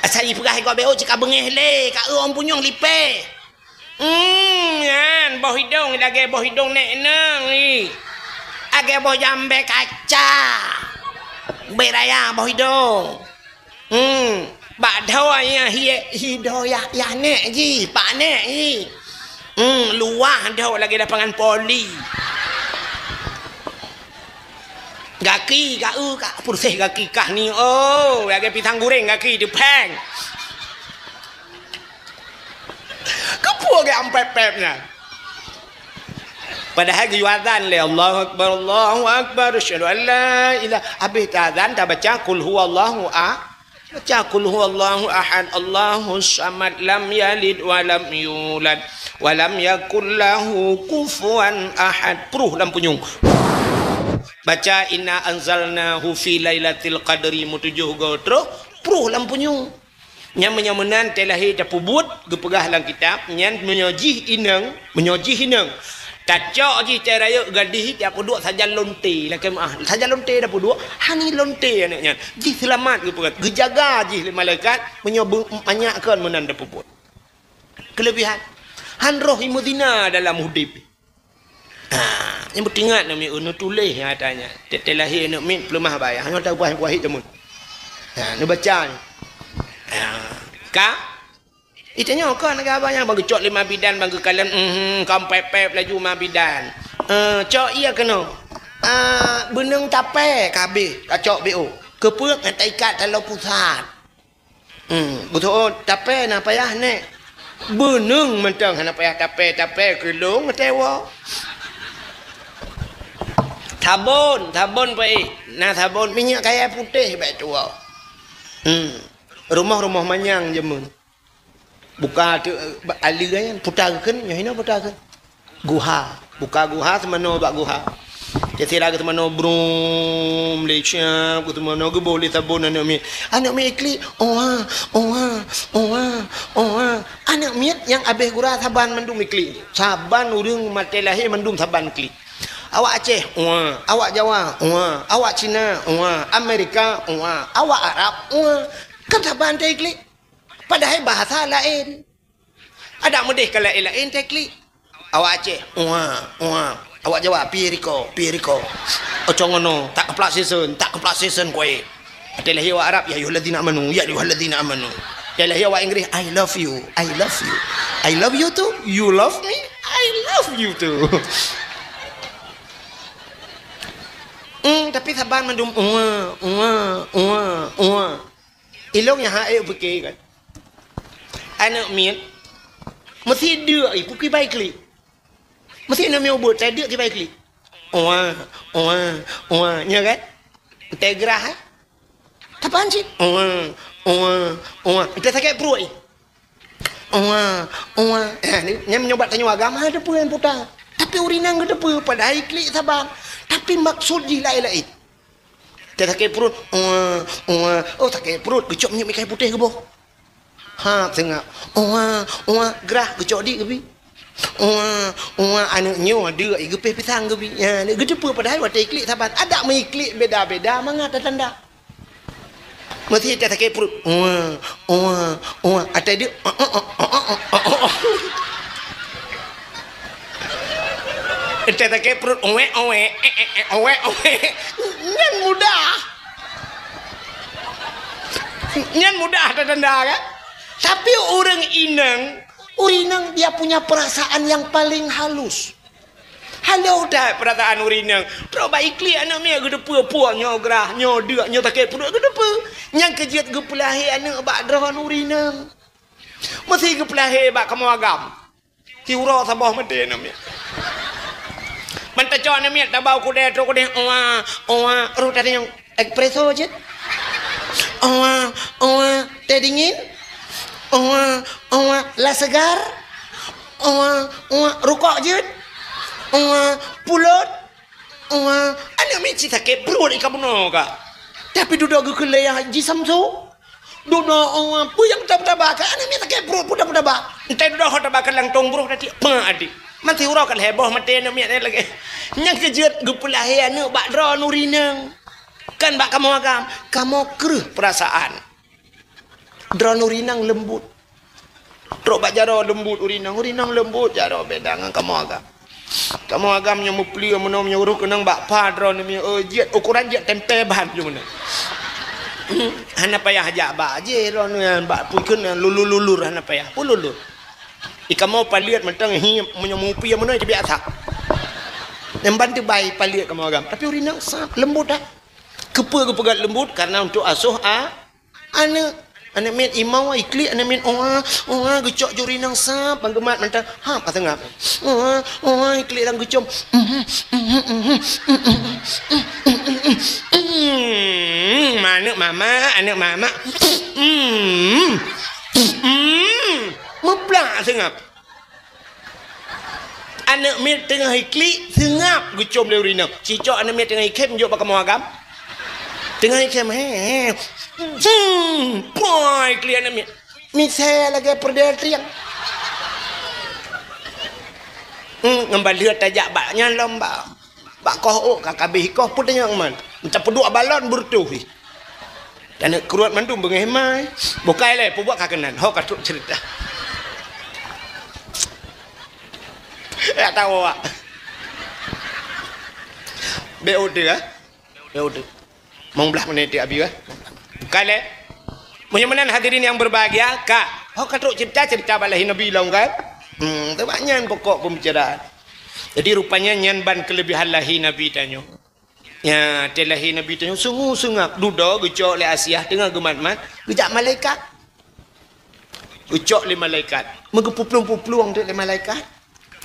Asai peugah i gob beuôt cit ka beungéh lé, ka eu ôn punyueng lipèe. Hmm, nyan, boh idong lagèe boh idong nèk nang i. Lagèe boh jambèe kaca. Bèk raya boh idong. Hmm, bak dhoe nyan hi, hi dhoe yah, yah nèk jih, pak nèk jih. Hmm, luwah dhoe lagèe lapangan voli. Gaki, ka eu, ka peureséh gaki kah ni, oh, lagèe pisang goreng gaki teupèng. Keupeue geuampép-pép nyan? Padahai geuyue azan lé, "Allahu Akbar, Allahu Akbar, asyhadu an la ilaha," habéh taazan tabaca, "Qul huwallahu a-," baca, "Qul huwallahu ahad, Allahus samad, lam yalid wa lam yulad, wa lam yakul lahu kufuwan ahad." Pruh lam punyueng. Baca, "Inna anzalnahu fi lailatul qadri," meutujoh goe troh, pruh lam punyueng. Nyan meunyoe meunan teulahé tapeubuet, geupeugah lam kitab, nyan meunyoe jih inong, meunyoe jih inong, Tacok jih tai rayeuk gadih, jak peuduek sajan lonte lakée meu'ah. Sajan lonte dak peuduek, hani lonte aneuk nyan. Jih seulamat geupeugah, geujaga jih lé malaikat, meunyoe beu-, manyak kon meunan dak peubuet. Keulebihan, han roh imeuzina dalam udeb. Ha, nyang peuingat aneuk miet, neutuléh nyang ata nyan. Tiep-tiep lahé aneuk miet peuleumah bae. Hana tapeugah-peugah jameun. Ha, neubaca nyoe. Ha, ka? Itanyoe kon lagée abah nyan, ban geucok lé ma bidan, ban geukalon, mhm, kon pép-pép laju ma bidan. Eh, cok ie keunoe. Ah, beuneung tapé ka habéh, kacok B O. Keupeue ngon taikat taloe pusat. Hmm, beutôi, tapé na payah nèk. Beuneung mantong hana payah tapé, tapé keulong teuwoe. Sabon, sabon peuék. Na sabon minyeuk kayèe putéh bèk tuwoe. Hmm. Rumoh-rumoh manyang jameun. Buka tu, eh, ba-, ali kan, puta keukeuen, nyoe hinoe puta keukeuen. Guha. Buka guha, seumanoe bak guha. Cit sira geuseumanoe brum, lé siap, geuseumanoe geuboh lé sabon aneuk miet. Aneuk miet iklik, oha, oha, oha, oha. Aneuk miet nyang abéh gura saban mandum iklik. Saban ureueng maté lahé mandum saban iklik. Awak Aceh, oha. Awak Jawa, oha. Awak Cina, oha. Amerika, oha. Awak Arab, oha. Kan saban teu iklik. Padahai bahasa laén. Adak meudeh ka laén-laén teu iklik. Awak Aceh, "Wa, wa." Awak Jawa, "Piye riko, piye riko." Ocong ngono, tak keuplak sisen, tak keuplak sisen kué. Até lahé awak Arab, "Ya ayyuhalladzina amanu, ya ayyuhalladzina amanu." Até lahé awak Inggris, "I love you, I love you. I love you too. You love me? I love you too." Hmm, tapi saban mandum, "Wa, wa, wa, wa." Ilong nyang hana ék pike kan. Aneuk miet meusi deuk i pike bai klik. Meusi aneuk miet ubeut tai deuk kibai klik. Oa, oa, oa, nya kan? Teugrah eh. Tapan cit? Oa, oa, oa. Teu sakét pruet i. Oa, oa. Eh, ni, nyan meunyoe bak tanyoe agam ha teupeue puta. Tapi ureueng inong geuteupeue padahai klik saban. Tapi maksud jih laén-laén. Teu sakét pruet, "Uwa, uwa." Oh, sakét pruet, geucok minyeuk meuikai putéh geuboh. Ha, seungab. "Uwa, uwa," grah, geucok di geubi. "Uwa, uwa," aneuk nyoe deuk i geupéh pisang geubi. Ya, geuteupeue padahai watèe iklik saban. Adak meuiklik beda-beda mangat tanda. Meusi teu sakét pruet. "Uwa, uwa, uwa." Atai deuk. Teu sakét pruet, "Owek, owek, eh, eh, eh, owek, owek." Nyan mudah. Nyan mudah tatanda kan? Tapi ureueng inong, ureueng inong dia punya perasaan yang paling halus. Halus that perasaan ureueng inong. Trok bak iklik aneuk miet geuteupeue, puak nyoe grah, nyoe deuk, nyoe sakét pruet geuteupeue. Nyang keu jeuet geupeulahé aneuk bak droe ureueng inong. Meusi geupeulahé bak kamoe agam. Siuroe saboh maté aneuk miet. Ban tacok aneuk miet tabau kudée trok kudée, "Oa, oa," roh tadi nyang espresso jeuet. "Oa, oa, teh dingin. Oa, oa, la segar. Oa, oa, rukok jeuet. Oa, pulot." Oa, aneuk miet cit sakét pruet i ka bunoe ka. Tapi dudoe geukeulée Haji Samsu. Dudoe, oh, peue nyang taba-taba ka aneuk miet sakét pruet, peue taba-taba. Entah dudoe ho taba ka lantong broh tadi, peue adik. Mantong uroe ka lhèe boh maté aneuk miet lagèe. Nyang keu jeuet geupeulahé aneuk bak droe ureueng inong. Kan bak kamoe agam, kamoe kreueh peurasaan. Droe ureueng inong leumbot. Trok bak jaroe leumbot ureueng inong, ureueng inong leumbot jaroe beda ngon kamoe agam. Kamoe agam nyoe meupleue meunoe meunyoe ureueng keunong bak pha droeneuh miet, oh, jeuet ukuran jeuet tempe ban jeuet meunoe. Hana payah jak bak jih droeneuh nyan bak pui keunan lulur-lulur hana payah. Pun lulur. I kamoe paleuet mantong hi meunyoe meupie meunoe jibiasa. Nyang ban teubai paleuet kamoe agam. Tapi ureueng inong sab leumbot dah. Keupeue geupeugah leumbot? Karena untuk asoh a Aneuk, aneuk miet imau iklik aneuk miet, oa, oa, geucok juri nang sab, ban geumat mantong, ha, paseungab. Oa, oa, iklik lam geucom. Hmm, aneuk mama, aneuk mama. Hmm. Hmm. Muplak seungab. Aneuk miet teungoh iklik, seungab geucom lé ureueng inong. Cicok aneuk miet teungoh ikhem jok bak kamoe agam. Teungoh ikhem, he, he. Hmm, poi iklik aneuk miet. Misé lagèe peureudèe trieng. Hmm, ngon balheuet tajak bak nyan lom bak, bak koh ôk ka kabeh koh peue tanyong man. Meuta peuduek balon beureutoh jih. Dan kruet mandum beungéh mai. Bukai lé peubuet ka keunan. Ho ka trok ceurita. Ya tahu awak. Be ode ah. Be ode. Mong blah menit tiap abi eh. Bukai lé. Meunyoe meunan hadirin yang berbahagia, ka. Ho ka trok ceurita-ceurita bak lahé Nabi lom kan? Hmm, teuma nyan pokok pembicaraan. Jadi rupanya nyan ban kelebihan lahé Nabi tanyoe. Ya, teuh lahé Nabi tanyoe sungu seungab dudoe geucok lé Asiah teungoh geumat-mat, geujak malaikat. Geucok lé malaikat. Meugeupuplueng-puplueng teuk lé malaikat.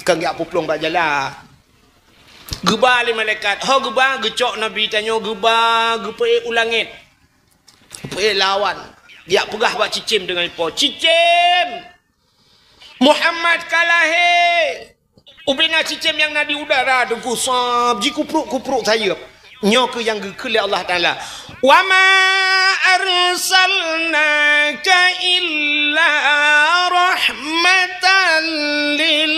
Kan geujak puplueng bak jalan. Geuba lé malaikat. Ho geuba geucok Nabi tanyoe geuba geupeuék u langét. Geupeuék lawan. Geujak peugah bak cicém deungon ipo. Cicém! Muhammad ka lahé! Ubena cicém nyang na di udara teungku sab jikupruk-kupruk sayeup. Nyoe keuh nyang geukheun lé Allah Taala. "Wa ma arsalnaka illa rahmatan lil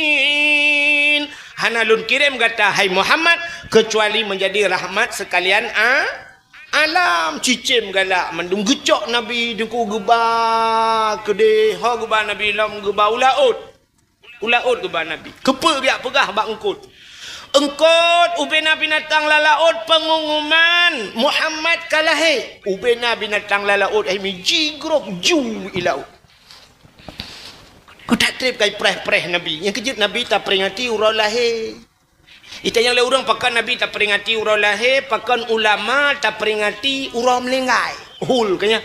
alamin." Hana lôn kirém gata hai Muhammad keucuali menjadi rahmat sekalian a- Alam cicém galak mandum geucok Nabi teungku geuba keudeh, ho geuba Nabi lom geuba u laôt. U laôt geuba Nabi. Keupeue geujak peugah bak eungkôt. Eungkôt ubena binatang lam laôt peungumuman Muhammad ka lahé. Ubena binatang lam laôt hai mi jigrob ju i laôt. Keutak treb kai preh-preh Nabi. Nyang keujeuet Nabi taperingati uroe lahé. Itanyong lé ureuëng pakon Nabi taperingati uroe lahé, pakon ulama taperingati uroe meuninggai. Hul keu nyan.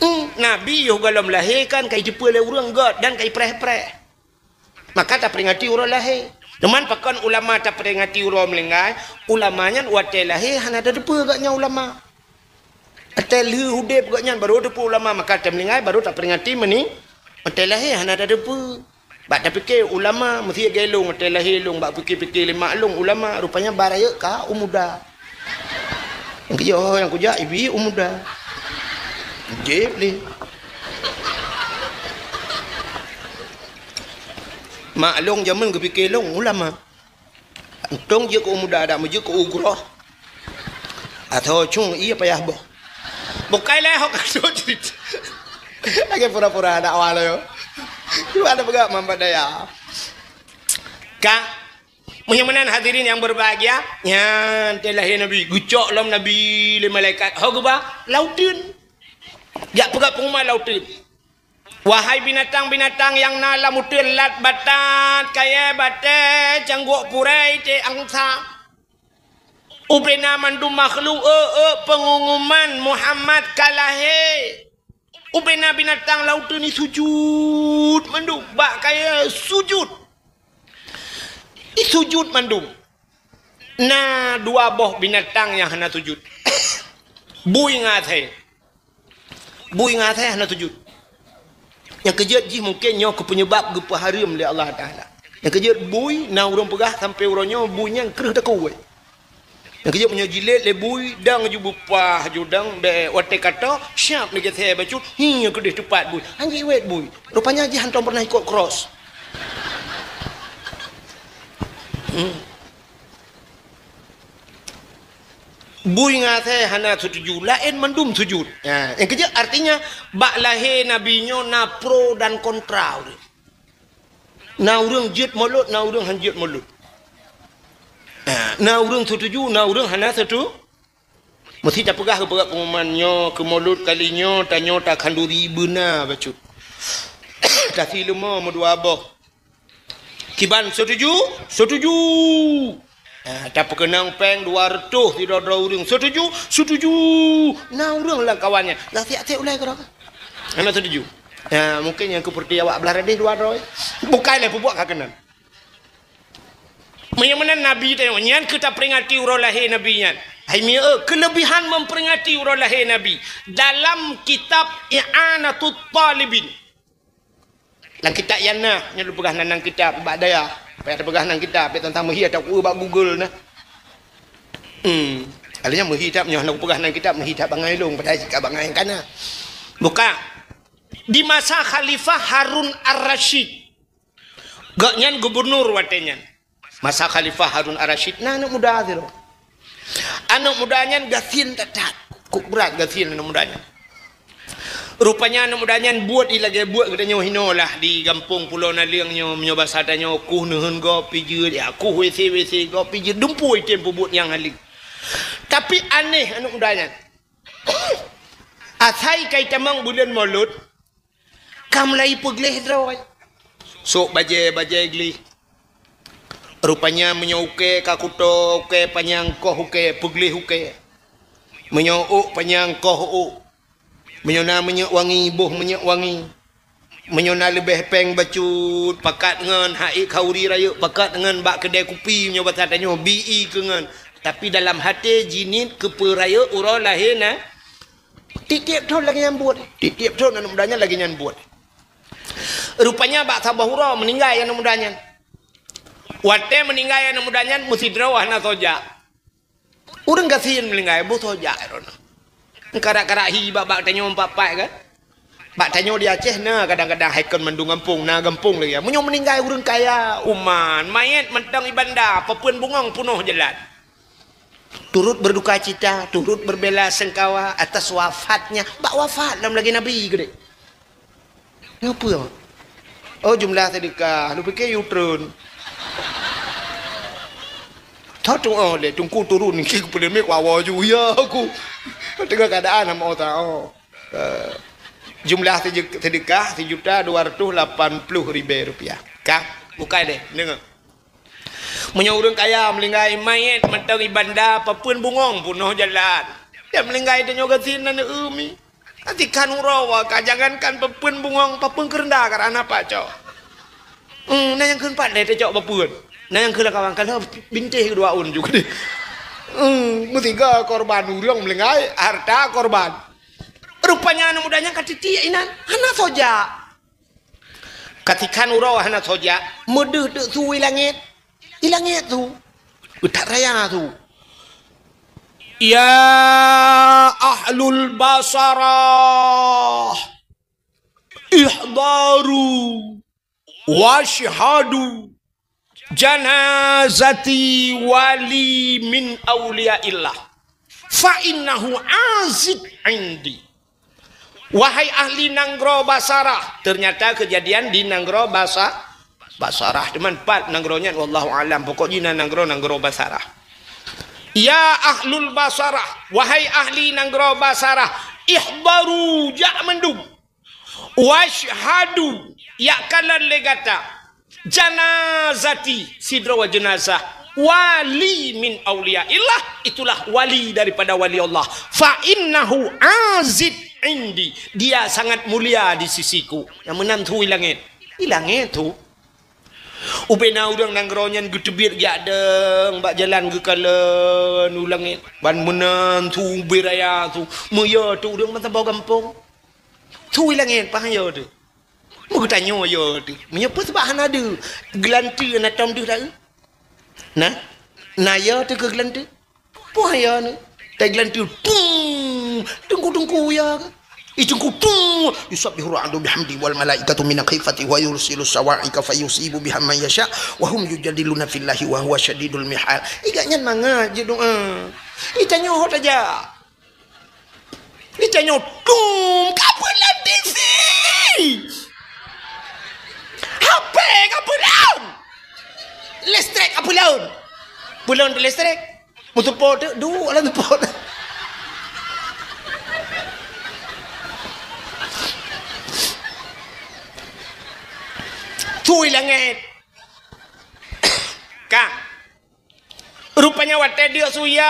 Hmm, Nabi yoh gohlom lahé kan ka jiteupeue lé ureuëng gét dan ka jipreh-preh. Maka taperingati uroe lahé. Cuman pakon ulama taperingati uroe meuninggai, ulama nyan watée lahé hana tateupeue gét nyan ulama. Watée lheueh udeb gobnyan barô teupeue ulama, maka watée meuninggai barô taperingati meuni-, watée lahé hana tateupeue. Bak tapike ulama meusiet lagée lôn watée lahé lôn bak pike-pike lé mak lôn ulama, rupanya ba rayeuk ka u muda. Nyang keujoe nyang kujak ibi u muda. Jeb lé. Mak lôn jameun geupike lôn ulama. Untông jeuet keu u muda dak meujeuet keu u groh. Atau cung ié payah boh. Bukai lé hok kasut. Lagée pura-pura dakwah lo yo. Cuma ada peugah mampat daya. Ka, meunyoe meunan hadirin yang berbahagia, nyan teuh lahé Nabi, geucok lom Nabi lé malaikat. Ho geuba lauteun. Jak peugah pengumuman lauteun. Wahai binatang-binatang nyang na lam uteuen lat batat, kayée batée, cangguek purée, iték angsa. Ubena mandum makhluk, eu, eu, peungumuman Muhammad ka lahé. Ubena binatang lam uteuen ni sujut mandum, bak kayée sujut. Isujut mandum. Na dua boh binatang nyang hana sujut. Bui ngon asée. Bui ngon asée hana sujut. Nyang keujeuet jih mungken nyoe keu peunyebab geupeuhareuem lé Allah Taala. Nyang keujeuet bui na ureuëng peugah sampoe uroe nyoe bui nyan kreueh takue. Nyang keujeuet meunyoe jilét lé bui dang ju beupah ju dang bék watée ka toh siab lagée asée bacut hi nyang keudeh teupat bui. Hanjeuet wét bui. Rupanya jih hantom pernah ikot cross. Hmm. Bui ngon asée hana seutuju, laén mandum sujut. Ha, nyang keujeuet artinya bak lahé Nabi nyoe na pro dan kontra ureuëng. Na ureuëng jeuet mulod, na ureuëng han jeuet mulod. Ha, na ureuëng seutuju, na ureuëng hana seutu-, Meusti tapeugah keu peugah pengumuman nyoe keu mulod kali nyoe tanyoe takhanduri beuna bacut. Tasi leumo meudua boh. Kiban setuju? Setuju. Ha, tapeukeunong péng dua reutôh sidroe-droe ureuëng. Setuju? Setuju. Na ureuëng lam kawan nyan. Lah siat-siat ulai keudroe. Hana setuju. Ha, mungken nyang keupeureuti awak blah radeh dua droe. Bukai lé peubuet ka keunan. Meunyoe meunan Nabi tanyoe, nyan keuh taperingati uroe lahé Nabi nyan. Hai mieu, keulebihan memperingati uroe lahé Nabi dalam kitab I'anatut Talibin. Lam kitab I'anah, nyoe lôn peugah nan, nan kitab bak dayah. Payah tapeugah nan kitab, payah teuntang meuhi atau bak Google nah. Hmm. Alanya meuhi that nyoe hana kupeugah nan kitab, meuhi that bangai lôn, padahai sikap bangai kana. Buka. Di masa Khalifah Harun Ar-Rasyid, gobnyan gubunur watée nyan. Masa Khalifah Harun Ar-Rasyid, na aneuëk muda sidroe. Aneuëk muda nyan gasien that-that. Kok brat gasien aneuëk muda nyan. Rupanya aneuëk muda nyan buet i lagée buet geutanyoe hinoe lah di gampông Pulo Naleueng nyoe, meunyoe basa tanyoe kuh neuheun gob pijeuet, ya, kuh W C-W C gob pijeuet, dumpeue item peubuet nyang haleue. Tapi aneh aneuëk muda nyan. Asai kai tamong buleuen Molot, ka mulai peugleh droe. Sok bajée-bajée gleh. Rupanya meunyoe ukée ka kuto, ukée panyang koh ukée, peugleh ukée. Meunyoe ôk panyang koh ôk. Meunyoe na minyeuk wangi, boh minyeuk wangi. Meunyoe na leubeh péng bacut, pakat ngon, hai khauri rayeuk, pakat ngon bak keudée kupi, meunyoe basa tanyoe, bi i keu ngon. Tapi dalam até jinieut keupeue rayeuk uroe lahé na. Tieb-tieb thon lagée nyan buet. Tieb-tieb thon aneuëk muda nyan lagée nyan buet. Rupanya bak saboh uroe meuninggai aneuëk muda nyan. Watée meuninggai aneuëk muda nyan, meusidroe hana soe jak. Ureuëng gasien meuninggai, boh soe jak droeneueh. Karak-karak hi bak-bak tanyoe empat-empat kan. Bak tanyoe di Aceh na kadang-kadang hai kon mandum gampông, na gampông lagée nyan. Meunyoe meuninggai ureuëng kaya, uman, manyét mantong i banda, papeuen bungöng peunoh jalan. Turut berduka cita, turut berbela sengkawa atas wafatnya. Bak wafat lom lagée Nabi keudeh. Nyoe peue? Oh, jumlah sedekah. Lu pikir you treun. Tho tu oh le tungku turun niki keu peuleumik wawa ju ya aku. Tengah keadaan sama otak oh. Eh, jumlah sede-, sedekah sejuta dua ratus lapan puluh ribu rupiah. Ka? Bukai deh, deungoe. Meunyoe ureuëng kaya meulinggai manyét mantong i banda papeuen bungöng peunoh jalan. Nyang meulinggai tanyoe gasien na neueu mi. Atikhan uroe wa ka jangankan papeuen bungöng, papeuen keureunda ka hana pacok. Hmm, na nyang kheun pat lé tacok papeuen. Na nyang kheun lakawan ka lheueh bintéh keudua ôn juga deh. Hmm, meusiga korban ureuëng meulinggai harta korban. Rupanya aneuëk muda nyan ka titiek inan, hana soe jak. Katikhan uroe hana soe jak, meudeuh teuk su i langét. I langét su. Beutak raya su. Ya ahlul Basarah, ihdaru washhadu janazati wali min auliyaillah, fa innahu aziz indi. Wahai ahli nanggroe Basarah, ternyata kejadian di nanggroe Basa-, Basarah. Teuma pat nanggroe nyan, wallahu alam. Pokok jih na nanggroe, nanggroe Basarah. Ya ahlul Basarah, wahai ahli nanggroe Basarah, ihdaru, jak mandum. Washhadu, yak kalon lé gata. Janazati, sidroe jeunazah. Wali min auliyaillah, itulah wali daripada wali Allah. Fa innahu aziz indi, dia sangat mulia di sisiku. Nyang meunan su i langét. I langét su. Ubé na ureuëng nanggroe nyan geuteubiet jak dong bak jalan geukalon u langét. Ban meunan su ubé raya su. Meuyô teuk ureuëng meusaboh gampông. Su i langét, pahan yo teuk. Meugeutanyoe yo teuk. Meunyoe peue sabab hana deuh, geulanteue na tom deuh taeu? Na? Na yo teuk keu geulanteue? Peue yo neu? Tai geulanteue, tung! Teungku-teungku yo ke? I teungku, tung! Yusabbihu ra'du bihamdi wal malaikatu min khifati wa yursilu sawa'iqa fayusibu biha man yasha wa hum yujadiluna fillahi wa huwa syadidul mihal. I gobnyan mangat jeuet doa. I tanyoe ho tajak. Itanyoe tum ka peulon T V. H P ka peulon. Listrik ka peulon. Peulon listrik. Meuteupot tu, duek lam teupot. Tui langét. Ka. Rupanya watée deuk su, ya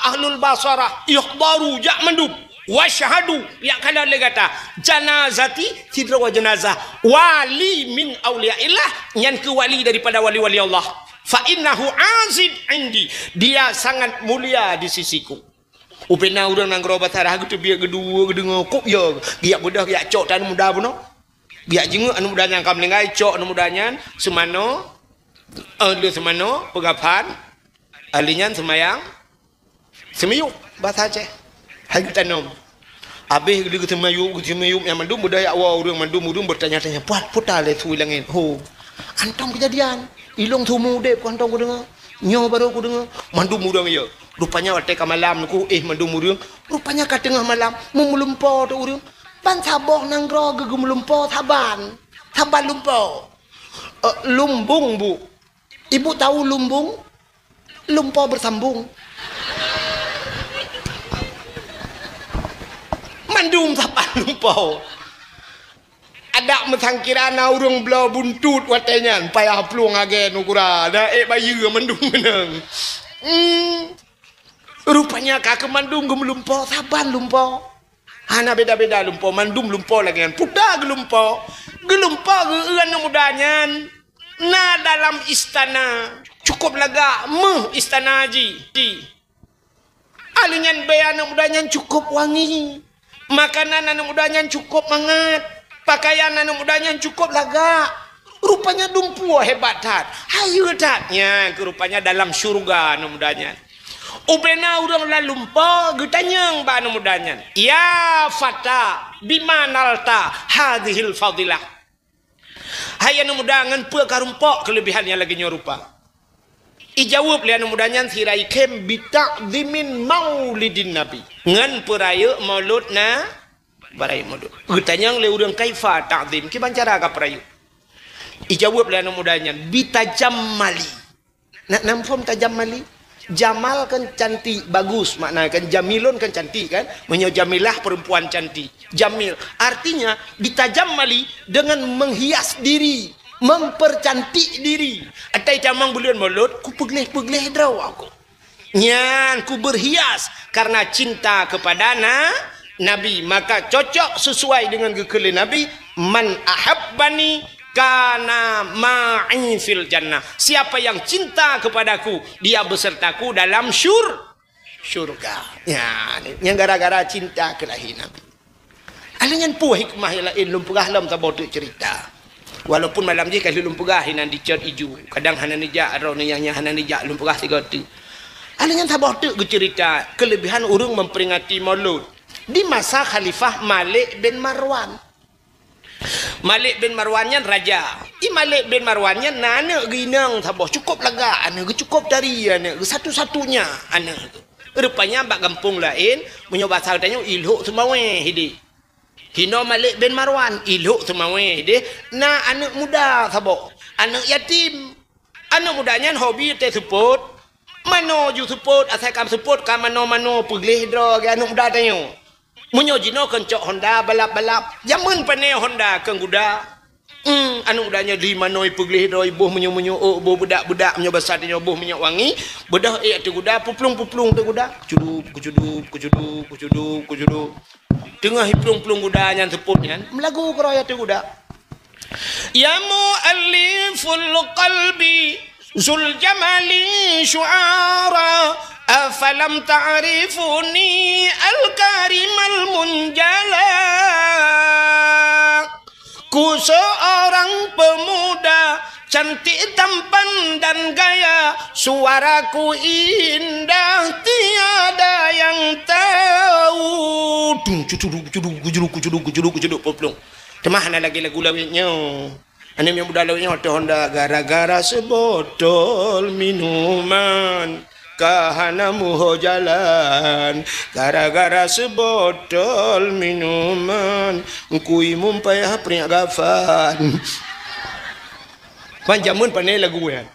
ahlul Basarah, ihdaru, jak mandum, wasyhadu, yak kalon lé gata, janazati, sidroe jeunazah, wali min auliyaillah, nyan keuh wali daripada wali-wali Allah. Fa innahu aziz indi, dia sangat mulia di sisiku. Ubena ureuëng nanggroe Basarah geuteubiet geuduek geudeungoe kok ya, geujak beudôh geujak cok tan muda bunoe. Geujak jingeuk aneuk muda nyan ka meuninggai, cok aneuk muda nyan seumanoe, eh, le seumanoe, peugafan, ahli nyan seumayang, seumiyueb, basa Aceh. Hai geutanom. Abéh geuseumayueb, geuseumayueb nyan mandum beudaya woe ureuëng, mandum ureuëng beutanya-tanya, "Puat, puta lé su i langét." Ho. Hantom keujadian. Ilong seumeu udeb ku hantom kudeungoe. Nyoe barô kudeungoe. Mandum ureuëng ya. Rupanya watée ka malam nyoe ku, éh, mandum ureuëng. Rupanya ka teungoh malam, meulumpoe teuh ureuëng. Ban saboh nanggroe geumeulumpoe saban. Saban lumpoe. Eh, lumbung, Bu. Ibu tahu lumbung? Lumpoe beusambong. Mandum saban lumpoe. Adak meusangkira na ureuëng bloe buntut watée nyan, payah plueng lagée nugura, na ék bayeue mandum keunong. Hmm. Rupanya ka keu mandum geumeulumpoe, saban lumpoe. Hana beda-beda lumpoe, mandum lumpoe lagée nyan. Puta geulumpoe, geulumpoe geu-eu aneuëk muda nyan na dalam istana. Cukup lagak meuh istana jih. Alheuh nyan bée aneuëk muda nyan cukup wangi. Makanan aneuëk muda nyan cukup mangat. Pakaian aneuëk muda nyan cukup lagak. Rupanya dumpeue hebat that. Hayeue that. Nyan keu rupanya dalam syurga aneuëk muda nyan. Ubena ureuëng lam lumpoe geutanyong bak aneuëk muda nyan, "Ya fata, bima nalta hadhil fadilah?" Hai aneuëk muda, ngon peue ka rumpok keuleubihan nyang lagée nyoe rupa? Ijaweueb lé aneuëk muda nyan sira ikhém, "Bita'zimin maulidin Nabi." Ngon peurayeuk maulud na, peurayeuk maulud. Geutanyong lé ureuëng, "Kaifa ta'zim?" Kiban cara ka peurayeuk? Ijaweueb lé aneuëk muda nyan, "Bitajammali." Na, na muphom tajammali? Jamal kan cantik, bagus, makna kan jamilun kan cantik kan? Meunyoe jamilah perempuan cantik. Jamil artinya ditajammali dengan menghias diri, mempercantik diri. Atai tamong buleuen maulud, ku peugleh-peugleh droe aku. Nyan ku berhias karena cinta kepada na, Nabi, maka cocok sesuai dengan geukheun lé Nabi, "Man ahabbani kana ma'i fil jannah." Siapa yang cinta kepadaku, dia besertaku dalam syur-, syurga. Ya, ni, nyang gara-gara cinta keu lahé Nabi. Alheuh nyan peue hikmah nyang laén lôn peugah lom saboh teuk cerita. Walaupun malam jih ka lheueh lôn peugah inan dicot iju. Kadang hana neujak, droeneuh nyang, nyang hana neujak lôn peugah sigoe teuk. Alheuh nyan saboh teuk geucerita keulebihan ureuëng memperingati Maulud di masa Khalifah Malik bin Marwan. Malik bin Marwan nyan raja. I Malik bin Marwan nyan na aneuëk geuh inong saboh, cukup lagak aneuëk geuh, cukup tari aneuëk geuh, satu-satunya aneuëk geuh. Rupanya bak gampông laén, meunyoe basa geutanyoe, i Lhok Seumawé hideh. Hinoe Malik bin Marwan, i Lhok Seumawé hideh, na aneuëk muda saboh, aneuëk yatim. Aneuëk muda nyan hobi teuh seupôt. Manoe ju seupôt, asai ka seupôt ka manoe-manoe, peugleh droe lagée aneuëk muda tanyoe. Meunyoe jinoe keuncok honda balap-balap, jameun pané honda keu guda. Hmm, aneuëk muda nyoe di manoe peugleh droe, boh meunyoe-meunyoe, oh, boh beudak-beudak, meunyoe basa tanyoe boh minyeuk wangi, beudôh ék ateueh guda, peuplueng-peuplueng ateueh guda. Kucudup, kucudup, kucudup, kucudup, kucudup. Teungoh iplueng-plueng guda nyan seupôt nyan, meulagu keudroe ateueh guda. Ya mu'alliful qalbi zul jamali syu'ara, afalam ta'rifuni al-karimal munjala. Ku seorang pemuda cantik tampan dan gaya, suaraku indah tiada yang tahu. Dung, cucuduk, cucuduk, cucuduk, cucuduk, cucuduk, cucuduk, peuplueng. Teuma hana lagée lagu lawét nyoe. Aneuëk muda lawét nyoe teuh honda gara-gara seubotol minuman. Ka hana muho jalan, gara-gara seubotol minuman, kui mumpai hapriak gafan. Ban jameun pané lagu nyan.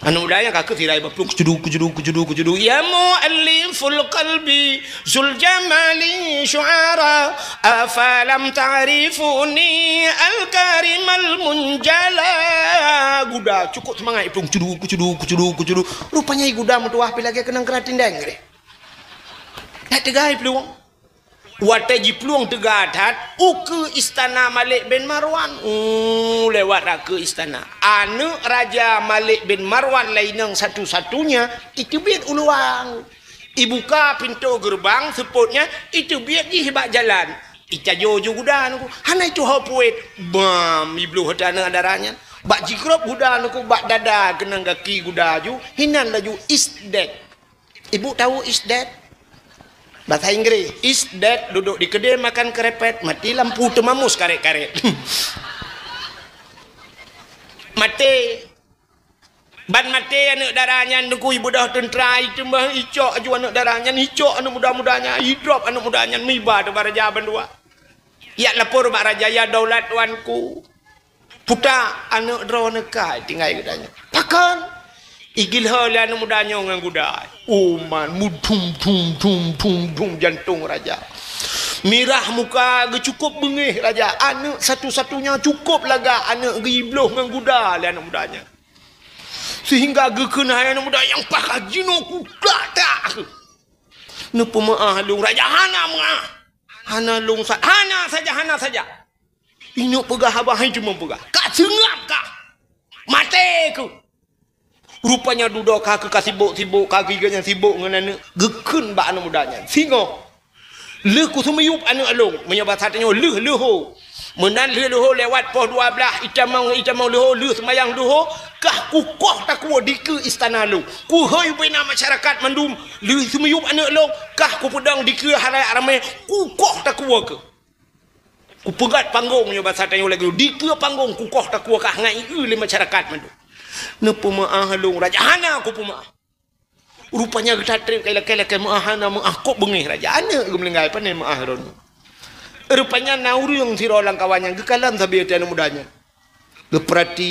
Aneuëk muda nyang ka keu sirai baplueng, kucudu, kucudu, kucudu, kucudu. Ya mu'alliful qalbi, zul jamali syu'ara, afalam ta'rifuni al-karimal munjala. Guda cukup seumangat iplueng, cudu, kucudu, kucudu, kucudu. Rupanya guda meutuwah pi lagée keunong keuratin deng deh. Dak teuga iplueng. Watée jiplueng teuga that, ukeue istana Malik bin Marwan. Uh, lewat rakeue istana. Aneuëk raja Malik bin Marwan lainong satu-satunya, iteubiet u luwa. Ibuka pintoe geureubang seupôt nyan, iteubiet jih bak jalan. Icajo ju guda nyoe, hana ituho puet. Bam, ibloh ateueh aneuëk dara nyan. Bak jikrop guda nyoe, bak dada keunong gaki guda ju, hinan laju isdet. Ibu tahu isdet? Bahasa Inggris, is dead, duduk di keudè makan krepet, mati lampu teumamus karet-karet. Maté. Ban maté aneuëk dara nyan, Teungku, ibeudôh teuntra, iteumah icok aju aneuëk dara nyan, icok aneuëk muda-muda nyan, idrop aneuëk muda nyan, meuiba teuma raja bandua. Yak lapor bak raja, "Ya daulat tuanku, puta aneuëk droeneuh ka tinggai geutanyoe." "Pakon?" "Igiloe lé aneuëk muda nyoe ngon guda." Uman mudum dum dum dum dum jantong raja. Mirah muka geuh, cukup beungéh raja. Aneuëk satu-satunya cukup lagak aneuëk geuibloh ngon guda lé aneuëk muda nyan. Sehingga geukheun hai aneuëk muda nyang pakat jinoe kuda tak. Neupeumeuáh lôn raja, hana meuáh. Hana lôn sa-, hana saja, hana saja. Inok peugah haba hai cuma peugah. Ka seungab kah. Maté keuh. Rupanya dudoe ka keuh ka sibok-sibok, ka geuh nyan sibok ngon aneuëk. Geukheun bak aneuëk muda nyan. Singoh. Lheueh kuseumiyup aneuëk lôn, meunyoe basa tanyoe lheueh leuho. Meunan lheueh leuho lewat poh dua blaih, itamong, itamong leuho, lheueh seumayang leuho, kah kukoh takue dikeue istana lôn. Kuhôi ubena masyarakat mandum, lheueh seumiyup aneuëk lôn, kah kupeudong dikeue halayak ramé, kukoh takue keuh. Kupeugét panggong, meunyoe basa tanyoe lagée dikeue panggong, kukoh takue kah ngai eu lé masyarakat mandum. Neupeumeuáh lôn raja, hana kupeumeuáh. Rupanya geutateuek ilakée-lakée meuáh, hana meuáh, kok beungéh raja. Aneuëk geumeuninggai, pane meuáh droeneuh. Rupanya na ureuëng sidroe lam kawan nyan geukalon sabe até aneuëk muda nyan. Geupeurati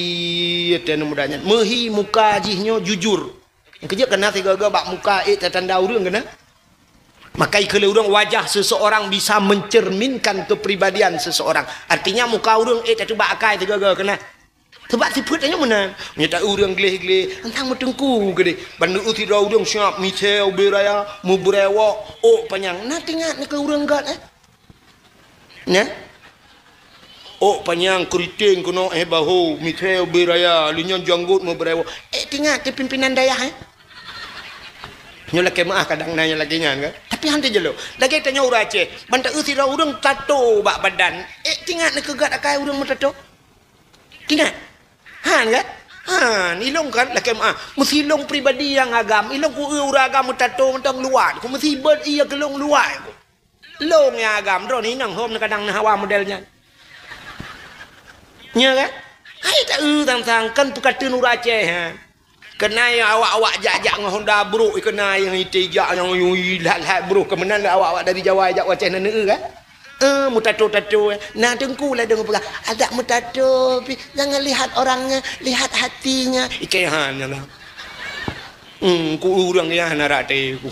até aneuëk muda nyan. Meuhi muka jih nyoe jujur. Nyang keujeuet kana sigoe-goe bak muka ék tatanda ureuëng kana. Maka ikheun lé ureuëng, wajah seseorang bisa mencerminkan kepribadian seseorang. Artinya muka ureuëng ék tateuba akai sigoe-goe kana. Teubak sifeuet tanyoe meunan. Meunyoe ta ureuëng gleh-gleh, antang meuteungku keudeh. Ban neueu sidroe ureuëng siab misée ubé raya, meubrewok, ôk panyang. Na teuingat neu keu ureuëng gét, eh? Nyan? Ôk panyang, keuriteng keunoe, eh, baho, misée ubé raya, lheueh nyan janggot meubrewok. Eh, teuingat teu pimpinan dayah, eh? Nyoe lakée meuáh kadang na nyang lagée nyan kan? Tapi han teujeulo. Lagée tanyoe ureuëng Aceh, ban ta eu sidroe ureuëng tato bak badan. Eh, teuingat neu keu gét akai ureuëng meutato. Teuingat? Han kan? Han, ilong kan lakée meuáh. Meusi ilong pribadi nyang agam, ilong ku eu ureuëng agam meutato mantong luwat. Ku meusi beuet iya keu long luwat ku. Long nyang agam, droeneuh inong hom kadang na hawa model nyan. Nya kan? Hai ta eu sang-sang kan peukateun ureuëng Aceh, ha. Keunai awak-awak jak-jak ngon honda brok, keunai nyang ite jak nyang yui lhat-lhat brok, keu meunan awak-awak dari Jawa jak u Aceh na neueu kan? Eh, meutato-tato, eh. Na teungku ladong peugah, "Adak meutato pih, jangan lihat orangnya, lihat hatinya." Ikei han nyan lah. Hmm, ku ureuëng nyan na rate ku.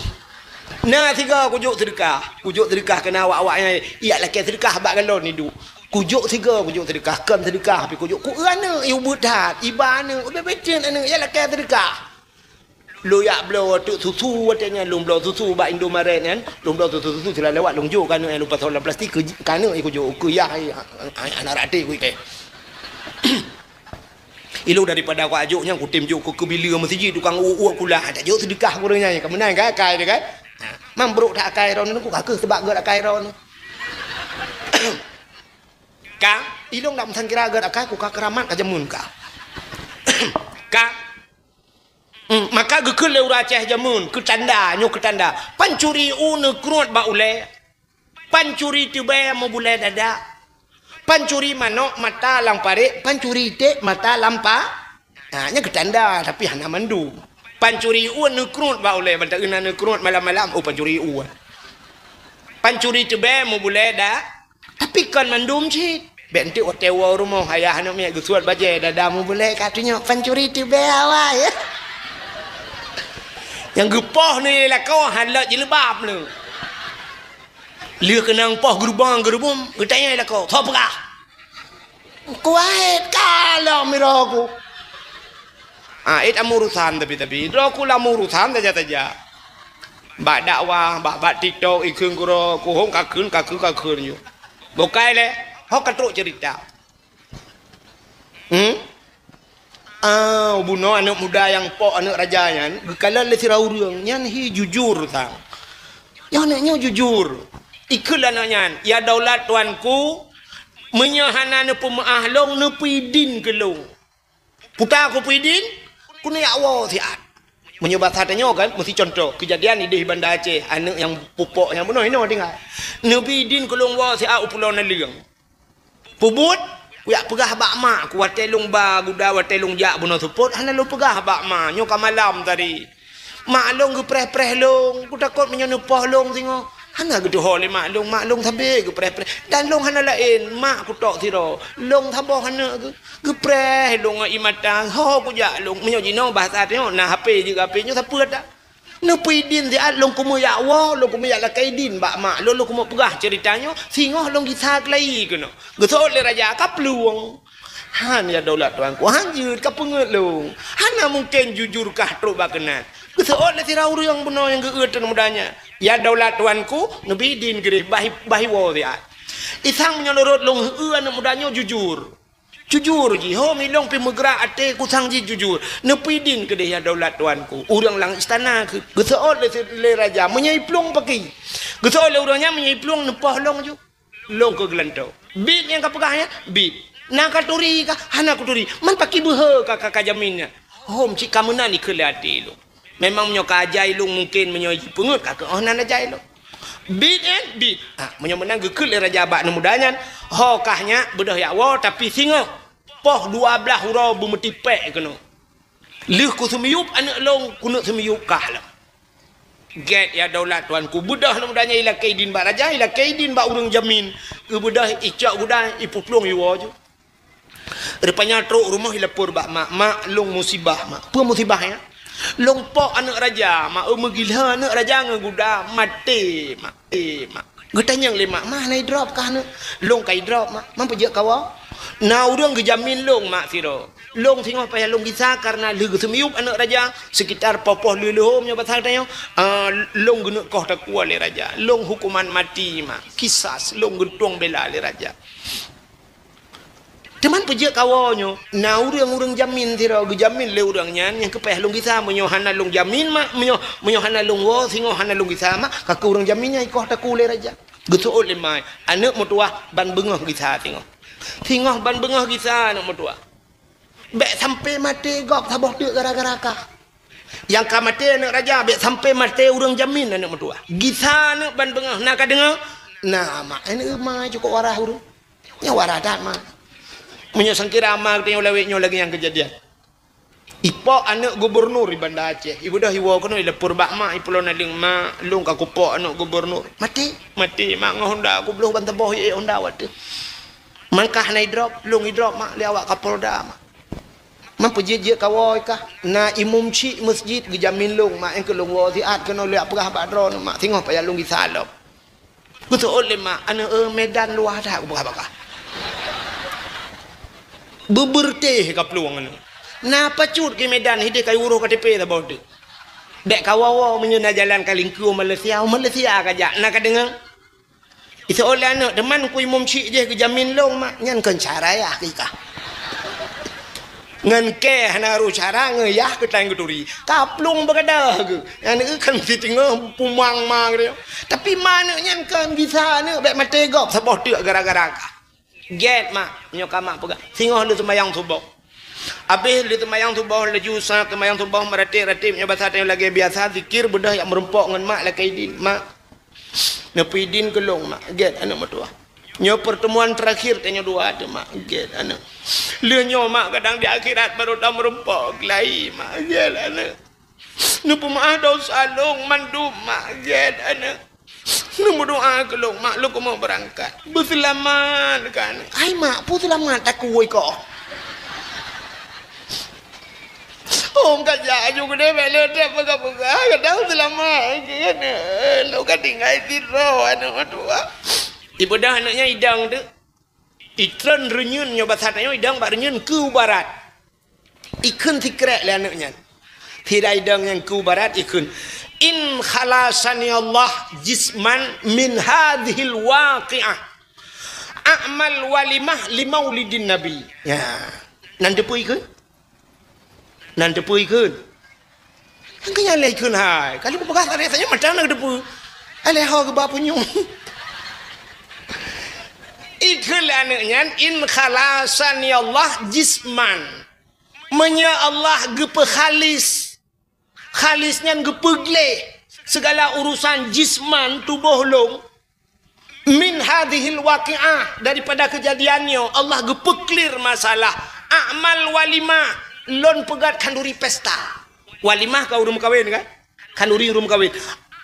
Na sigoe kujok seudeukah, kujok seudeukah keu na awak-awak nyan, yak lakée seudeukah bak galon iduek. Kujok sigoe, kujok seudeukah, kon seudeukah pih kujok. Ku eu aneuëk, i ubeut that, iba aneuëk, ubé-ubé cit aneuëk, yak lakée seudeukah. Lôn jak bloe teuk susu watée nyan, lôn bloe susu bak Indomaret nyan, lôn bloe susu-susu sira lewat lôn jok keu aneuëk nyan, lôn pasoe lam plastik keu, keu aneuëk nyan kujok, keu yah, ai, ai, ai, anak rate ku ikei. Ilong daripada ku ajok nyan, kutem jok keu, keu bileue meuseujid tukang uek-uek kulah, tajok seudeukah keu ureuëng nyan, ka meunan kan akai dia kan? Ha, mang brok that akai droeneuh, ku ka keuh seubab gét akai droeneuh. Ka, ilong dak meusangkira gét akai, ku ka keuramat ka jameun ka. Ka. Hmm, maka geukheun lé ureuëng Aceh jameun, keu tanda, nyoe keu tanda. Pancuri u neukruet bak ulée. Pancuri teubée meubulée dada. Pancuri manok mata lam parek, pancuri iték mata lam pa-, ha, nyan keu tanda, tapi hana mandum. Pancuri u neukruet bak ulée, ban ta eu na neukruet malam-malam, oh pancuri u. Pancuri teubée meubulée da-, Tapi kon mandum cit. Bék enteuk watée woe rumoh, ayah aneuëk miet geusuet bajée, dada meubulée ka tunyok pancuri teubée awai. Nyang geupoh ni lakoe han lôt jilbab le. Lheueh keunong poh geurubong-geurubum, geutanyong lakoe, "Soe peugah?" "Kuwahét ka lom miroe ku." Ah, ék lam urusan tapi-tapi. Droe ku lam urusan saja-saja. Bak dakwah, bak, bak TikTok, ikheun keudroe, kuhong kakheun, kakheun, kakheun ju. Bukai lé, ho ka trok cerita. Hmm? Ah, bunoe aneuëk muda nyang pok aneuëk raja nyan, geukalon lé sira ureuëng, nyan hi jujur sang. Nyoe aneuëk nyoe jujur. Ikheun lé aneuëk nyan, "Ya daulat tuanku, meunyoe hana neupeumeuáh lôn, neupeuidin keu lôn." Puta kupeuidin, keuneuk jak woe siat. Meunyoe basa tanyoe kan, meusti contoh. Keujadian idéh Banda Aceh, aneuk nyang pupok nyang bunoe inoe tinggai. Neubi idin keu lôn woe siat u Pulo Naleueng. Peubuet, kujak peugah bak mak ku watée lôn ba guda, watée lôn jak bunoe seupôt, hana lôn peugah bak ma, nyoe ka malam tadi. Mak lôn geupreh-preh lôn, kutakot meunyoe neupoh lôn singoh. Hana geutuho lé mak lôn, mak lôn sabe geupreh-preh. Dan lôn hana laén, mak kutok sidroe. Lôn saboh aneuk geu-, geupreh lôn ngon ié mata, ho kujak lôn. Meunyoe jinoe basa tanyoe na H P jeuet H P nyoe sapeue that. Neupeue idin siat lôn keumeung jak woe, lôn keumeung jak lakée idin bak mak lôn, lôn keumeung peugah ceurita nyoe, singoh lôn gisa keulayi keunoe. Geuseuôt lé raja ka plueng. Han, ya daulat tuanku, han jeuet ka peungeut lôn. Hana mungken jujur kah trok bak keunan. Geuseuôt lé sidroe ureuëng bunoe nyang geueu teuk muda nyan. Ya daulat tuanku, neubi idin keudeh bah, bah iwoe siat. Isang meunyoe nurot lôn, heu, aneuk muda nyoe jujur. Jujur jih, ho milong pih meugrak até kusang jih jujur. Neupeue idin keudeh ya daulat tuanku. Ureuëng lam istana keu-, geuseuôt lé, lé raja meunyoe iplueng paki. Geuseuôt lé ureuëng nyan meunyoe iplueng neupoh lôn ju. Lôn keu geulantoe. Bit nyang ka peugah nyan, bit. Na ka turi kah? Hana kuturi. Man paki beuhe ka, ka, ka jamin nyan. Hom cit ka meunan ikheun lé até lôn. Memang meunyoe ka ajai lôn mungken meunyoe jipeungeut ka keuh oh nan ajai lôn. Bit nyan, bit. Ha, meunyoe meunan geukheun lé raja bak aneuk muda nyan, ho kah nyak beudôh jak woe tapi singoh poh dua blaih uroe beumeutipék keunoe. Lheueh kuseumiyueb aneuk lôn, kuneuk seumiyueb kah lom. Gét ya daulat tuanku, beudôh aneuk muda nyan ilakée idin bak raja, ilakée idin bak ureuëng jamin, geubeudôh icok guda ipeuplueng iwoe ju. Rupanya trok rumoh ilapor bak mak, "Mak, lôn musibah, Mak." "Peue musibah nyan?" "Lôn pok aneuk raja, Mak. Eu, meugila aneuk raja ngon guda, maté, Mak. Maté, Mak." Geutanyong lé mak, "Mak, na idrop kah aneuk?" "Lôn ka idrop, Mak." "Man peue jeuet kawoe?" "Na ureuëng geujamin lôn, Mak, sidroe. Lôn singoh payah lôn gisa kareuna lheueh geuseumiyueb aneuk raja, sekitar poh-poh lheueh-lheueh meunyoe basa tanyoe, ah, lôn geuneuk koh takue lé raja. Lôn huköman maté, Mak. Kisas, lôn geutueng bela lé raja." Teuma peue jeuet kawoe nyoe, na ureuëng-ureuëng jamin sidroe, geujamin lé ureuëng nyan nyang keu payah lôn gisa. "Meunyoe hana lôn jamin, Mak, meunyoe, meunyoe hana lôn woe singoh hana lôn gisa, Mak, ka keuh ureuëng jamin nyan ikoh takue lé raja." Geuseuôt lé mak, "Aneuk meutuwah, ban beungoh gisa singoh. Singoh ban beungoh gisa aneuk meutuwah. Bék sampoe maté gob saboh teuk gara-gara kah." Nyang ka maté aneuk raja, bék sampoe maté ureuëng jamin aneuk meutuwah. Gisa aneuk ban beungoh, na ka deungoe? Na, mak, aneuk ma cukôp waras ureuëng. Nyan waras that, mak. Meunyoe sangkira ma geutanyoe lawét nyoe lagée nyang keujadian. Ipok aneuk gubernur di Banda Aceh. Ibeudôh iwoe keunoe ilapor bak mak, ipulo naleueng, "Mak, lôn ka kupok aneuk gubernur." "Maté?" "Maté, mak, ngon honda kubloh ban saboh ié honda watée." "Man kah na idrop?" "Lôn idrop, mak, lé awak Kapolda, mak." "Man peue jeuet-jeuet kawoe kah?" "Na imum chik meuseujid geujamin lôn, mak, nyang keu lôn woe siat keunoe lôn jak peugah bak droeneuh, mak, singoh payah lôn gisa lom." Geuseuôt lé mak, "Aneuk, eh, Medan luwah that," kupeugah bak kah. Beubeureutéh ka plueng aneuk. "Na pacut keu Medan, hideh ka uroh K T P saboh teuk." "Bék kawoe-woe, meunyoe na jalan ka lingkeue Malaysia, Malaysia kajak, na ka deungoe?" Iseuôt lé aneuk, "Teuma keu imum chik jih geujamin lôn, mak." "Nyan kon cara yah keu ikah. Ngon kée hana rôh cara, ngon yah keuh tan geuturi." Ka plueng beugadoh geuh. Aneuk kan siteungoh pumang ma geuh. "Tapi ma aneuk nyan kon gisa aneuk, bék maté gob saboh teuk gara-gara kah." "Gét, mak, nyoe ka mak peugah. Singoh lheueh seumayang suboh." Abéh lheueh seumayang suboh, laju sa seumayang suboh meuratéb-ratéb nyoe basa tanyoe lagée biasa, zikir, beudôh jak meurumpok ngon mak lakée idin. "Mak, neupeu idin keu lôn, mak." "Gét, aneuk meutuwah. Nyoe pertemuan terakhir tanyoe dua teuh, mak." "Gét, aneuk." "Lheueh nyoe, mak, kadang di akhirat barô tameurumpok lagi, mak." "Gét, aneuk." "Neupeumeu'ah dosa lôn mandum, mak." "Gét, aneuk." "Neumeudoa keu lôn, mak, lôn keumeung beurangkat." "Beuseulamat kah, aneuk." "Hai, mak, peue seulamat takue ikoh?" "Oh, ka jak aju keudeh, bék lôn that peugah-peugah, kadang seulamat kah, aneuk. Lôn ka tinggai sidroe, aneuk meutuwah." Ibeudôh aneuk nyan idong teuk. Itreun reunyeun, nyoe basa tanyoe idong bak reunyeun keu barat. Ikheun sikrék lé aneuk nyan. Sira idong nyang keu barat ikheun, "In khalasani Allah jisman min hadzihil waqi'ah, a'mal walimah li maulidin Nabi." Ya. Nan teupeue ikheun? Nan teupeue ikheun? Nyang keu nyan lé ikheun hai. Ka lheueh peugah tarek saja mata na teupeue. Aléh ho geuba punyueng. Ikheun lé aneuk nyan, "In khalasani Allah jisman." Meunyoe Allah geupeuhalis Khalis nyan geupeugleh segala urusan jisman tuboh lôn. Min hadhil waqi'ah, daripada kejadian nyoe Allah geupeuclear masalah. A'mal walimah, lôn peugöt khanduri pesta. Walimah ka ureuëng meukawen kan? Khanduri ureuëng meukawen.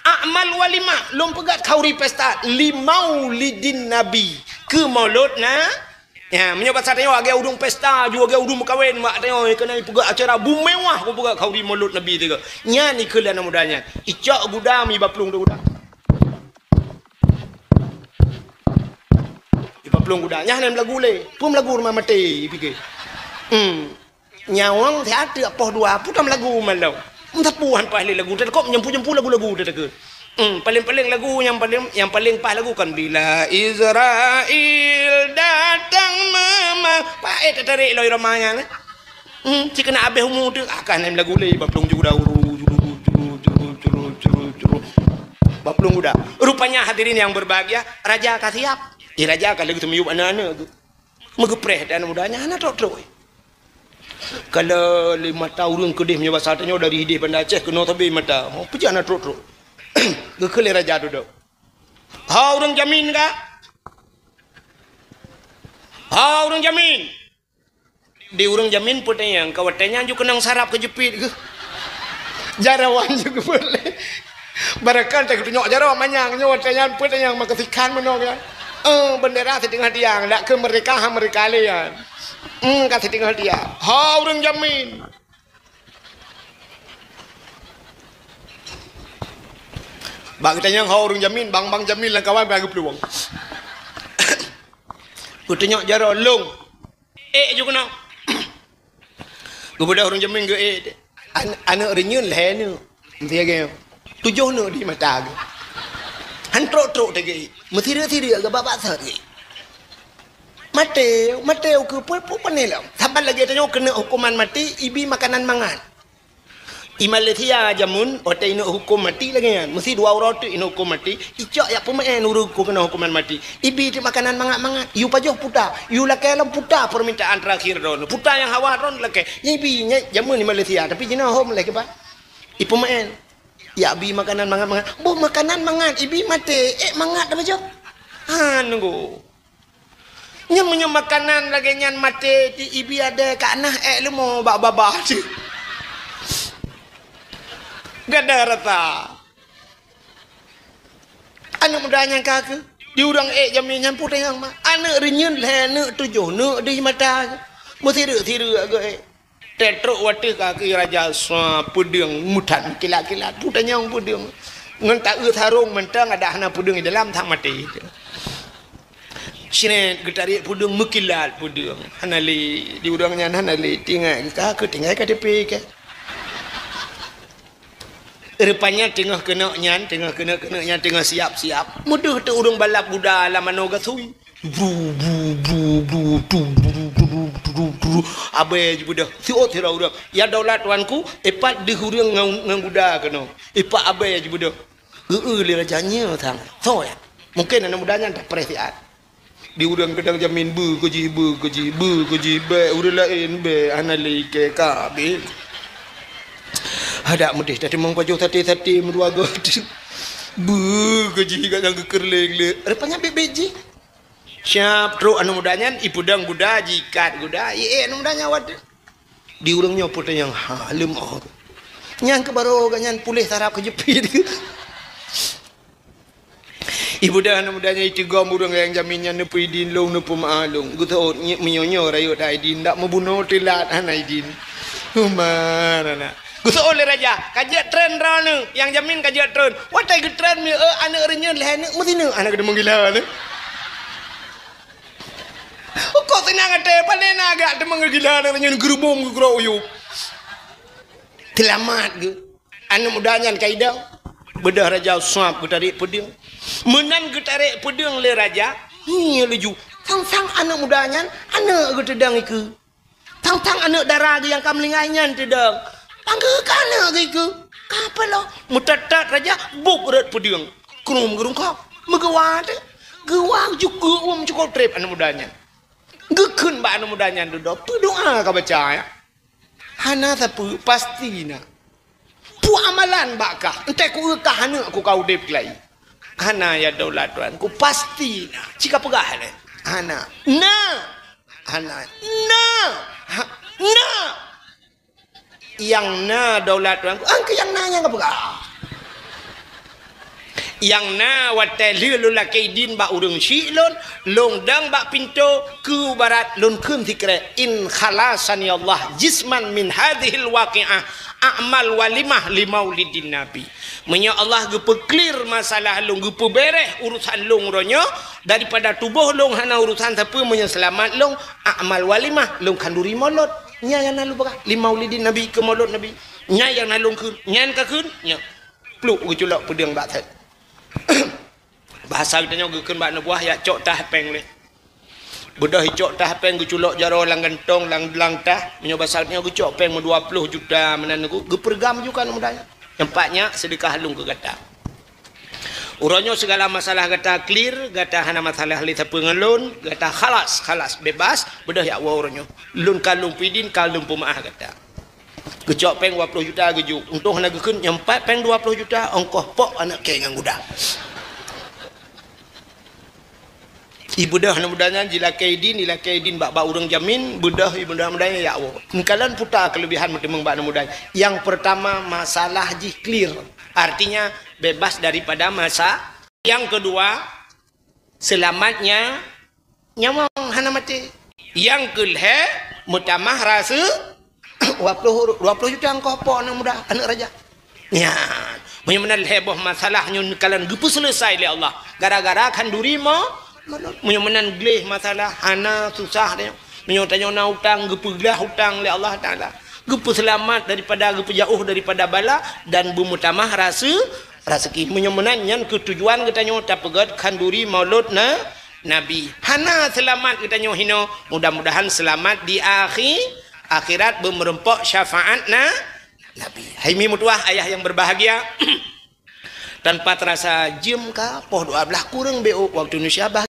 A'mal walimah, lôn peugöt khanduri pesta li maulidin nabi, keu maulud na. Ya, meunyoe basa tanyoe lagée ureuëng pesta, ju lagée ureuëng meukawen, mak tanyoe keuneuk peugöt acara bumewah, ku peugöt khanduri maulud nabi teuka. Nyan ikheun lé aneuk muda nyan. Icok guda mi bak plueng teuh guda. Iba plueng guda, nyan hana meulagu lé. Peue meulagu rumoh maté, ipike. Hmm. Nyawöng siat teuk poh dua, peue tam lagu malom. Meusapeue han paih lé lagu, teuka meujampu-jampu lagu-lagu teuka. Hmm, paléng-paléng lagu nyang paléng, nyang paléng paih lagu kan Bila Israel Datang Mema-, paih teutarek lom irama nyan, eh. Hmm, cit keuneuk abéh umu teuh, akan nem lagu lé, bak plueng ju guda uru, juru, juru, juru, juru, juru, juru. Bak plueng guda. Rupanya hadirin yang berbahagia, raja ka siap. Eh, raja ka lheueh teumiyueb aneuk-aneuk geuh. Meugeupreh dan muda nyan hana trok-trok. Kalau lé mata ureuëng keudeh meunyoe basa tanyoe dari ideh Banda Aceh keunoe sabe mata. Oh, peujana trok-trok. Geukheun lé raja dudoe. Ha ureuëng jamin ka? Ha ureuëng jamin? Di ureuëng jamin peutanyong, ka watée nyan ju keunong sarap keu jeupiet geuh. Jaroe wan ju geupeuet lé. Barangkali teuka tunyok jaroe manyang nyoe watée nyan peutanyong maka sikhan meunoe nyan. Eh, bendera siteungoh tiang, dak keu merdeka ha merdeka lé nyan. Hmm, ka siteungoh tiang. Ha ureuëng jamin. Bak geutanyong ha ureuëng jamin, bang-bang jamin lam kawan bagi peluang. Geutunyok jaroe lông. Ék ju keunoe. Geubeudôh ureuëng jamin geuék. An-, aneuk reunyeun lhée neuk. Meusti lagée nyoe. Tujoh neuk di mata geuh. Han trok-trok teuh geuék. Meusireuk-sireuk geuh bak-bak sot geuék. Maté, maté ukeue pue-pue pané lom. Saban lagée tanyoe keuneuk huköman maté, ibi makanan mangat. I Malaysia jameun, watée ineuk huköm maté lagée nyan, meusti dua uroe teuk ineuk huköm maté, icok jak peumeu'én ureuëng keu keunoe huköman maté. Ibi teuk makanan mangat-mangat, yue pajoh puta, yue lakée lom puta permintaan terakhir droeneuh. Puta nyang hawa droeneuh lakée. Nyan ibi, nyan jameun di Malaysia, tapi jinoe hom lé kiban. Ipeumeu'én. Jak bi makanan mangat-mangat. Boh makanan mangat, ibi maté, ék mangat dah pajoh. Han nunggu. Nyan meunyoe makanan lagée nyan maté di ibi adée ka nah ék leumo bak babah cit. Gada rata. Aneuk muda nyang ka keuh, di ureuëng ék jamé nyan peue teuh nyang ma. Aneuk reunyeun lhée neuk tujoh neuk di mata. Meusireuk-sireuk geuh ék. Teutrok watée ka keuh raja sa peudeueng meutan kilat-kilat. Peue tanyong peudeueng. Ngon taeu sarong mantong adak hana peudeueng di dalam that maté. Sret geutarek peudeueng meukilat peudeueng. Hana lé, di ureuëng nyan hana lé. Tinggai ka keuh tinggai K T P keuh. Rupanya teungoh keuneuk nyan, teungoh keuneuk-keuneuk nyan teungoh siap-siap. Meudeuh teuk ureuëng balap guda lam manoe gasui. Bru, bru, bru, bru, tu, bru, bru, bru, bru. Abée jibeudôh. Siôt sidroe ureuëng. Ya daulat tuanku, ipat deuh ureuëng ngon, ngon guda keunoe. Ipat abée jibeudôh. Eu-eu lé raja nyoe sang. Soe nyan? Mungken aneuk muda nyan tapreh siat. Di ureuëng keudang jamin beu keu jih, beu keu jih, beu keu jih, bék ureuëng laén bék hana lé ikée ka abéh. Hadak meudeh tateumong pajoh saté-saté meudua goe. Beu keu jih gata geukeur lé-lé. Rupanya bit-bit jih. Siap trok aneuk muda nyan, ipeudong guda, jiikat guda, iék aneuk muda nyan watée. Di ureuëng nyoe peue tanyong ha leumoh. Nyang keu barô gata nyan puléh sarap keu jeupiet. Ibeudôh aneuk muda nyan iteugom ureuëng nyang jamin nyan neupeu idin lông, neupeu meu'ah lông. Geuseuôt nyi-, meunyoe nyoe rayeuk that idin, dak meubunoe teulat hana idin. Human anak. Geuseuôt lé raja, ka jeuet treun droeneuh, nyang jamin ka jeuet treun. Watée geutreun mieu aneuk reunyeun lhée neuk meusineuk aneuk deungon gila nyoe. Ukoe seunang até, pane na gak deungon gila aneuk reunyeun geurubong geugrok uyueb. Seulamat geuh. Aneuk muda nyan ka idong. Beudôh raja suab geutarek peudeueng. Meunan geutarek peudeueng lé raja, ngieng laju. Sang-sang aneuk muda nyan, aneuk geuteudong ikeue. Sang-sang aneuk dara geuh nyang ka meuninggai nyan teudong. Panggeu ka aneuk geuh ikeue. Ka peulom. Meutat-tat raja, buet rot peudeueng. Krum geurungkok. Meugeua teuh. Geua jukuk uem cukôp treb aneuk muda nyan. Geukheun bak aneuk muda nyan dudoe. Peue doa ka baca, ya? Hana sapeue, pasti na. Peue amalan bak kah? Entah ku kah aneuk ku ka udeb lagi. Hana ya daulat Tuhanku, pasti na. Cika peugah lé. Hana. Na. Hana. Na. Ha. Na. Nyang na daulat Tuhanku. Angka nyang na nyang ka peugah. Nyang na watée lheueh lôn lakée idin bak ureuëng syik lôn, lôn dong bak pintoe keu barat lôn kheun sikrek, "In khalasani Allah jisman min hadhil waqi'ah a'mal walimah li maulidin Nabi." Meunyoe Allah geupeuklir masalah lôn, geupeubéréh urusan lôn uroe nyoe, daripada tuboh lôn hana urusan sapeue, meunyoe seulamat lôn, a'mal walimah, lôn khanduri molot. Nyan nyang na lôn peugah, li maulidin Nabi, keu molot Nabi. Nyan nyang na lôn kheun, nyan ka kheun, nyan. Pluek geuculok peudeueng bak that. Bahasa geutanyoe geukheun bak neubuah, yak cok tah péng lé. Beudôh icok tah péng geuculok jaroe lam gantong, lam, lam tah. Meunyoe bahasa geutanyoe geucok péng meudua ploh juta meunan geu-, geupeurgam ju keu aneuk muda nyan. Nyan pat nyak seudeukah lôn keu gata. Uroe nyoe sigala masalah gata clear, gata hana masalah lé sapeue ngon lôn, gata khalas, khalas, bebas, beudôh yak woe uroe nyoe. Lôn ka lôn peudin, ka lôn peumeu'ah gata. Geucok péng dua ploh juta geujok. Untông hana geukheun, nyan pat péng dua ploh juta, ongkoh pok aneuk kèe ngon gudang. Ibeudôh aneuk muda nyan jilakée idin, jilakée idin bak, bak ureuëng jamin, beudôh ibeudôh aneuk muda nyan yak woe. Neukalon puta keuleubihan meuteumeung bak aneuk muda nyan. Nyang peurtama, masalah jih clear. Artinya, bebas daripada masa. Nyang keudua, seulamat nya-, nyawöng hana maté. Nyang keulhèe, meutamah rasa dua ploh, dua ploh juta ongkoh pok aneuk muda, aneuk raja. Nyan, meunyoe meunan lhèe boh masalah nyoe neukalon geupeuseuleusoe lé Allah. Gara-gara khanduri mo-, molot. Meunyoe meunan gleh masalah, hana susah deh. Meunyoe tanyoe na utang, geupeuglah utang lé Allah Taala. Geupeuseulamat daripada, geupeujauh daripada bala dan beumeutamah rase-, raseuki. Meunyoe meunan, nyan keuh tujuan geutanyoe tapeugét khanduri maulud na-, Nabi. Hana seulamat geutanyoe hinoe, mudah-mudahan seulamat di akhi-, akhirat beumeureumpok syafaat na-, Nabi. Hai mi meutuwah ayah nyang berbahagia, tanpa terasa jeuem ka poh dua belas kureueng beu waktu Indonesia bah